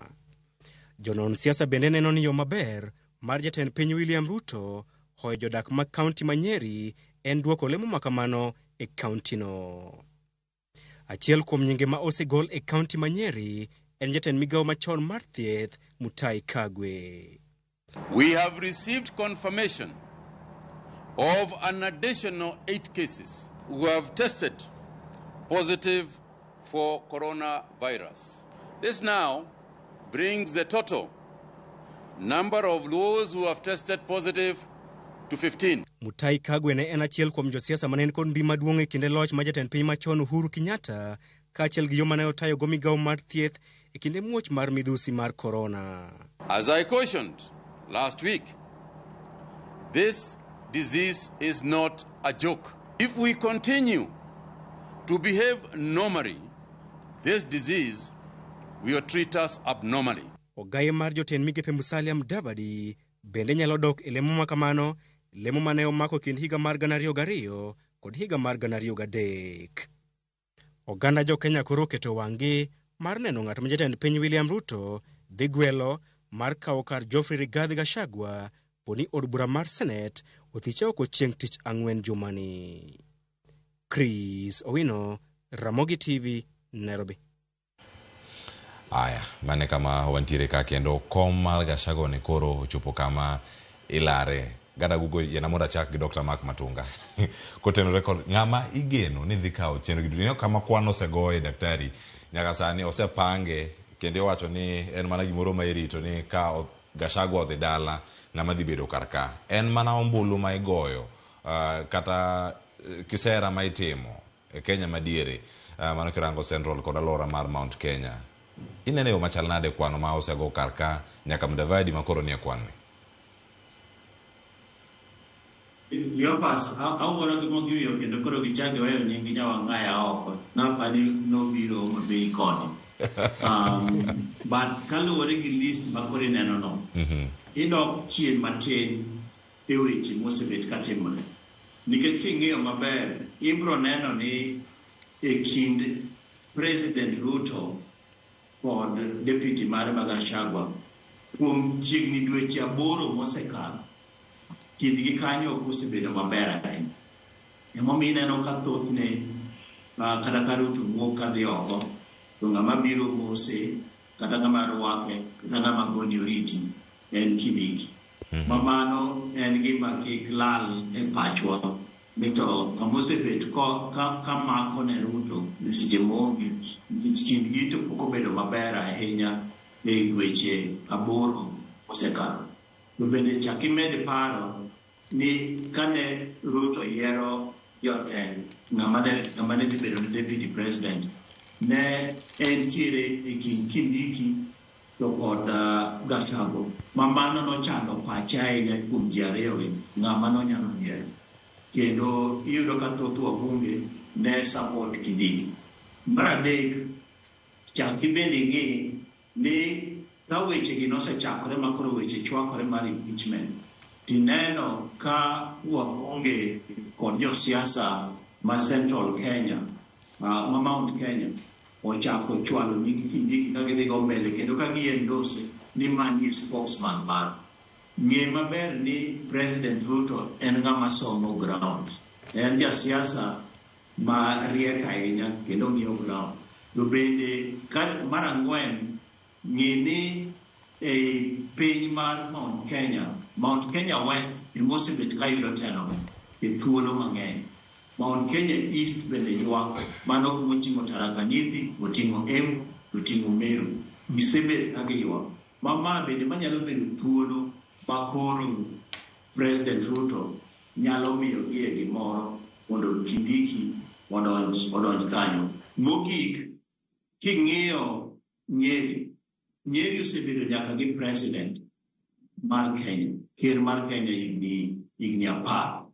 Jonon siasa bende neno ni yo maber mar jatend piny William Ruto hoyo jodak ma kaunti ma Nyeri en duoko lemo makamano e kauntino. Achiel kuom nyinge ma osegol e kaunti ma Nyeri en jatend migawo machon mar thieth Mutahi Kagwe. We have received confirmation of an additional 8 cases who have tested positive for coronavirus. This now brings the total number of those who have tested positive to 15. Mutahi Kagwe ne en achiel kuom josiasa mane en kod mbi maduong' e kinde loch mar jatend piny machon Uhuru Kenyatta kaachiel gi yo mane otayogo migawo mar thieth e kinde muoch mar midhusi mar korona. As I cautioned last week, this disease is not a joke. If we continue to behave normally, this disease will treat us abnormally. Ogaye mar jotend migepe Musalia Mudavadi bende nyalo dok e lemo makamano, lemo mane omako kind higa mar 2002 kod higa mar 2003. Oganda jo Kenya koro oketo wang'gi mar neno ng'at ma jatend piny William Ruto dhi gwelo mar kawo kar Geoffrey Rigathi Gachagua poni od bura mar Senate othiche oko chieng' tich ang'wen jumani. Chris Owino, Ramogi TV, Nairobi. Aya, mane kama wantiere ka kendo kom mar Gachagua ni koro ochopo kama ilare. Gada gugo yiena mondo achak gi Dr. Mark Matunga. Kotenore kod ng'ama igeno ni dhi kawo chenro gi duto. Kama kwan osegoye daktari nyaka sani osepange kendo iwacho ni en mana gimoro ma irito ni ka Gachagua odhi dala ng'ama dhi bedo kar ka. En mana ombulu ma igoyo kata kisera ma itimo e Kenya madiere mano kirango Central kod alwora mar Mount Kenya. Ineno yo machal nade kwano ma osego kar ka nyaka Mudavadi ma koro nie kwan ni? Leopas, awuoro gi mogiyo kendo koro gichak giweyo nying Nyawang'aya oko. Napani nobiro Homa Bay koni. But kaluwore gi list ma koro ineno no, idok chien matin e weche mosebet katimore. Nikech king'iyo maber, ibro neno ni e kind President Ruto kod deputy mare ma Gachagua kuom chiegni dweche 8 mosekalo, kindgi kanyo ok osebedo maber ahinya. Emomiyo ineno ka thothne kata ka Ruto wuok kadhi oko, to ng'ama biro mose, kata ng'ama rwake, kata ng'ama gone oriti en Kindiki. Ma mano en gima kik lal e pachwa ni to ng'ama osebet ka mako ne Ruto e seche moonge, nikech kindgi to pok obedo maber ahinya e dweche 8 mosekalo. To bende chak imed paro ni kane Ruto yiero jotend ng'ama ne dhi bedo ne deputy president, ne entiere e kind Kindiki to kod Gachagua, ma mano nochando pache ahinya kuom ji ariyogi ng'ama nonyalo yiero. Kendo iyudo ka thoth wabunge ne support Kindiki. Mar adek, chak ibende ing'e ni ka wechegi nosechakore ma koro weche chwakore mar impeachment, tineno ka wabunge kod josiasa ma Central Kenya, ma Mount Kenya, ochako chwalo nying Kindiki ka gidhi go mbele kendo ka gi-endorse ni mani spokesman mar. Ng'e maber ni President Ruto en ng'ama somo ground. En jasiasa ma riek ahinya kendo ng'iyo ground. To bende mar ang'wen, ng'e ni e piny mar Mount Kenya, Mount Kenya West emosebet ka yudo telo e thuolo mang'eny. Mount Kenya East bende ywak, mano kuma oting'o Tharaka Nithi, oting'o Embu, oting'o Meru. Gisebet ka giywak. Ma ma bende manyalo bedo thuolo ma koro President Ruto nyalo miyogie gimoro mondo Kindiki odonj kanyo. Mogik, king'iyo Nyeri, Nyeri osebedo nyaka gi president mar Kenya, ker mar Kenya higni 10,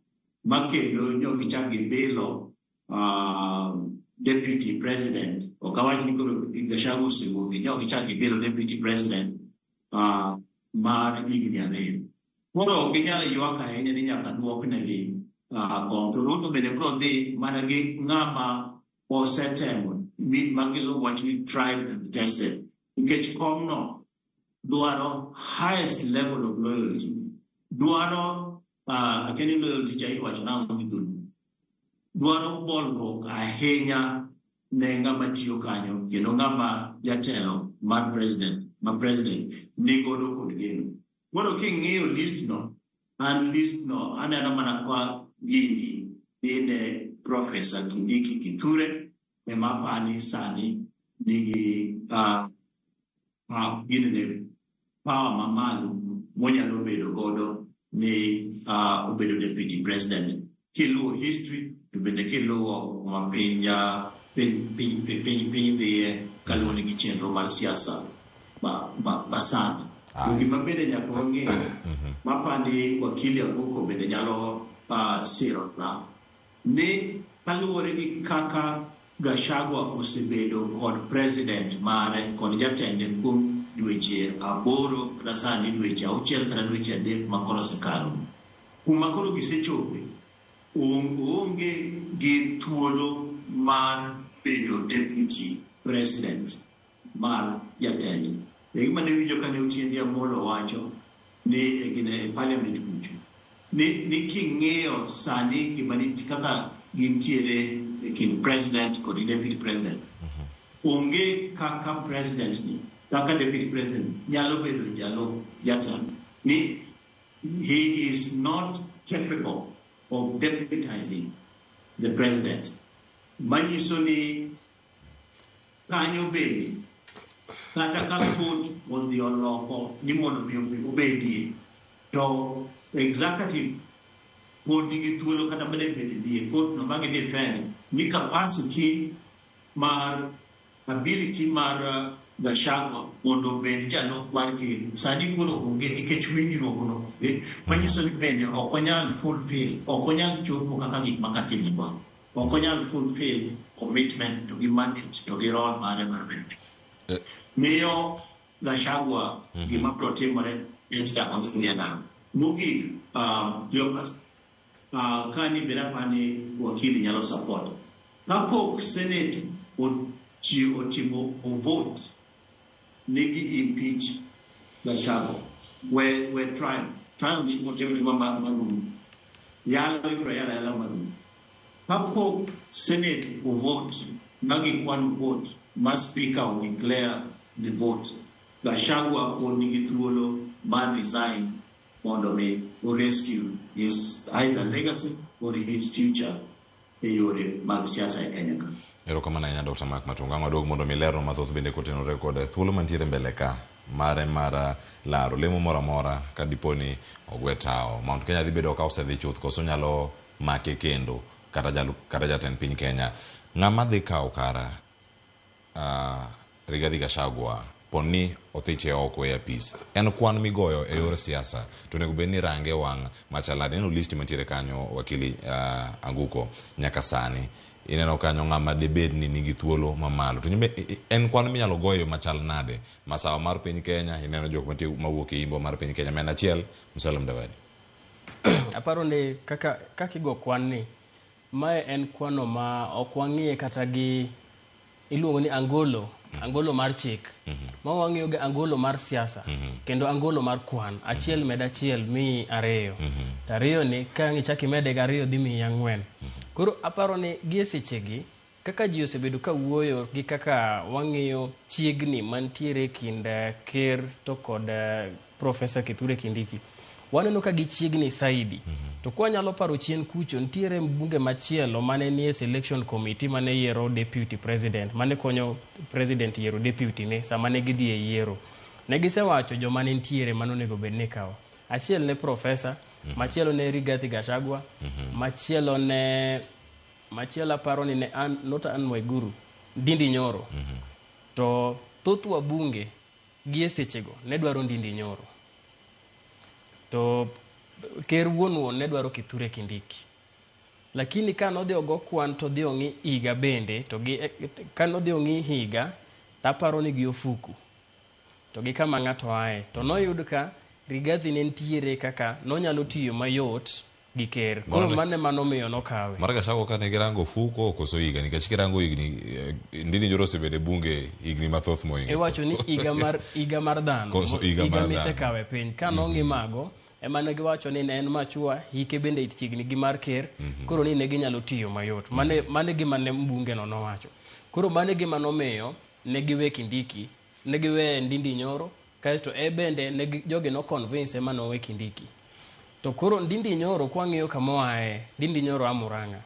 ma kendo nyo gichak gibilo deputy president. Ok awach ni koro Gachagua osewuok, nyo gichak gibilo deputy president mar higni 2. Koro ok ginyal ywak ahinya ni nyaka duoknegi kom. To Ruto bende biro dhi mana gi ng'ama osetemo, ma kizungu wacho ni tried and tested, nikech komno dwaro highest level of loyalty, dwaro akia ni loyalty cha iwacho nang'o gi dholuo, dwaro bolruok ahinya ne ng'ama tiyo kanyo kendo ng'ama jatelo mar president ma president nigodo kod geno. Koro king'iyo list no, an list no aneno mana ka gini dhi ne Professor Kindiki Kithure ema apani sani nigi ginene power mamalo monyalo bedo godo ni obedo deputy president. Kiluwo history to bende kiluwo kuma piny dhiye kaluwore gi chenro mar siasa ma sani. To gima bende nyaka wang'e, mapani wakili Aguko bende nyalo siro na, ni kaluwore gi kaka Gachagua osebedo kod president mare kod jatende kuom dweche 8 kata sani dweche 6 kata dweche 3 ma koro osekalo. Kuma koro gisechope, oonge gi thuolo mar bedo deputy president mar jatende. E gima ne winjo kane Otiende Amollo wacho ni e gine parliament kucho. Ni king'iyo sani gima nitie kaka gintiere e kind president kod deputy president. Onge kaka president ni, kaka deputy president nyalo bedo jalup jatelo. Ni he is not capable of deputizing the president. Manyiso ni kanyo bende kata ka court odhi oloko ni mondo mi obedie, to executive pod nigi thuolo kata mana bende dhi e court no ma gi defend ni capacity mar ability mar Gachagua mondo obed jalup mar ker sani koro onge nikech winjruok no onge, manyiso ni bende ok onyal fulfill, ok onyal chopo kaka gik ma katiba dwaro, ok onyal fulfill commitment to gi mandate to gi role mare mar bedo. Miyo Gachagua gima biro timore en chako dhi e nam. Mogik, Cleopas, kani bende apani wakili nyalo support. Kapok Senate otimo vote nigi impeach Gachagua, we trial ni otimo marumo, yalo ibiro yalo ayala marumo. Kapok Senate ovote magikwan vote ma speaker o declare the vote, Gachagua pod nigi thuolo mar resign mondo mi o rescue his either legacy or his future e yore mag siasa e Kenya ka. Erokamano ahinya Dr. Mark Matunga. Waduog mondo mi lerno mathoth bende kotenore kod thuolo mantiere mbele ka mare mar laro lemo moro amora ka dipo ni ogwe tawo. Mount Kenya dhi bedo ka osedhi chuth koso nyalo make kendo kata jatend piny Kenya. Ng'ama dhi kawo kara Rigathi Gachagua poni othiche oko e apis. En kwan migoyo e yor siasa to onego bed ni range wang' machal nade. Ineno list mantiere kanyo wakili Anguko nyaka sani. Ineno kanyo ng'ama debed ni nigi thuolo mamalo. To nyime en kwan minyalo goyo machal nade. Masawa mar piny Kenya, ineno jok mantie mawuok e imbo mar piny Kenya. Men achiel, Musalia Mudavadi. Aparo ni kaka igo kwan ni, mae en kwano ma ok wang'iye kata gi iluongo ni angolo, angolo mar chik. Ma wang'iyo gi angolo mar siasa, kendo angolo mar kwan. Achiel med achiel miyi 2. To 2 ni ka ang' ichak imede gi 2 dhi miyi 4. Koro aparo ni gie sechegi, kaka ji osebedo ka wuoyo gi kaka wang'iyo chiegni mantiere kind ker to kod Professor Kithure Kindiki, waneno ka gichiegni saidi. To kwa nyalo paro chien kucho, nitiere mbunge machielo mane nie selection committee mane yiero deputy president, mane konyo president yiero deputy ne sama ne gidhi e yiero. Ne gisewacho joma ne nitiere mane onego bed ni kawo. Achiel ne profesa, machielo ne Rigathi Gachagua, machielo ne machielo aparo ni ne an, not Anne Waiguru, Ndindi Nyoro. To thoth wabunge gi e sechego ne dwaro Ndindi Nyoro. To ker wuon wuon ne dwaro Kithure Kindiki. Lakini ka nodhi ogo kwan to odhi ong'i higa bende to gi ka nodhi ong'i higa to aparo ni gi ofuku to gi kama ng'ato aye to noyud ka Rigathi ne nitiere kaka nonyalo tiyo mayot gi ker. Koro mano ema nomiyo nokawe. Mar Gachagua kane girango ofuko koso higa nikech kirango higni Ndindi Nyoro osebedo e bunge higni mathoth mohingo. Iwacho ni higa mar higa mar dhano Koso higa mar dhano. misekawo e piny ka nong'i mago ema ne giwacho ni ne en machua hike bende chiegni gi mar ker koro ni ne ginyalo tiyo mayot. Mane mane gima ne mbunge no nowacho. Koro mane gima nomiyo ne giwe Kindiki, ne giwe Ndindi Nyoro kaeto e bende ne jogi no convince ema nowe Kindiki. To koro Ndindi Nyoro kwang'iyo kama oaye, Ndindi Nyoro a Murang'a.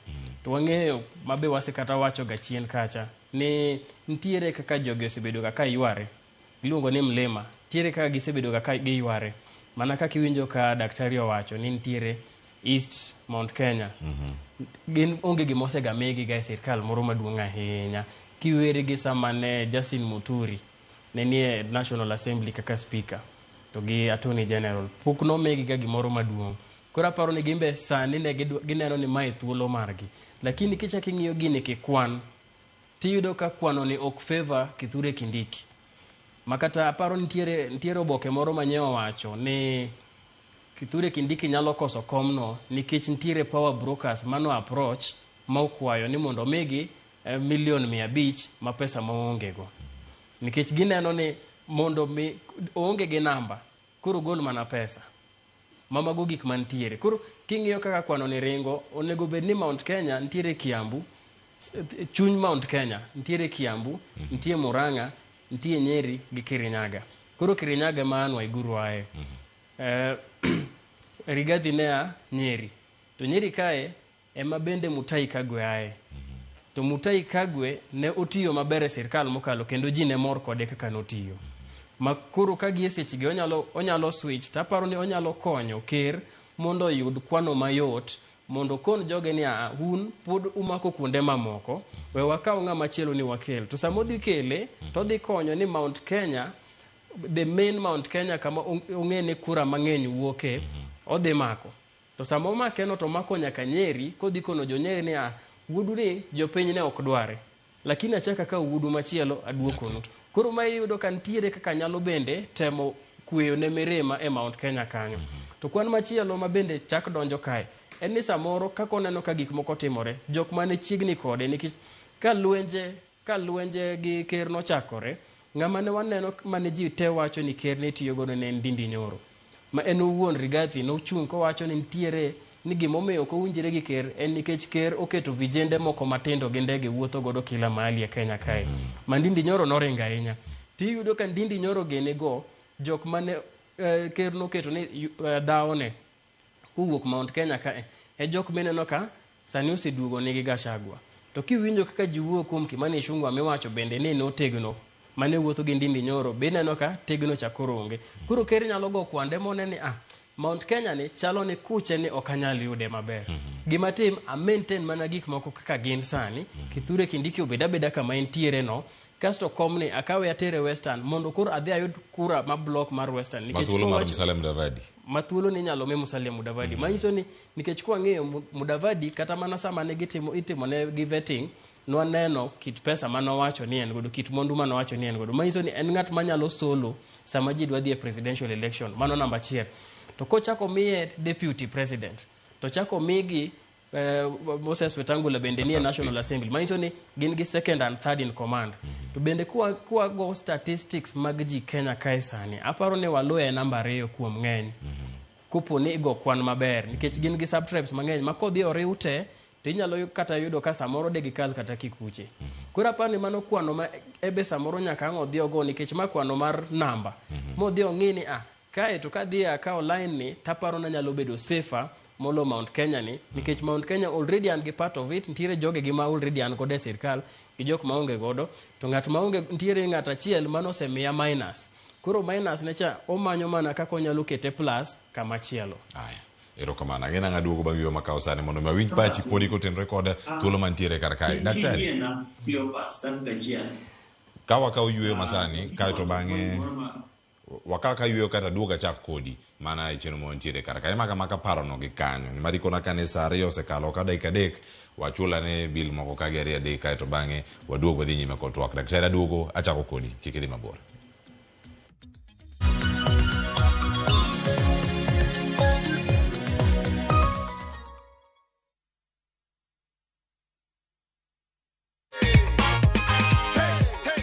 To wang'eyo mabe wasekata wacho ga chien kacha ni nitiere kaka jogi osebedo ga ka yware. Iluongo ni mlima. Nitiere kaka gisebedo ga ka giyware. Mana kaka iwinjo ka daktari owacho ni nitiere East Mount Kenya. Gin onge gima osega migi ga e sirkal moro maduong' ahinya. Kiweri gi sama ne Justin Muturi ne nie National Assembly kaka speaker to gi Attorney General. Pok nomigi ga gimoro maduong'. Koro aparo ni gimbe sani ne gineno ni mae thuolo margi. Lakini kichak ing'iyo gini kikwan, tiyudo ka kwano ni ok favor Kithure Kindiki. Makata aparo nitiere, nitiere oboke moro manye owacho ni Kithure Kindiki nyalo koso komno nikech nitiere power brokers mano approach ma okwayo ni mondo omigi milion 500 ma pesa maonge go. Nikech gineno ni mondo mi oonge gi namba, koro gol mana pesa. Ma mago gik mantiere. Koro king'iyo kaka kwano ni ringo, onego bed ni Mount Kenya nitiere Kiambu, chuny Mount Kenya nitiere Kiambu, nitie Murang'a, nitie Nyeri gi Kirinyaga. Koro Kirinyaga ema Anne Waiguru aye. Rigathi ne a Nyeri. To Nyeri kae ema bende Mutahi Kagwe aye. To Mutahi Kagwe ne otiyo maber e sirkal mokalo kendo ji ne mor kode kaka notiyo. Ma koro ka gie sechegi onyalo, onyalo switch to aparo ni onyalo konyo ker mondo oyud kwano mayot mondo okon joge ni aa un pod umako kuonde mamoko we wakaw ng'ama chielo ni wakel. To sama odhi kele to odhi konyo ni Mount Kenya, the main Mount Kenya kama ong'e ni kura mang'eny wuoke, odhi mako. To sama omake no to omako nyaka Nyeri kodhi kono jo Nyeri ni a wuodu ni jopiny ne ok dware. Lakini achak akawo wuodu machielo aduokonu. Koro ma iyudo ka nitiere kaka nyalo bende temo kweyo ne mirima e Mount Kenya kanyo. To kwan machielo ma bende chak donjo kae en ni samoro kaka oneno ka gik moko timore, jok mane chiegni kode nikech ka lwenje gi ker nochakore, ng'ama ne waneno mane ji te wacho ni ker ne tiyo godo ne en Ndindi Nyoro. Ma en owuon Rigathi nochung' kowacho ni nitiere ni gimomiyo ok owinjre gi ker en nikech ker oketo vijende moko matindo gi ndege wuotho godo kila mahali e Kenya kae. Ma Ndindi Nyoro noringo ahinya. Tiyudo ka Ndindi Nyoro gene go jok mane ker noketo ni dhawone kowuok Mount Kenya kae e jok mineno ka sani oseduogo nigi Gachagua. To kiwinjo kaka ji wuoyo kuom Kimani Ichung'wa miwacho bende ni notegno mane wuotho gi Ndindi Nyoro be ineno ka tegno cha koro onge. Koro ker nyalo go kwande mone ni Mount Kenya ni chalo ni kuche ni ok anyal yude maber. Gima tim a maintain mana gik moko kaka gin sani. Kithure Kindiki obed abeda kama entiere no. Kasto komni akawe atere Western mondo koro adhi ayud kura ma block mar Western. Nikech Mathuolo mar Musalia Mudavadi. Mathuolo ni inyalo mi Musalia Mudavadi. Manyiso ni nikech kwang'iyo Mudavadi kata mana sama ne gitimo itimo ne gi vetting nwaneno kit pesa manowacho ni en godo, kit mwandu manowacho ni en godo. Manyiso ni en ng'at manyalo solo sama ji dwa dhi e presidential election. Mano namba achiel. To kochako miye deputy president, to chako migi Moses Wetangula bende nie National Assembly. Manyiso ni gin gi second and third in command. To bende kwa go statistics mag ji Kenya kae sani, aparo ni Waluya e namba 2 kuom ng'eny. Kopo ni igo kwan maber, nikech gin gi sub-tribes mang'eny ma kodhi oriw te, to inyalo kata yudo ka samoro de gikal kata kikuche. Koro aparo ni mano kwano ma ebe samoro nyaka ang' odhi ogo, nikech ma kwano mar namba. Modhi ong'i ni kae to kadhi akawo line ni, taparo ni anyalo bedo safer molo Mount Kenya ni, nikech Mount Kenya already an gi part of it, nitiere joge gi ma already an godo e sirkal, gi jok maonge godo, to ng'at maonge, nitiere ng'at achiel mano osemiya minus. Koro minus ne cha omanyo mana kaka onyalo kete plus kama chielo. Aya. Erokamano. Ang'e nang'o aduogo bang' yueyo makawo sani mondo mi awinj pachi podi kotenore kod thuolo mantiere kar kae. Daktari, Kiyiena, Cleopas, dakika achiel. ka wakawo yueyo masani kaeto bang'e wakaw ka yueyo kata aduog achak kodi mana e chenro mantiere kar kae. Imako amaka parono gi kanyo. Nimar ikona ka ni saa ariyo osekalo ka dakika adek wachul ane bil moko ka gi ariyo adek kaeto bang'e waduog wadhi nyime kod twak. Daktari aduogo achako kodi kik idhi mabor.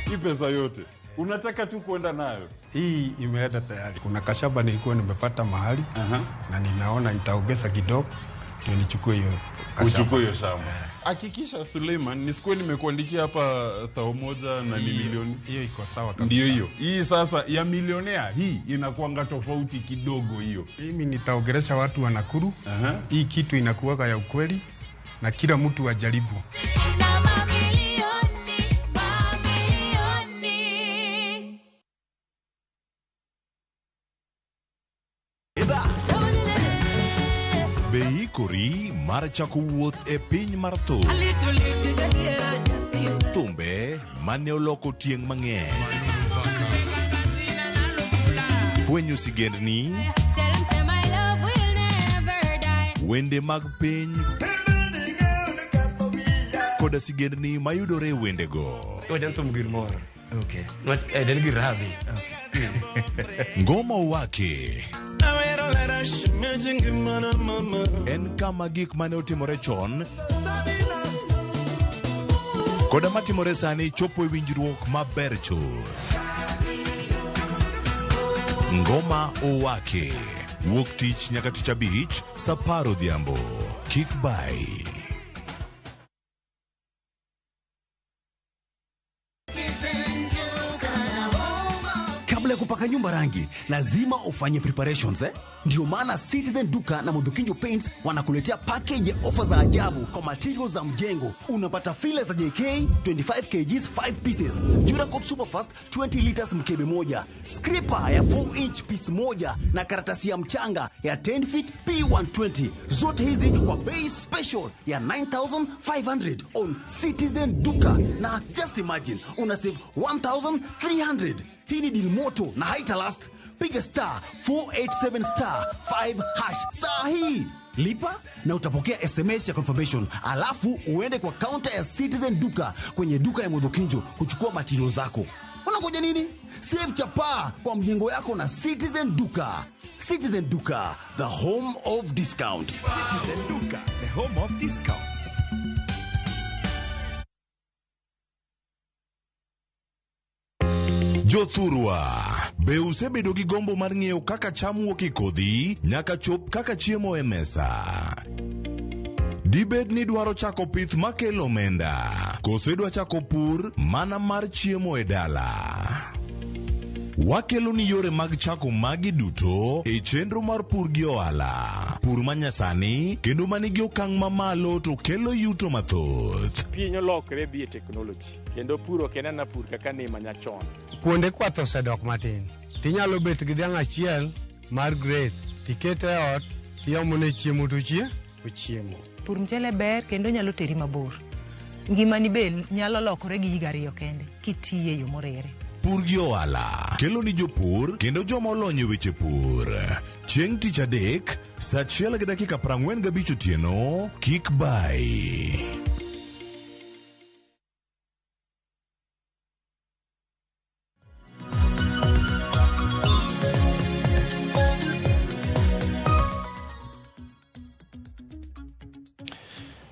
Hii pesa yote unataka tu kuenda nayo? Hii imeenda tayari. Kuna kashamba nilikuwa nimepata mahali na ninaona nitaongeza kidogo ndio nichukue hiyo kashamba. Uchukue hiyo shamba. Hakikisha Suleiman, nisikuwe nimekuandikia hapa 1,000 na ni milioni. Hiyo iko sawa kabisa. Ndio hiyo. Hii sasa ya milionea hii inakuanga tofauti kidogo hiyo. Mimi nitaongelesha watu wa Nakuru. Hii kitu inakuwaga ya ukweli na kila mtu ajaribu. Be iikori mar chako wuoth e piny mar thum? Thumbe mane oloko tieng' mang'eny. Fwenyo sigendni, wende mag piny koda sigendni mayudore e wendego. Wajan thum gir moro. Okay. Nwach en gir rabi. Ngoma Owake en kama gik mane otimore chon koda matimore sani chopo e winjruok maber chuth. Ngoma Owake wuok tich nyaka tich abich saa 10 odhiambo. Kik bai. Kabla ya kupaka nyumba rangi, lazima ufanye preparations eh? Ndio maana Citizen Duka na Mudhukinjo Paints wanakuletea package ya ofa za ajabu kwa materials za mjengo. Unapata file za JK 25 kgs 5 pieces, Duracoat Superfast 20 liters mkebe moja, scraper ya 4 inch piece moja na karatasi ya mchanga ya 10 feet P120. Zote hizi kwa bei special ya 9500 on Citizen Duka. Na just imagine una save 1300. Hii ni deal moto na haitalast. Piga star 487 star 5 hash saa hii. Lipa na utapokea SMS ya confirmation, alafu uende kwa counter ya Citizen Duka kwenye duka ya Mudhukinjo kuchukua material zako. Unangoja nini? Save chapaa kwa mjengo yako na Citizen Duka. Citizen Duka, the home of discounts. Citizen Duka, the home of discounts. Jothurwa, be usebedo gi gombo mar ng'eyo kaka cham wuok e kodhi nyaka chop kaka chiemo e mesa? Dibed ni idwaro chako pith makelo omenda, koso idwa chako pur mana mar chiemo e dala? Wakelo ni yore mag chako magi duto e chenro mar pur gi ohala. Pur manyasani kendo manigi okang' mamalo to kelo yuto mathoth. Piny olokre dhi e teknoloji kendo pur ok en ana pur kaka ne manyachon. Kuonde kwath osedok matin. Tinyalo bet gi dhiang' achiel mar grade, tikete e ot, tiomone chiemo to ochiemo. Pur mchele ber kendo nyalo teri mabor. Ngimani be nyalo lokore gi higa ariyo kende kitiye e yo moriere. Pur gi ohala kelo ni jopur kendo joma olony e weche pur. Chieng' tich adek saa 1:45 otieno kik bai.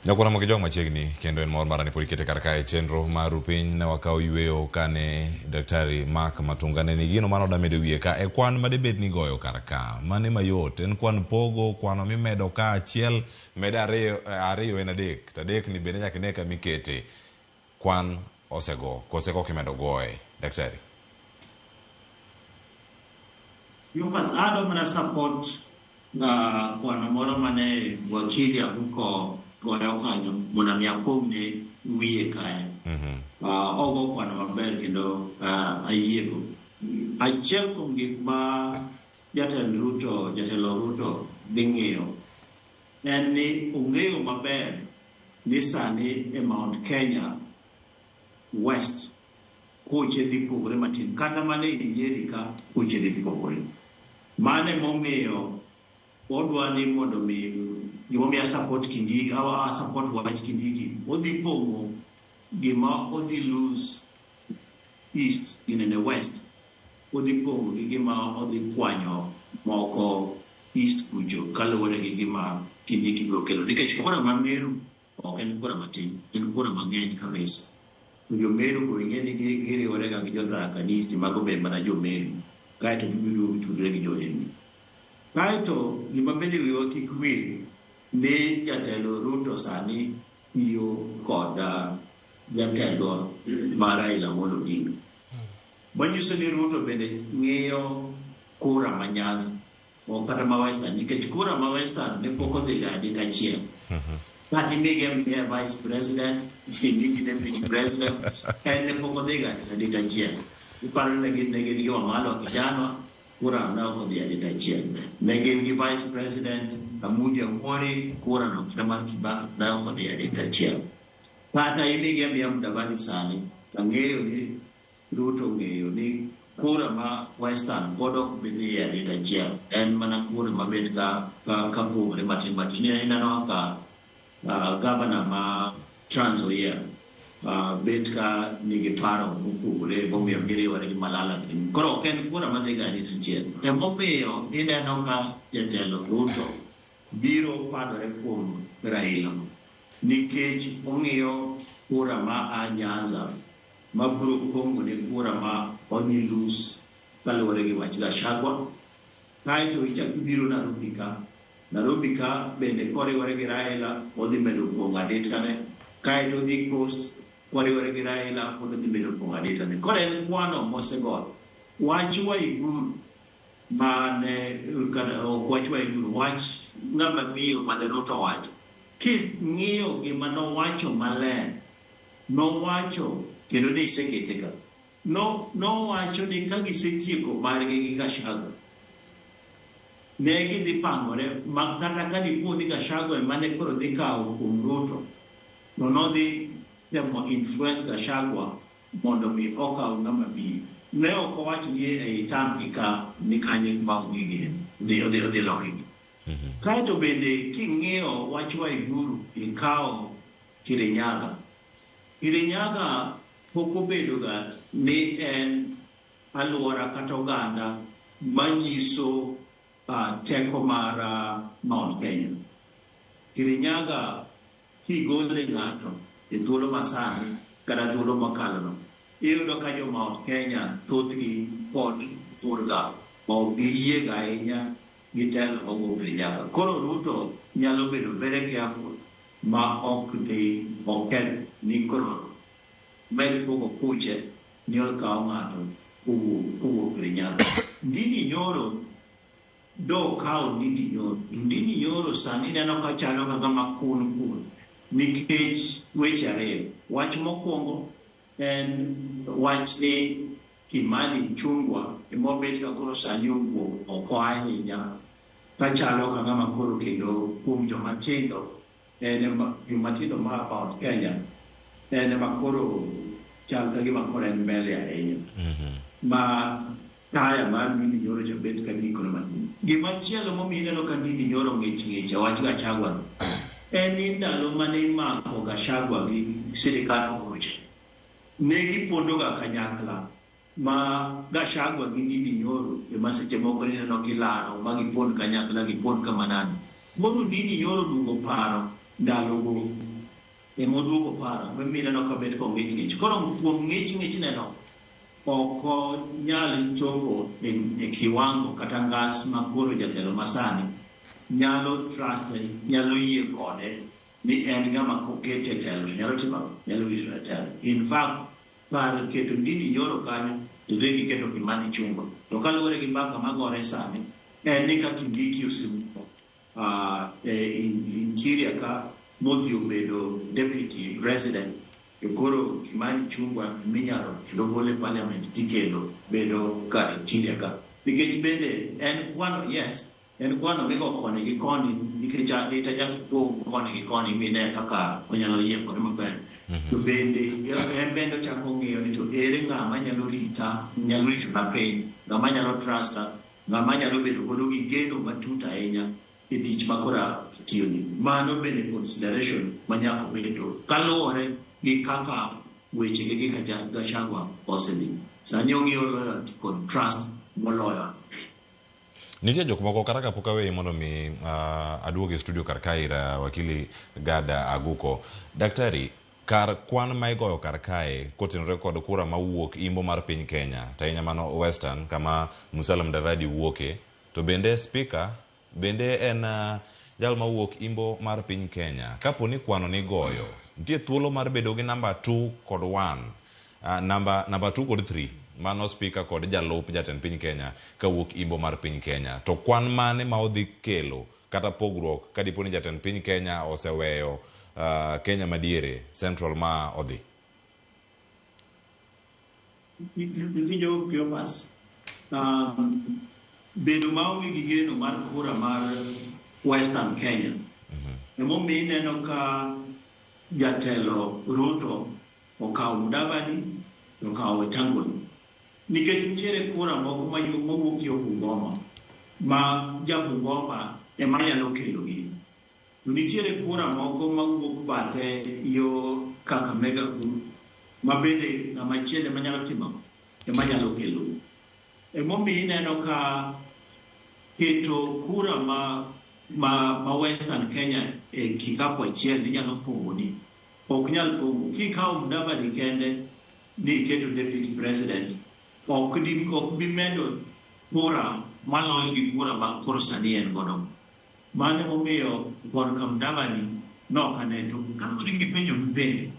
Nyakwana mogi jong machiegni kendo en mor mara ni pod ikete kar kae chenro mar piny ne wakawo yueyo kane Daktari Mark Matunga ne nigi gino mano damedo wiye ka e kwan madebed ni goyo kar ka mane mayot en kwan pogo kwano mimedo ka achiel med ariyo ariyo en adek to adek ni bende nyaka ine kama ikete kwan osego kose koka imedo goye Daktari. Lucas, adwa mana support kwano moro mane wakili Ahuko goyo kanyo mondo mi apong'ne wiye kae. Ogo kwano maber kendo ayiego. Achiel kuom gik ma jatend Ruto, jatelo Ruto dhi ng'iyo en ni ong'eyo maber ni sani e Mount Kenya West kuche dhi pogore matin, kata mana e Nyeri ka kuche dhi pogore. Mano emomiyo odwa ni mondo mi gimomiyo a support Kindiki, a support wach Kindiki, odhi pong'o gima odhi lose east ginene west, odhi pong'o gi gima odhi kwanyo moko east kucho kaluwore gi gima Kindiki biro kelo. Nikech kura ma Meru ok en kura matin, en kura mang'eny kabisa. To jo Meru go ing'e ni giriwore ga gi jo Tharaka Nithi, mago be mana jo Meru. Kaeto gibiro gitudore gi jo Embu. Kaeto gima bende wiwa kik wil ni jatelo Ruto sani tiyo kod jatelo mar Raila Amolo Odinga. Manyiso ni Ruto bende ng'iyo kura ma Nyanza ok kata ma Western, nikech kura ma Western ne pok odhi ga adek achiel. Kata imigi amiya vice president, imigi deputy president, en ne pok odhi ga adek achiel. Iparo ni ne gin gi Wamalwa Kijana, kura ne ok odhi adek achiel. Ne gin gi vice president Amuja Awuori, kura no kata mar Kibaki ne ok odhi adek achiel. Kata imigi amiya Mudavadi sani, ang'eyo ni Ruto ong'eyo ni kura ma Western pod ok bi dhi e adek achiel. En mana kura mabet ka pogore matin matin. Ineno kaka gavana ma Trans Nzoia bet ka nigi paro mopogore momiyo giriwore gi Malala. Koro ok en kura madhi ga adek achiel. Emomiyo ineno ka jatelo Ruto biro padore kuom Raila nikech ong'iyo kura ma a Nyanza ma biro pong'o ne kura ma odhi lose kaluwore gi wach Gachagua. Kaeto ichak ibiro Nairobi ka. Nairobi ka bende koriwore gi Raila odhi medo pong'o aditane. Kaeto odhi Coast koriwore gi Raila odhi medo pong'o aditane. Koro en kwano mosegoyo. Wach Waiguru mane kata ok wach Waiguru, wach ng'ama miyo mane Ruto owacho. King'iyo gima nowacho maler, nowacho kendo ne isekete ka. Nowacho ni ka gisetieko margi gi Gachagua, ne gidhi pangore ma kata ka dipo ni Gachagua ema ne koro dhi kawo kuom Ruto, to nodhi temo influence Gachagua mondo mi okaw ng'ama miyo. Ne ok owacho ni ei tam gi ka ni kanye kuma odhi odhi logi. Kaeto bende king'iyo wach Waiguru ikawo Kirinyaga. Kirinyaga pok obedo ga ni en alwora kata oganda manyiso teko mar Mount Kenya. Kirinyaga kigole ng'ato e thuolo masani kata thuolo mokalono, iyudo ka jo Mount Kenya thothgi pod furga ma ok giyiega ahinya gi telo mowuok Kirinyaga. Koro Ruto nyalo bedo very careful ma ok dhi oketh ni koro med pogo kuche ni okaw ng'ato kowuok Kirinyaga. Ndindi Nyoro do kawo Ndindi Nyoro. Ndindi Nyoro sani ineno ka chalo kaka makun kun nikech weche ariyo. Wach mokwongo en wach ni Kimani Ichung'wa emobet ka koro sani owuok oko ahinya kachalo ka ng'ama koro kendo kuom joma tindo en ema joma tindo ma Mount Kenya en ema koro chal ka gima koro en mbele ahinya ma taya mar Ndindi Nyoro cha bet ka dikore matin. Gimachielo momiyo ineno ka Ndindi Nyoro ng'ich ng'ich e wach Gachagua en ni ndalo mane imako Gachagua gi sirikal Uhuru cha, ne gipondo ga kanyakla ma Gachagua gi Ndindi Nyoro ema seche moko ineno gilaro ma gipond kanyakla gipond kama nade. Koro Ndindi Nyoro oduogo paro ndalogo ema oduogo paro emomiyo ineno ka bet kong'ich ng'ich. Koro kuom ng'ich ng'ich neno ok onyal chopo e kiwango kata ngas ma koro jatelo masani nyalo trust, nyalo yie kode ni en ng'ama kokete e telo to nyalo timo nyalo rito e telo. In fact, kar keto Ndindi Nyoro kanyo to dhi giketo Kimani Ichung'wa. To kaluwore gi mbaka magore sani, en ni ka Kindiki osewuok e interior ka modhi obedo deputy president, To koro Kimani Ichung'wa eminyalo kendo gol e parliament tikelo bedo kar interior ka. Nikech bende en kwano, yes, en kwano migo koni gi koni nikech adita nyaka ipong' koni gi koni mine kaka onyalo yiengore maber. To bende en bende ochako ng'iyo ni to ere ng'ama nyalo rita, nyalo ritona piny, ng'ama nyalo trusta, ng'ama nyalo bedo godo gi geno matut ahinya e tich ma koro atiyoni. Mano bende consideration ma nyaka obedo kaluwore gi kaka weche gi gi Gachagua osedhi. Sani ong'iyo loyalty kod trust moloyo. Nitie jok moko kata kapok aweyi mondo mi aduog e studio kar kae ir wakili Gada Aguko. Daktari, kar kwan ma igoyo kar kae kotenore kod kura mawuok imbo mar piny Kenya, to ahinya mano Western kama Musalia Mudavadi wuoke, to bende speaker bende en jal mawuok imbo mar piny Kenya. Kapo ni kwano nigoyo, nitie thuolo mar bedo gi namba 2 kod 1, namba 2 kod 3, mano speaker kod jalup jatend piny Kenya kawuok imbo mar piny Kenya. To kwan mane ma odhi kelo kata pogruok ka dipo ni jatend piny Kenya oseweyo Kenya madiere, Central ma odhi? Iwinjo Cleopas, bedo maonge gi geno mar kura mar Western Kenya. Emomiyo ineno ka jatelo Ruto okawo Mudavadi to okawo Wetangula. Nikech nitiere kura moko mawuok yo Bungoma ma ja Bungoma ema nyalo kelogi. To nitiere kura moko mawuok bathe yo Kakamega ma bende ng'ama chielo ema nyalo timo ema nyalo kelogi. Emomiyo ineno ka keto kura ma Western Kenya e kikapu achiel inyalo pong'oni ok nyal pong'o. Kikawo Mudavadi kende ni iketo deputy president ok bi medo kura maloyo gi kura ma koro sani en godo. Mano emomiyo korka Mudavadi nok ane. To kaluwore gi penjo mipenjo,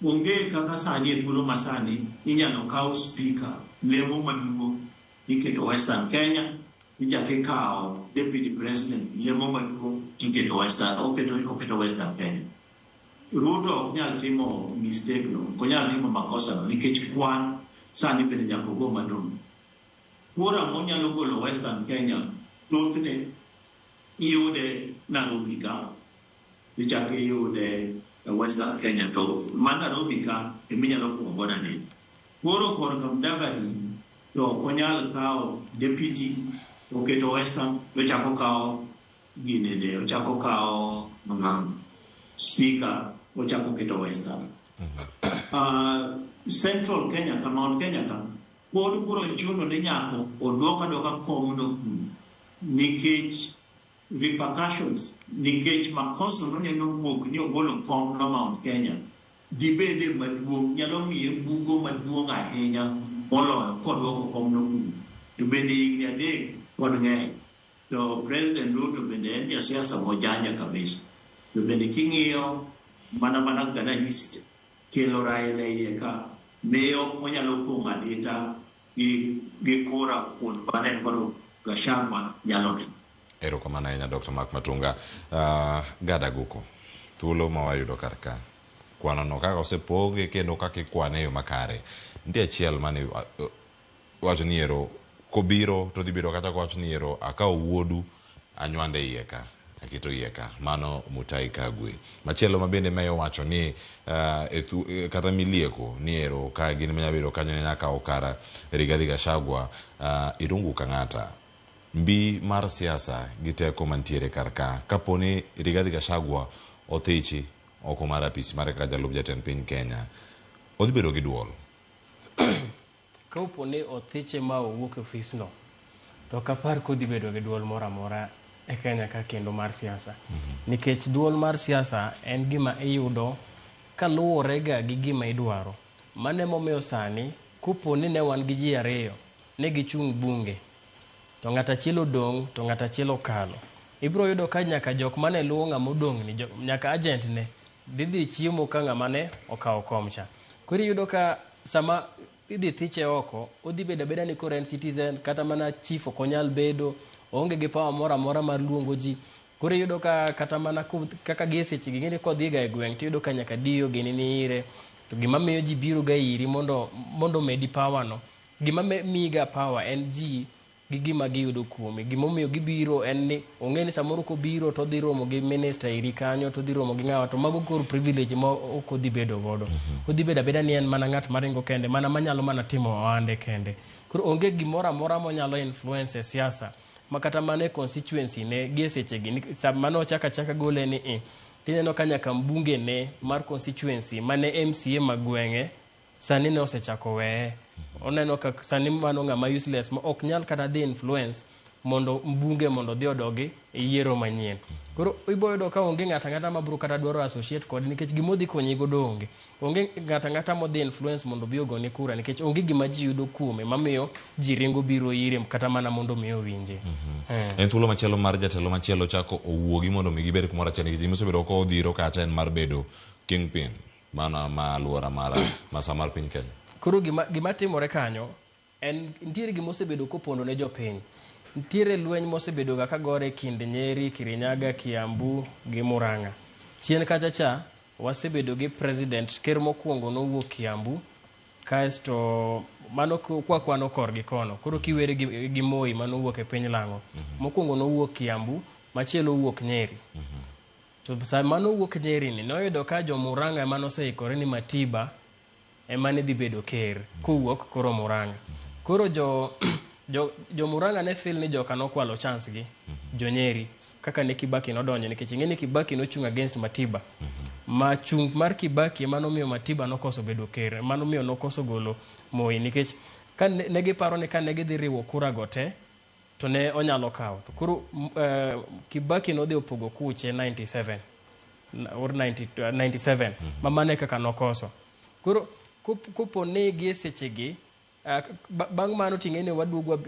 onge kaka sani e thuolo ma sani inyalo kaw speaker lemo maduong' iketo Western Kenya, ichako ikawo deputy president lemo maduong' tiketo Western, oketo Western Kenya. Ruto ok nyal timo mistake no, ok onyal timo makosa no nikech kwan sani bende nyaka ogo malong'o. Kura monyalo golo Western Kenya thothne iyude Nairobi ka, ichako iyude Western Kenya, to ma Nairobi ka eminyalo kuongo godo adek. Koro korka Mudavadi to ok onyal kawo deputy oketo Western, to ochako kawo ginene, ochako kawo speaker, ochako keto Western. Central Kenya ka, Mount Kenya ka, pod biro chuno ni nyaka oduok aduoka komno kuno nikech repercussions, nikech makosa noneno wuok ni ogolo komno Mount Kenya dibede maduong', nyalo miye bugo maduong' ahinya moloyo koduoko komno kuno. To bende higni 3 pod ng'eny. To President Ruto bende en jasiasa mojanja kabisa. To bende king'iyo mana kaka nanyisi kelo Raila iye ka miyo onyalo pong'o adita gi kura kuond mane en godo Gachagua nyalo timo. Erokamano ahinya Dr. Mark Matunga. Gada Aguko, thuolo ma wayudo kar ka, kwanono kaka osepoge kendo kaka ikwane e yo makare. Nitie achiel mane wacho ni ero kobiro to dhi bedo kata kowacho ni ero akawo wuodu anywande iye ka, aketo iye ka, mano Mutahi Kagwe. Machielo ma bende meyo wacho ni kata milieko ni ero ka gin manya bedo kanyo ne nyaka okara Rigathi Gachagua, Irungu Kang'ata. Mbi mar siasa gi teko mantiere kar ka, kapo ni Rigathi Gachagua othichi oko mar apisi mare kaka jalup jatend piny Kenya, odhi bedo gi duol. Kapo ni othiche ma owuok e ofisno, to ok apar kodhi bedo gi duol moro amora e Kenya ka kendo mar siasa. Nikech duol mar siasa en gima iyudo kaluwore ga gi gima idwaro. Mano emomiyo sani, kopo ni ne wan gi ji 2, ne gichung' bunge, to ng'at achiel odong' to ng'at achiel okalo. Ibiro yudo ka nyaka jok mane luwo ng'ama odong' ni, nyaka agent ne dhi chiemo ka ng'ama ne okawo kom cha. Koro iyudo ka sama idhi thiche oko, odhi bedo abeda ni koro en citizen, kata mana chief ok onyal bedo, oonge gi power moro amora mar luongo ji. Koro iyudo ka kata mana kaka gi e seche gi ng'eni kodhi ga e gweng' tiyudo ka nyaka DO gini ni ire, To gima miyo ji biro ga iri mondo medi power no, gima miyi ga power en ji gi gima giyudo kuomi. Gimomiyo gibiro en ni ong'e ni samoro kobiro to odhi romo gi minister iri kanyo, to odhi romo gi ng'awa, to mago koro privilege ma ok odhi bedo godo. Odhi bedo abeda ni en mana ng'at maringo kende, mana manyalo mana timo ohande kende. Koro onge gimoro amora monyalo influence e siasa, ma kata mana e constituency ne gi e sechegi, sama nochako achaka gole ni tineno ka nyaka mbunge ne mar constituency mane MCA ma gweng'e sani ne osechako weye. Oneno ka sani mano ng'ama useless ma ok nyal kata dhi influence mondo mbunge mondo odhi odogi e yiero manyien. Koro ibo yudo ka onge ng'ato ang'ata mabiro kata dwaro associate kode nikech gima odhi konyi godo onge. Onge ng'ato ang'ata modhi influence mondo obi ogone kura nikech onge gima ji yudo kuome mamiyo ji ringo biro ire kata mana mondo mi owinje. En thuolo machielo mar jatelo machielo chako owuogi mondo mi gibed kumoro achiel nikech gimosebedo ka odhiro kacha en mar bedo kingpin mana ma aluora mar masa mar piny Kenya. Koro gima timore kanyo en nitiere gima osebedo kopondo ne jopiny. Nitiere lweny mosebedo ga kagore kind Nyeri, Kirinyaga, Kiambu gi Murang'a. Chien kacha cha wasebedo gi president ker mokwongo nowuok Kiambu, kaeto mano kwa kwano korgi kono. Koro kiwere gi Moi manowuok e piny Lang'o. Mokwongo nowuok Kiambu, machielo owuok Nyeri. To sama nowuok Nyeri ni noyudo ka jo Murang'a ema noseikore ni Matiba ema ne dhi bedo ker kowuok koro Murang'a. Koro jo Murang'a ne feel ni joka nokwalo chance gi jo Nyeri kaka ne Kibaki nodonjo nikech ing'e ni Kibaki nochung' against Matiba. Ma chung' mar Kibaki ema nomiyo Matiba nokoso bedo ker, ema nomiyo nokoso golo Moi nikech ka ne giparo ni ka ne gidhi riwo kura go te to ne onyalo kawo. To koro Kibaki nodhi opogo kuche 97 or 97 ma mano e kaka nokoso. Koro kopo ni gi e sechegi bang' mano ting'e ni waduogo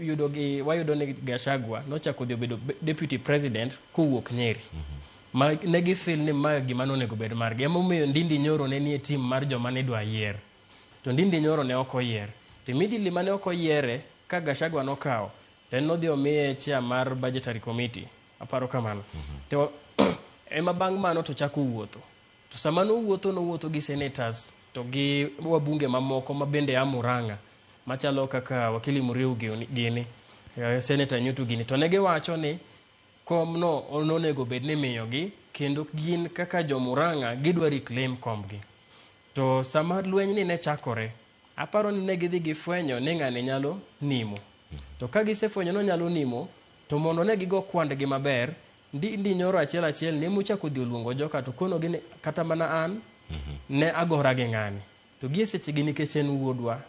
wayudo ni Gachagua nochako dhi obedo deputy president kowuok Nyeri. Ma ne gifeel ni ma gima nonego bed margi. Emomiyo Ndindi Nyoro ne nie team mar joma ne idwa yier. To Ndindi Nyoro ne ok oyier. To immediately mane ok oyiere ka Gachagua nokawo to en nodhi omiye chair mar budgetary committee. Aparo kamano. To ema bang' mano to chako wuotho. To sama nowuotho nowuotho gi senators to gi wabunge mamoko ma bende a Murang'a machalo kaka wakili Muriu gini, Senator Nyutu gini. To ne giwacho ni kom no nonego bed ni miyogi kendo gin kaka jo Murang'a gidwa reclaim kombgi. To sama lweny ni ne chakore, aparo ni ne gidhi gifwenyo ni ng'ani nyalo nimo. To ka gisefwenyo ni onyalo nimo, to mondo ne gigo kwandgi maber, Ndindi Nyoro achiel achiel ne mochako dhi oluongo joka to konogi ni kata mana an ne agora gi ng'ani. To gi e sechegi nikech en wuodwa,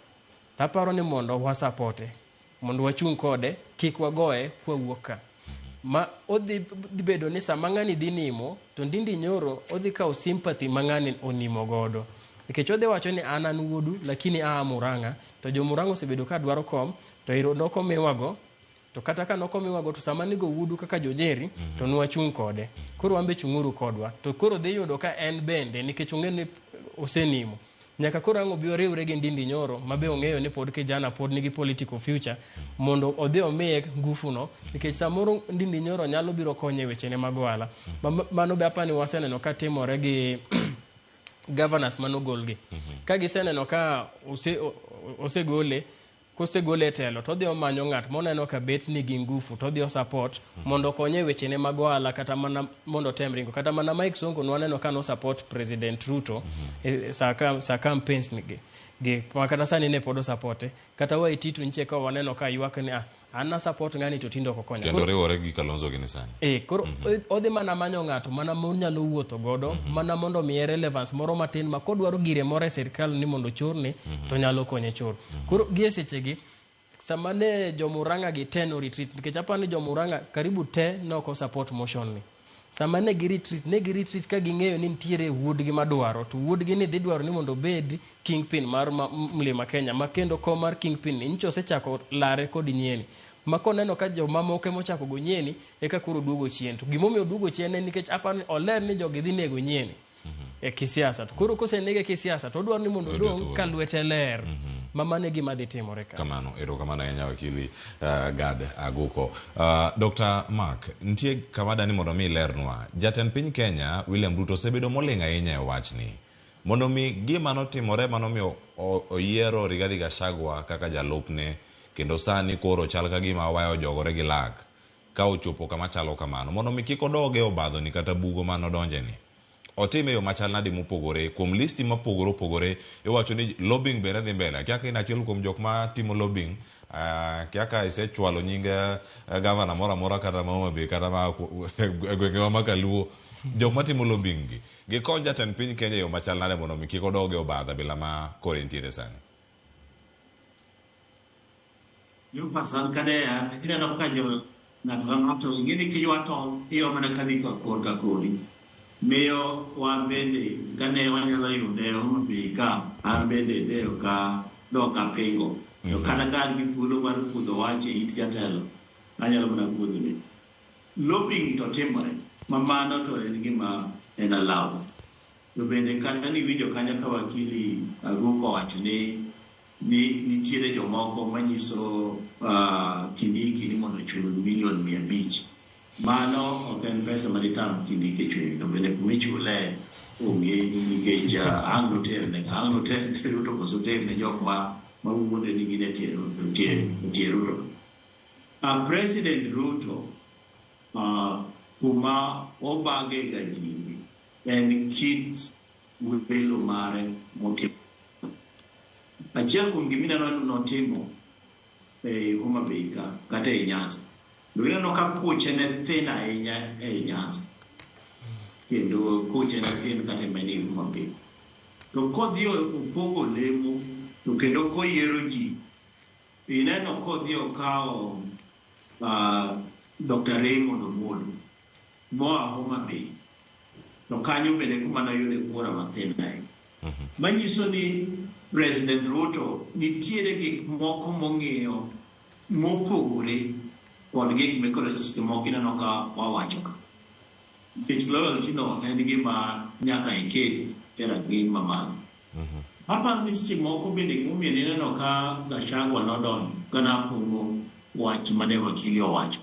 to aparo ni mondo wasapote, mondo wachung' kode, kik wagoye kwawuok ka. Ma odhi bedo ni sama ng'ani dhi nimo, to Ndindi Nyoro odhi kawo sympathy ma ng'ani onimo godo. Nikech odhi wacho ni an an wuodu, lakini aa Murang'a, to jo Murang'a osebedo ka dwaro kom, to ero nokomiwago, to kata ka nokomiwago to sama nigo wuodu kaka jo Nyeri, to nwachung' kode. Koro wan be chung'uru kodwa. To koro dhi yudo ka en bende, nikech ong'e ni osenimo. Nyaka koro ang' obi oriwre gi Ndindi Nyoro, ma be ong'eyo ni pod kijana pod nigi political future, mondo odhi omiye ngufu no, nikech samoro Ndindi Nyoro nyalo biro konye e wechene mag ohala. Mano be apani waseneno ka timore gi governors manogolgi. Ka giseneno ka osegole, kosegole e telo, to odhi omanyo ng'at moneno ka bet nigi ngufu, to odhi o support mondo okonye e wechene mag ohala kata mana mondo otem ringo. Kata mana Mike Sonko nwaneno ka no support President Ruto sa campaigns gi kata sani ne pod osapote. Kata Waititu nche ka waneno ka ywak ni an na support ng'ani to tinde ok okonya. Kendo riwore gi Kalonzo gini sani. Koro odhi mana manyo ng'ato mana monyalo wuotho godo, mana mondo omiye relevance moro matin ma kodwaro gire moro e sirkal ni mondo ochorne, to nyalo konye chor. Koro gi e sechegi, sama ne jo Murang'a gi te no retreat, nikech aparo ni jo Murang'a karibu te ne ok o support motion ni. Sama ne gi retreat, ne gi retreat ka ging'eyo ni nitiere wuodgi madwaro, to wuodgi ni dhi dwaro ni mondo obed kingpin mar Mlima Kenya, ma kendo kom mar kingpin ni nyicha osechako lare kod nyieni. Ma koneno ka jomamoko emochako go nyieni, eka koro duogo chien. To gimomiyo oduogo chien en nikech aparo ni oler ni jogi dhi nego nyieni e kisiasa. To koro kosenege kisiasa, to odwaro ni mondo odong' ka lwete ler. Ma mano e gima dhi timore ka. Kamano, erokamano ahinya wakili Gad Aguko. Dr. Mark, nitie kama dani mondo mi ilernwa. Jatend piny Kenya, William Ruto, osebedo moling' ahinya e wachni. Mondo mi gima notimore manomiyo oyiero Rigathi Gachagua kaka jalupne kendo sani koro chal ka gima waya ojogore gi lak ka ochopo kama chalo kamano. Mondo mi kik odog e obadhoni kata bugo manodonjeni. Otime e yo machal nade mopogore kuom listi mopogore opogore iwacho ni lobbying bende dhi mbele. Akia ka in achiel kuom jok matimo lobbying, akia ka isechwalo nying gavana moro amora kata ma Homa Bay kata ma e gwengewa ma Kaluo. Jok matimo lobbying gi gikony jatend piny Kenya e yo machal nade mondo mi kik odog e obadho abila ma koro entiere sani. Lucas an kade ineno kaka jo ng'ato ka ng'ato ing'e ni kiywa tol iywa mana kadhi ka kor ka kori. Miyo wan bende kane wanyalo yude Homa Bay ka an bende ne ok apingo. To kata ka an gi thuolo mar kudho wach e it jatelo, anyalo mana kudhone. Lobbying to timore, ma mano to en gima en allowed. To bende kata niwinjo kanyo ka wakili Aguko owacho ni nitiere jomoko manyiso Kindiki ni mondo ochul milion 500. Mano ok en pesa maditam Kindiki chulo, to bende kumichule onge nikech ang' noterne Ruto koso oterne jok ma wuonde ni gin e tie Ruto. President Ruto kuma obage ga ji en kit welo mare motimo. Achiel kuom gimineno notimo e Homa Bay ka kata e Nyanza. Ineno ka kuche ne thin ahinya e Nyanza. Kendo kuche ne thin kata mana e Homa Bay. To kodhi opogo lemo to kendo koyiero ji, ineno kodhi okawo Dr. Raymond Omolo moa Homa Bay. To kanyo bende kuma noyude kura mathin ahinya. Manyiso ni President Ruto nitiere gik moko mong'eyo mopogore kod gik mikoro seche moko ineno ka wawacho ka. Nikech loyalty no en gima nyaka iket e rang'iny mamalo. Aparo ni seche moko bende gimomiyo ineno ka Gachagua nodonjo ka napomo wach mane wakili owacho.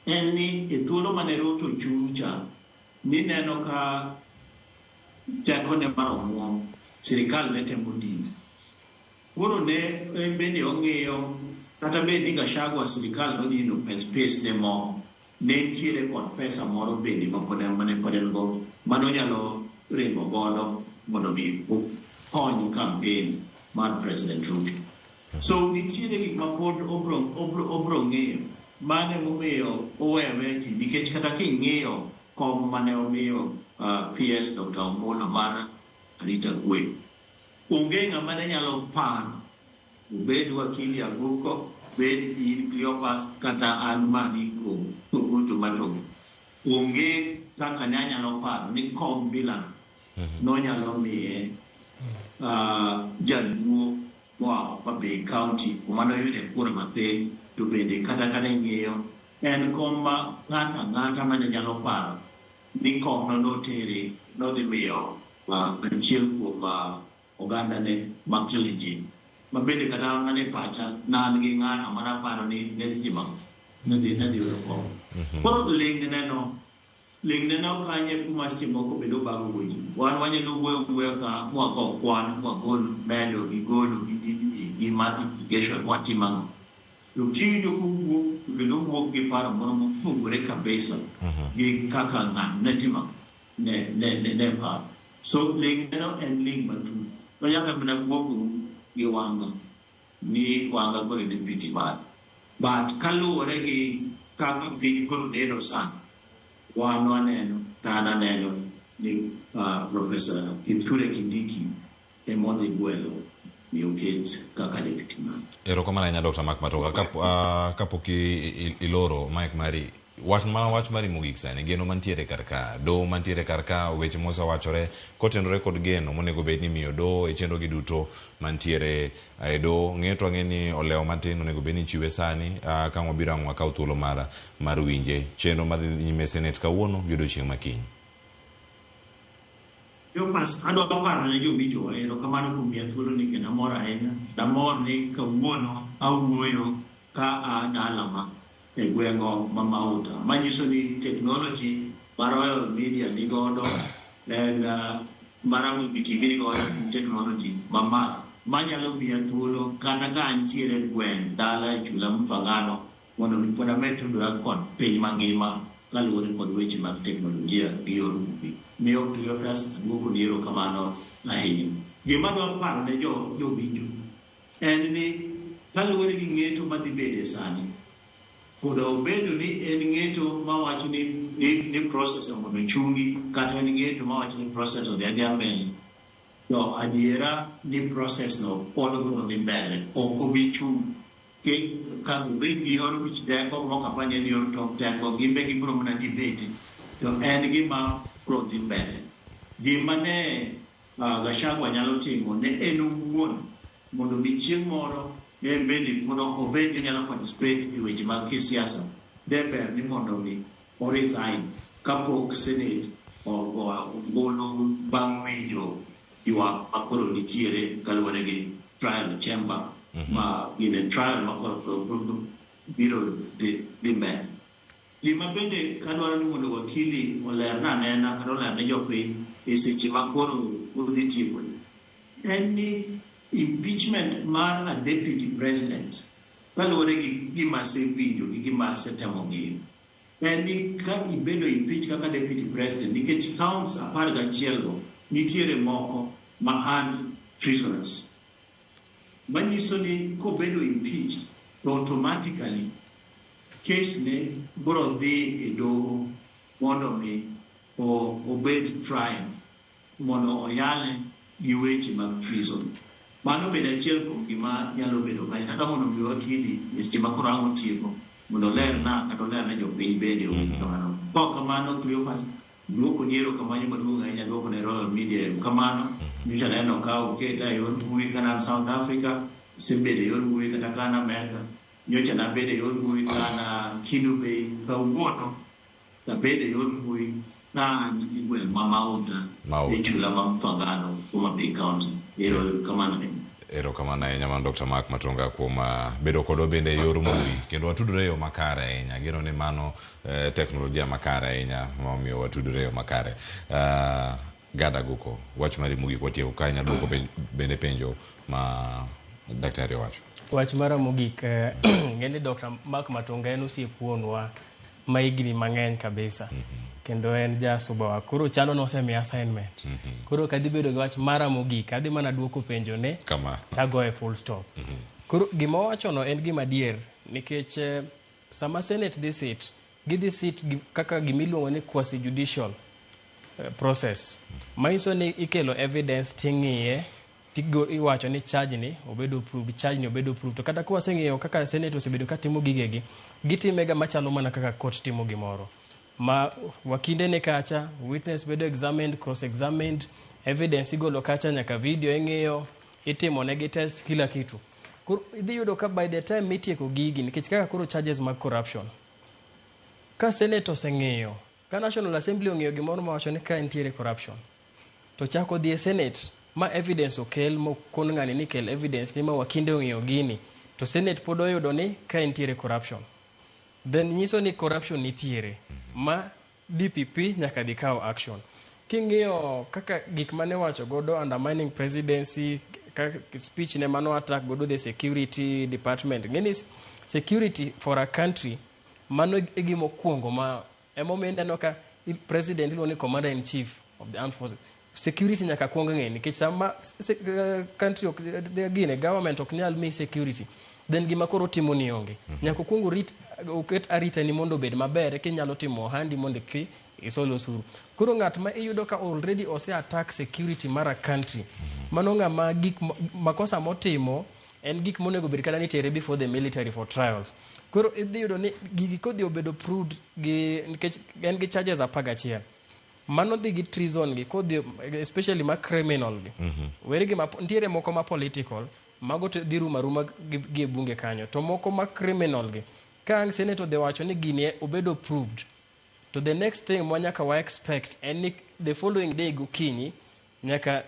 En ni e thuolo mane Ruto chung' cha, nineno ka tekone mar omuom sirikal ne temo dino. Koro ne en bende ong'iyo kata bed ni Gachagua sirikal nodino pes ne moko, ne nitiere kod pesa moro bende mane pod en go manonyalo ringo godo mondo mi okony campaign mar President Ruto. So nitiere gik ma pod obro ng'iyo. Mano emomiyo oweyo aweya ji nikech kata king'iyo kom mane omiyo PS Dr. Omolo mar arita kwe, onge ng'ama ne nyalo paro, obed wakili Aguko, bed in Cleophas kata an Mariko Ogutu Matongo. Onge kaka ne anyalo paro ni kom bilano nonyalo miye jaluo moa Homa Bay County kuma noyude kura mathin, to bende kata kane ng'iyo en kom ma ng'ato ang'ata mane nyalo paro ni komno notere nodhi miyo achiel kuom ogandane ma Kalenjin. Ma bende kata an e pacha ne an gi ng'ato manaparo ni ne dhi timo ne dhi yudo kom. Koro lingneno kanye kuma seche moko bende obago go ji. Wan wanyalo wuoyo wuoya ka mwago kwan, mwagol medo gi golo gi multiplication mwatim ang'o. To kiwinjo kowuok to kendo owuok gi paro moro mopogore kabisa gi kaka ng'ato ne timo ne paro. So lingneno en ling matut. To nyaka mana wuogo gi Wanga ni Wanga koro e deputy mare. But kaluwore gi kaka piny koro neno sani, wan waneno to an aneno ni Professor Kithure Kindiki emodhi gwelo ni oket kaka deputy mare. Erokamano ahinya Dr. Mark Matoka. Kapok iloro mic mari, wach mari mogik sani, geno mantiere kar ka, doho mantiere kar ka, weche mosewachore kotenore kod geno monego bed ni miyo doho e chenro gi duto mantiere e doho. Ng'e to ang'e ni olewo matin onego bed ni chiwe sani, ka wabiro ang' wakaw thuolo mar winje chenro madhi nyime e Senate kawuono gi odiochieng' ma kiny. Cleophas, adwa paro ne jowinjowa erokamano kuom miya thuolo ni kendo amor ahinya. Damor ni kawuono awuoyo ka a dalawa e gweng'o ma Mauta. Manyiso ni technology ma Royal Media nigodo en Maramogi TV ni godo en technology mamalo manyalo miya thuolo kata ka antiere e gweng' dala e chula Mfangano mondo mi pod amed tudora kod piny mangima kaluwore kod weche mag teknolojia gi yor mbui. Miyo Cleophas aduokoni erokamano ahinya. Gima adwa paro ne jo jowinjo en ni kaluwore gi ng'eto madhi bede sani, koda obedo ni en ng'eto mawacho ni process mondo ochungi kata en ng'eto mawacho ni process odhi adhiya mbele, to adiera ni process no pod biro dhi mbele, ok obi chung'. Ka obed gi yor wich teko mok apar ni en yor tok teko, gin be gibiro mana debate to en gima biro dhi mbele. Gima ne Gachagua nyalo timo ne en owuon mondo mi chieng' moro en bende pod ok obed ni onyalo participate e weche mag kisiasa, de ber ni mondo mi o resign kapok Senate ogoyo ombulu bang' winjo ywak makoro nitiere kaluwore gi trial chamber ma gine trial makoro biro dhi mbele. Gima bende kadwaro ni mondo wakili olerna anena kata olerne jopiny e seche ma koro odhi tieko ni en ni impeachment mar a deputy president kaluwore gi gima asewinjo gi gima asetemo ng'iyo en ni ka ibedo impeach kaka deputy president nikech counts 11 go nitiere moko ma an treasonous manyiso ni kobedo impeached to automatically case ne biro dhi e doho mondo mi obed trial mondo oyale gi weche mag treason. Mano bende achiel kuom gima nyalo bedo kanyo kata mondo mi wakili e seche ma koro ang' otieko mondo olerna kata olerne jopiny bende owinj kamano. Kok kamano Cleophas duoko ni erokamano maduong' ahinya duoko ne Royal Media erokamano. Nyocha aneno ka oketa e yor mbui ka an South Africa, asebedo e yor mbui kata ka an America. Nyocha nabedo e yor mbui ka an Kendu Bay, kawuono abedo e yor mbui ka an e gweng' ma Mauta e chula ma Mfangano, Homa Bay County. Erokamano ahinya. Erokamano ahinya mano Dr. Mark Matunga kuom bedo kodwa bende e yor mbui kendo watudore e yo makare ahinya. Ageno ni mano teknolojia makare ahinya momiyo watudore e yo makare. Gada Guko, wach mari mogik watieko ka inyalo duoko bende penjo ma daktari owacho. Wach mara mogik, ng'e ni Dr. Mark Matunga en osiep wuonwa ma higni mang'eny kabisa. Kendo en jasubawa. Koro chalo nosemiya assignment. Koro ok adhi bedo gi wach mara mogik, adhi mana duoko penjo ne Kama. tagoye full stop. Koro gima owachono en gima adier nikech sama Senate dhi sit, gidhi sit kaka gimiluongo ni quasi judicial process. Manyiso ni ikelo evidence ting'iye iwacho ni charge ni obedo approved, charge ni obedo approved. To kata ka waseng'iyo kaka Senate osebedo ka timo gigegi, gitime ga machalo mana kaka court timo gimoro. Ma wakinde ni kacha, witness bedo examined, cross examined, evidence igolo kacha nyaka video ing'iyo, itimo negi test kila kitu. Koro idhi yudo ka by the time mitieko gigi, nikech kaka koro charges mag corruption, ka Senate oseng'iyo, ka National Assembly ong'iyo gimoro mawacho ni ka nitiere corruption, to chako dhi e Senate ma evidence okel mokon ng'ani ni kel evidence ni ma wakinde ong'iyo gini, to Senate pod oyudo ni ka nitiere corruption, then nyiso ni corruption nitiere ma DPP nyaka dhi kaw action. King'iyo kaka gik mane wacho godo undermining presidency, kaka speech ne mano attack godo the security department. Ng'eni security for a country mano e gima okuongo ma emomiyo ineno ka president iluongo ni commander in chief of the armed forces. Security nyaka kuong ng'e nikech sama country ok gine government ok nyal mi security, then gima koro timo ni onge. Nyaka okuong orit oket arita ni mondo obed maber eka inyalo timo ohandi mondo ki isol osuru. Koro ng'at ma iyudo ka already ose attack security mar a country, mano ng'ama gik makosa motimo en gik monego bed kata ni itere before the military for trials. Koro idhi yudo ni gigi kodhi obedo proved gi nikech en gi charges 11. Mano dhi gi treason gi kodhi especially ma criminal gi. Weri gi ma nitiere moko ma political mago to dhi rumo aruma gi e bunge kanyo. To moko ma criminal gi ka ang' Senate odhi wacho ni gini obedo proved, to the next thing ma nyaka wa expect en ni the following day gokinyi nyaka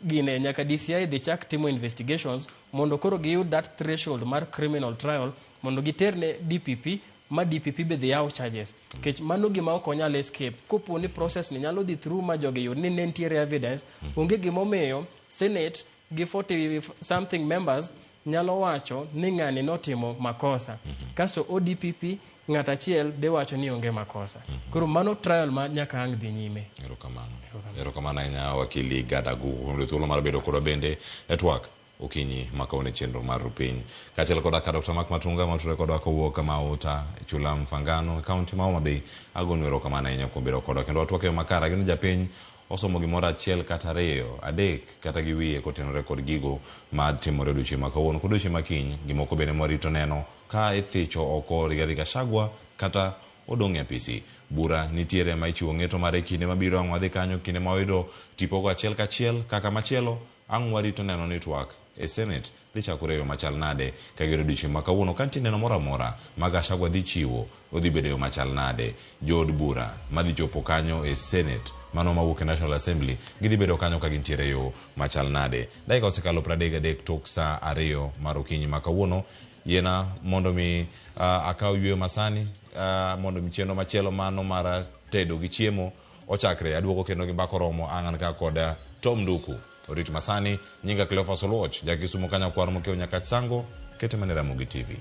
gine nyaka DCI dhi chak timo investigations mondo koro giyud that threshold mar criminal trial mondo giter ne DPP ma DPP be dhi yawo charges. Nikech mano gima ok onyal escape. Kopo ni process ni nyalo dhi through ma jogi yud ni ne nitiere evidence, onge gimomiyo Senate gi 40 something members nyalo wacho ni ng'ani notimo makosa. Kasto ODPP ng'at achiel dhi wacho ni onge makosa. Koro mano trial ma nyaka ang' dhi nyime. Erokamano. Erokamano ahinya wakili Gadagu kuom thuolo mar bedo kodwa bende e twak okinyi ma kawuono e chenro mar Rupiny. Kaachiel koda ka Dr. Mark Matunga matudore kodwa kowuok Mauta, chula Mfangano, kaunti ma Homa Bay. Agonu erokamano ahinya kuom bedo kodwa kendo watwak e yo makare. Ageno japiny osomo gimoro achiel kata ariyo, adek kata gi wiye kotenore kod gigo ma timore odiochieng' ma kawuono kod odiochieng' ma kiny. Gimoko bende mwarito neno ka ithicho oko Rigathi Gachagua kata odong' e apisi. Bura nitiere ma ichiwo ng'eto mare kinde mabiro ang' wadhi kanyo kinde ma wayudo tipogo achiel kachiel kaka machielo ang' warito neno ni twak e Senate dhi chakore e yo machal nade ka gero odiochieng' ma kawuono ka nitie neno moro amora ma Gachagua dhi chiwo odhi bedo e yo machal nade. Jood bura madhi chopo kanyo e Senate mano mawuok e National Assembly gidhi bedo kanyo ka gintiere e yo machal nade. Dakika osekalo 33 tok saa 2 mar okinyi ma kawuono. Yiena mondo mi akaw yueyo masani mondo mi chenro machielo mano mar tedo gi chiemo ochakre. Aduogo kendo gi mbaka oromo ang' an ka kod Tom Nduku. Orit masani, nyinga Cleophas Oluoch, ja Kisumu ka nyakwar mokiewo Nyakach Sango, kete mana e Ramogi TV.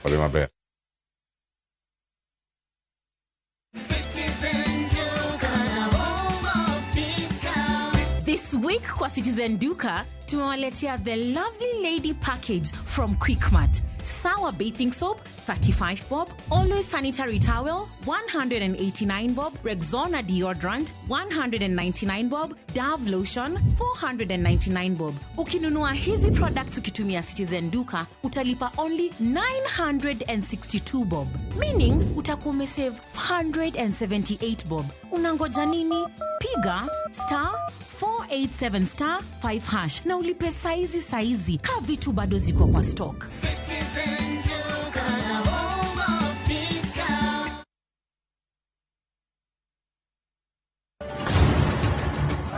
Odhi maber. This week kwa Citizen Duka tumewaletea the Lovely Lady package from Quickmart. Sour bathing soap 35 bob, Always sanitary towel 189 bob, Rexona deodorant 199 bob, Dove lotion 499 bob. Ukinunua hizi products ukitumia Citizen Duka utalipa only 962 bob, meaning utakuwa umesave 178 bob. Unangoja nini? Piga star 487 star 5 hash na ulipe saizi saizi ka vitu bado ziko kwa stock. Citizen Duka, the home of discount.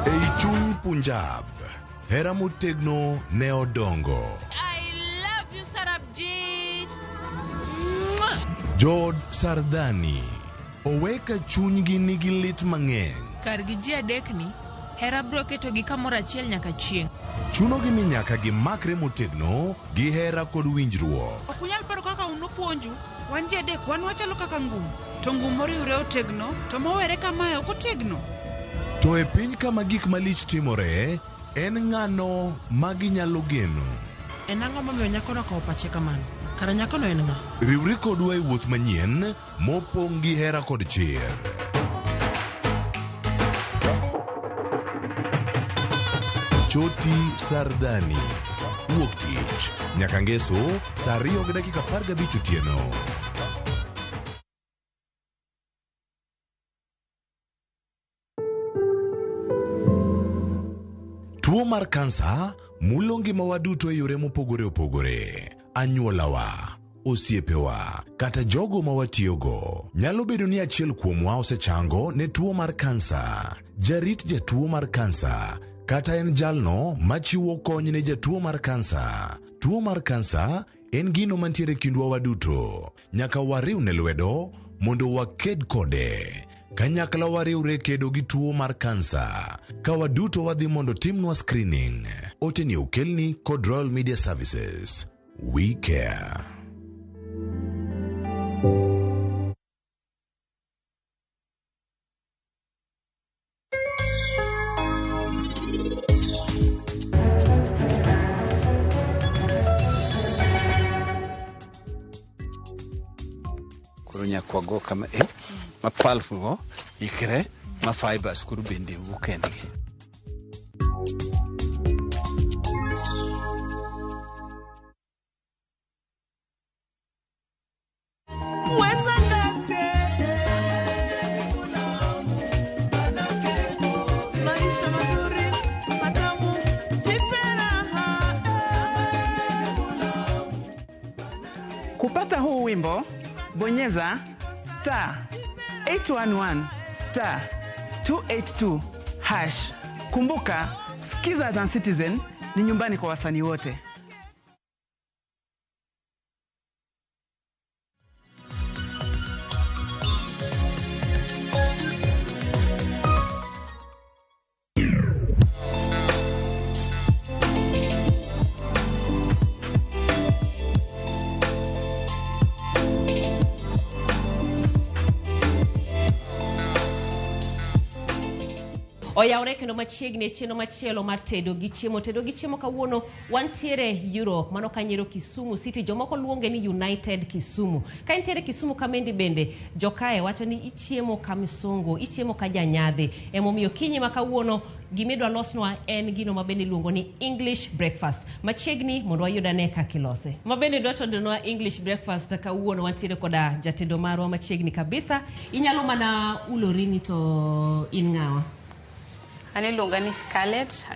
Ei chuny Punjab, hera motegno ne odongo. I love you, Sarabjit. Mwah! Jood Sardani oweka chunygi nigi lit mang'eny. Kargi ji adek ni, hera biro ketogi kamoro achiel nyaka chieng'. Chunogi ni nyaka gimakre motegno gi hera kod winjruok. Ok unyal paro kaka un upuonju, wan ji adek wan wachalo kaka ngum, to ngum moriwre otegno, to mowere kamae ok otegno. To e piny kama gik malich timore, en ng'ano ma ginyalo geno? En ang'o momiyo nyakono okawo pache kamano? Kara nyakono en ng'a? Riwri kodwa e wuoth manyien mopong' gi hera kod chir. Choti Sardani. Wuok tich nyaka ngeso saa 2:15 otieno. Tuo mar kansa mulo ngimawa duto e yore mopogore opogore. Anyuolawa, osiepewa, kata jogo ma watiyogo. Nyalo bedo ni achiel kuomwa osechango ne tuo mar kansa. Jarit jatuo mar kansa kata en jalno machiwo kony ne jatuo mar kansa. Tuo mar kansa en gino mantiere kindwa waduto. Nyaka wariwne lwedo mondo waked kode. Kanyakla wariwre kedo gi tuo mar kansa. Ka waduto wadhi mondo timnwa screening. Ote ni okelni kod Royal Media Services. We care. Koro nyaka wago kama ma pulp go ikre ma fibers koro bende wuok kendgi. Maisha mazuri matamu, jipe raha. Kupata huu wimbo bonyeza star 811 star 282 hash. Kumbuka, Skiza na Citizen ni nyumbani kwa wasanii wote. Oyawre kendo machiegni e chenro machielo mar tedo gi chiemo. Tedo gi chiemo kawuono wantiere Europe, mano kanyero Kisumu City, jomoko luonge ni United Kisumu. Ka intiere Kisumu kamendi bende, jokae wacho ni ichiemo ka misungu, ichiemo ka janyadhi. Emomiyo kinyi ma kawuono gimidwa losnwa en gino ma bende iluongo ni English breakfast. Machiegni mondo wayud ane kaka ilose. Ma bende dwa tedonwa English breakfast kawuono wantiere koda jatedo marwa machiegni kabisa. Inyalo mana ulori ni to in ng'awa? An iluonga ni Scarlett.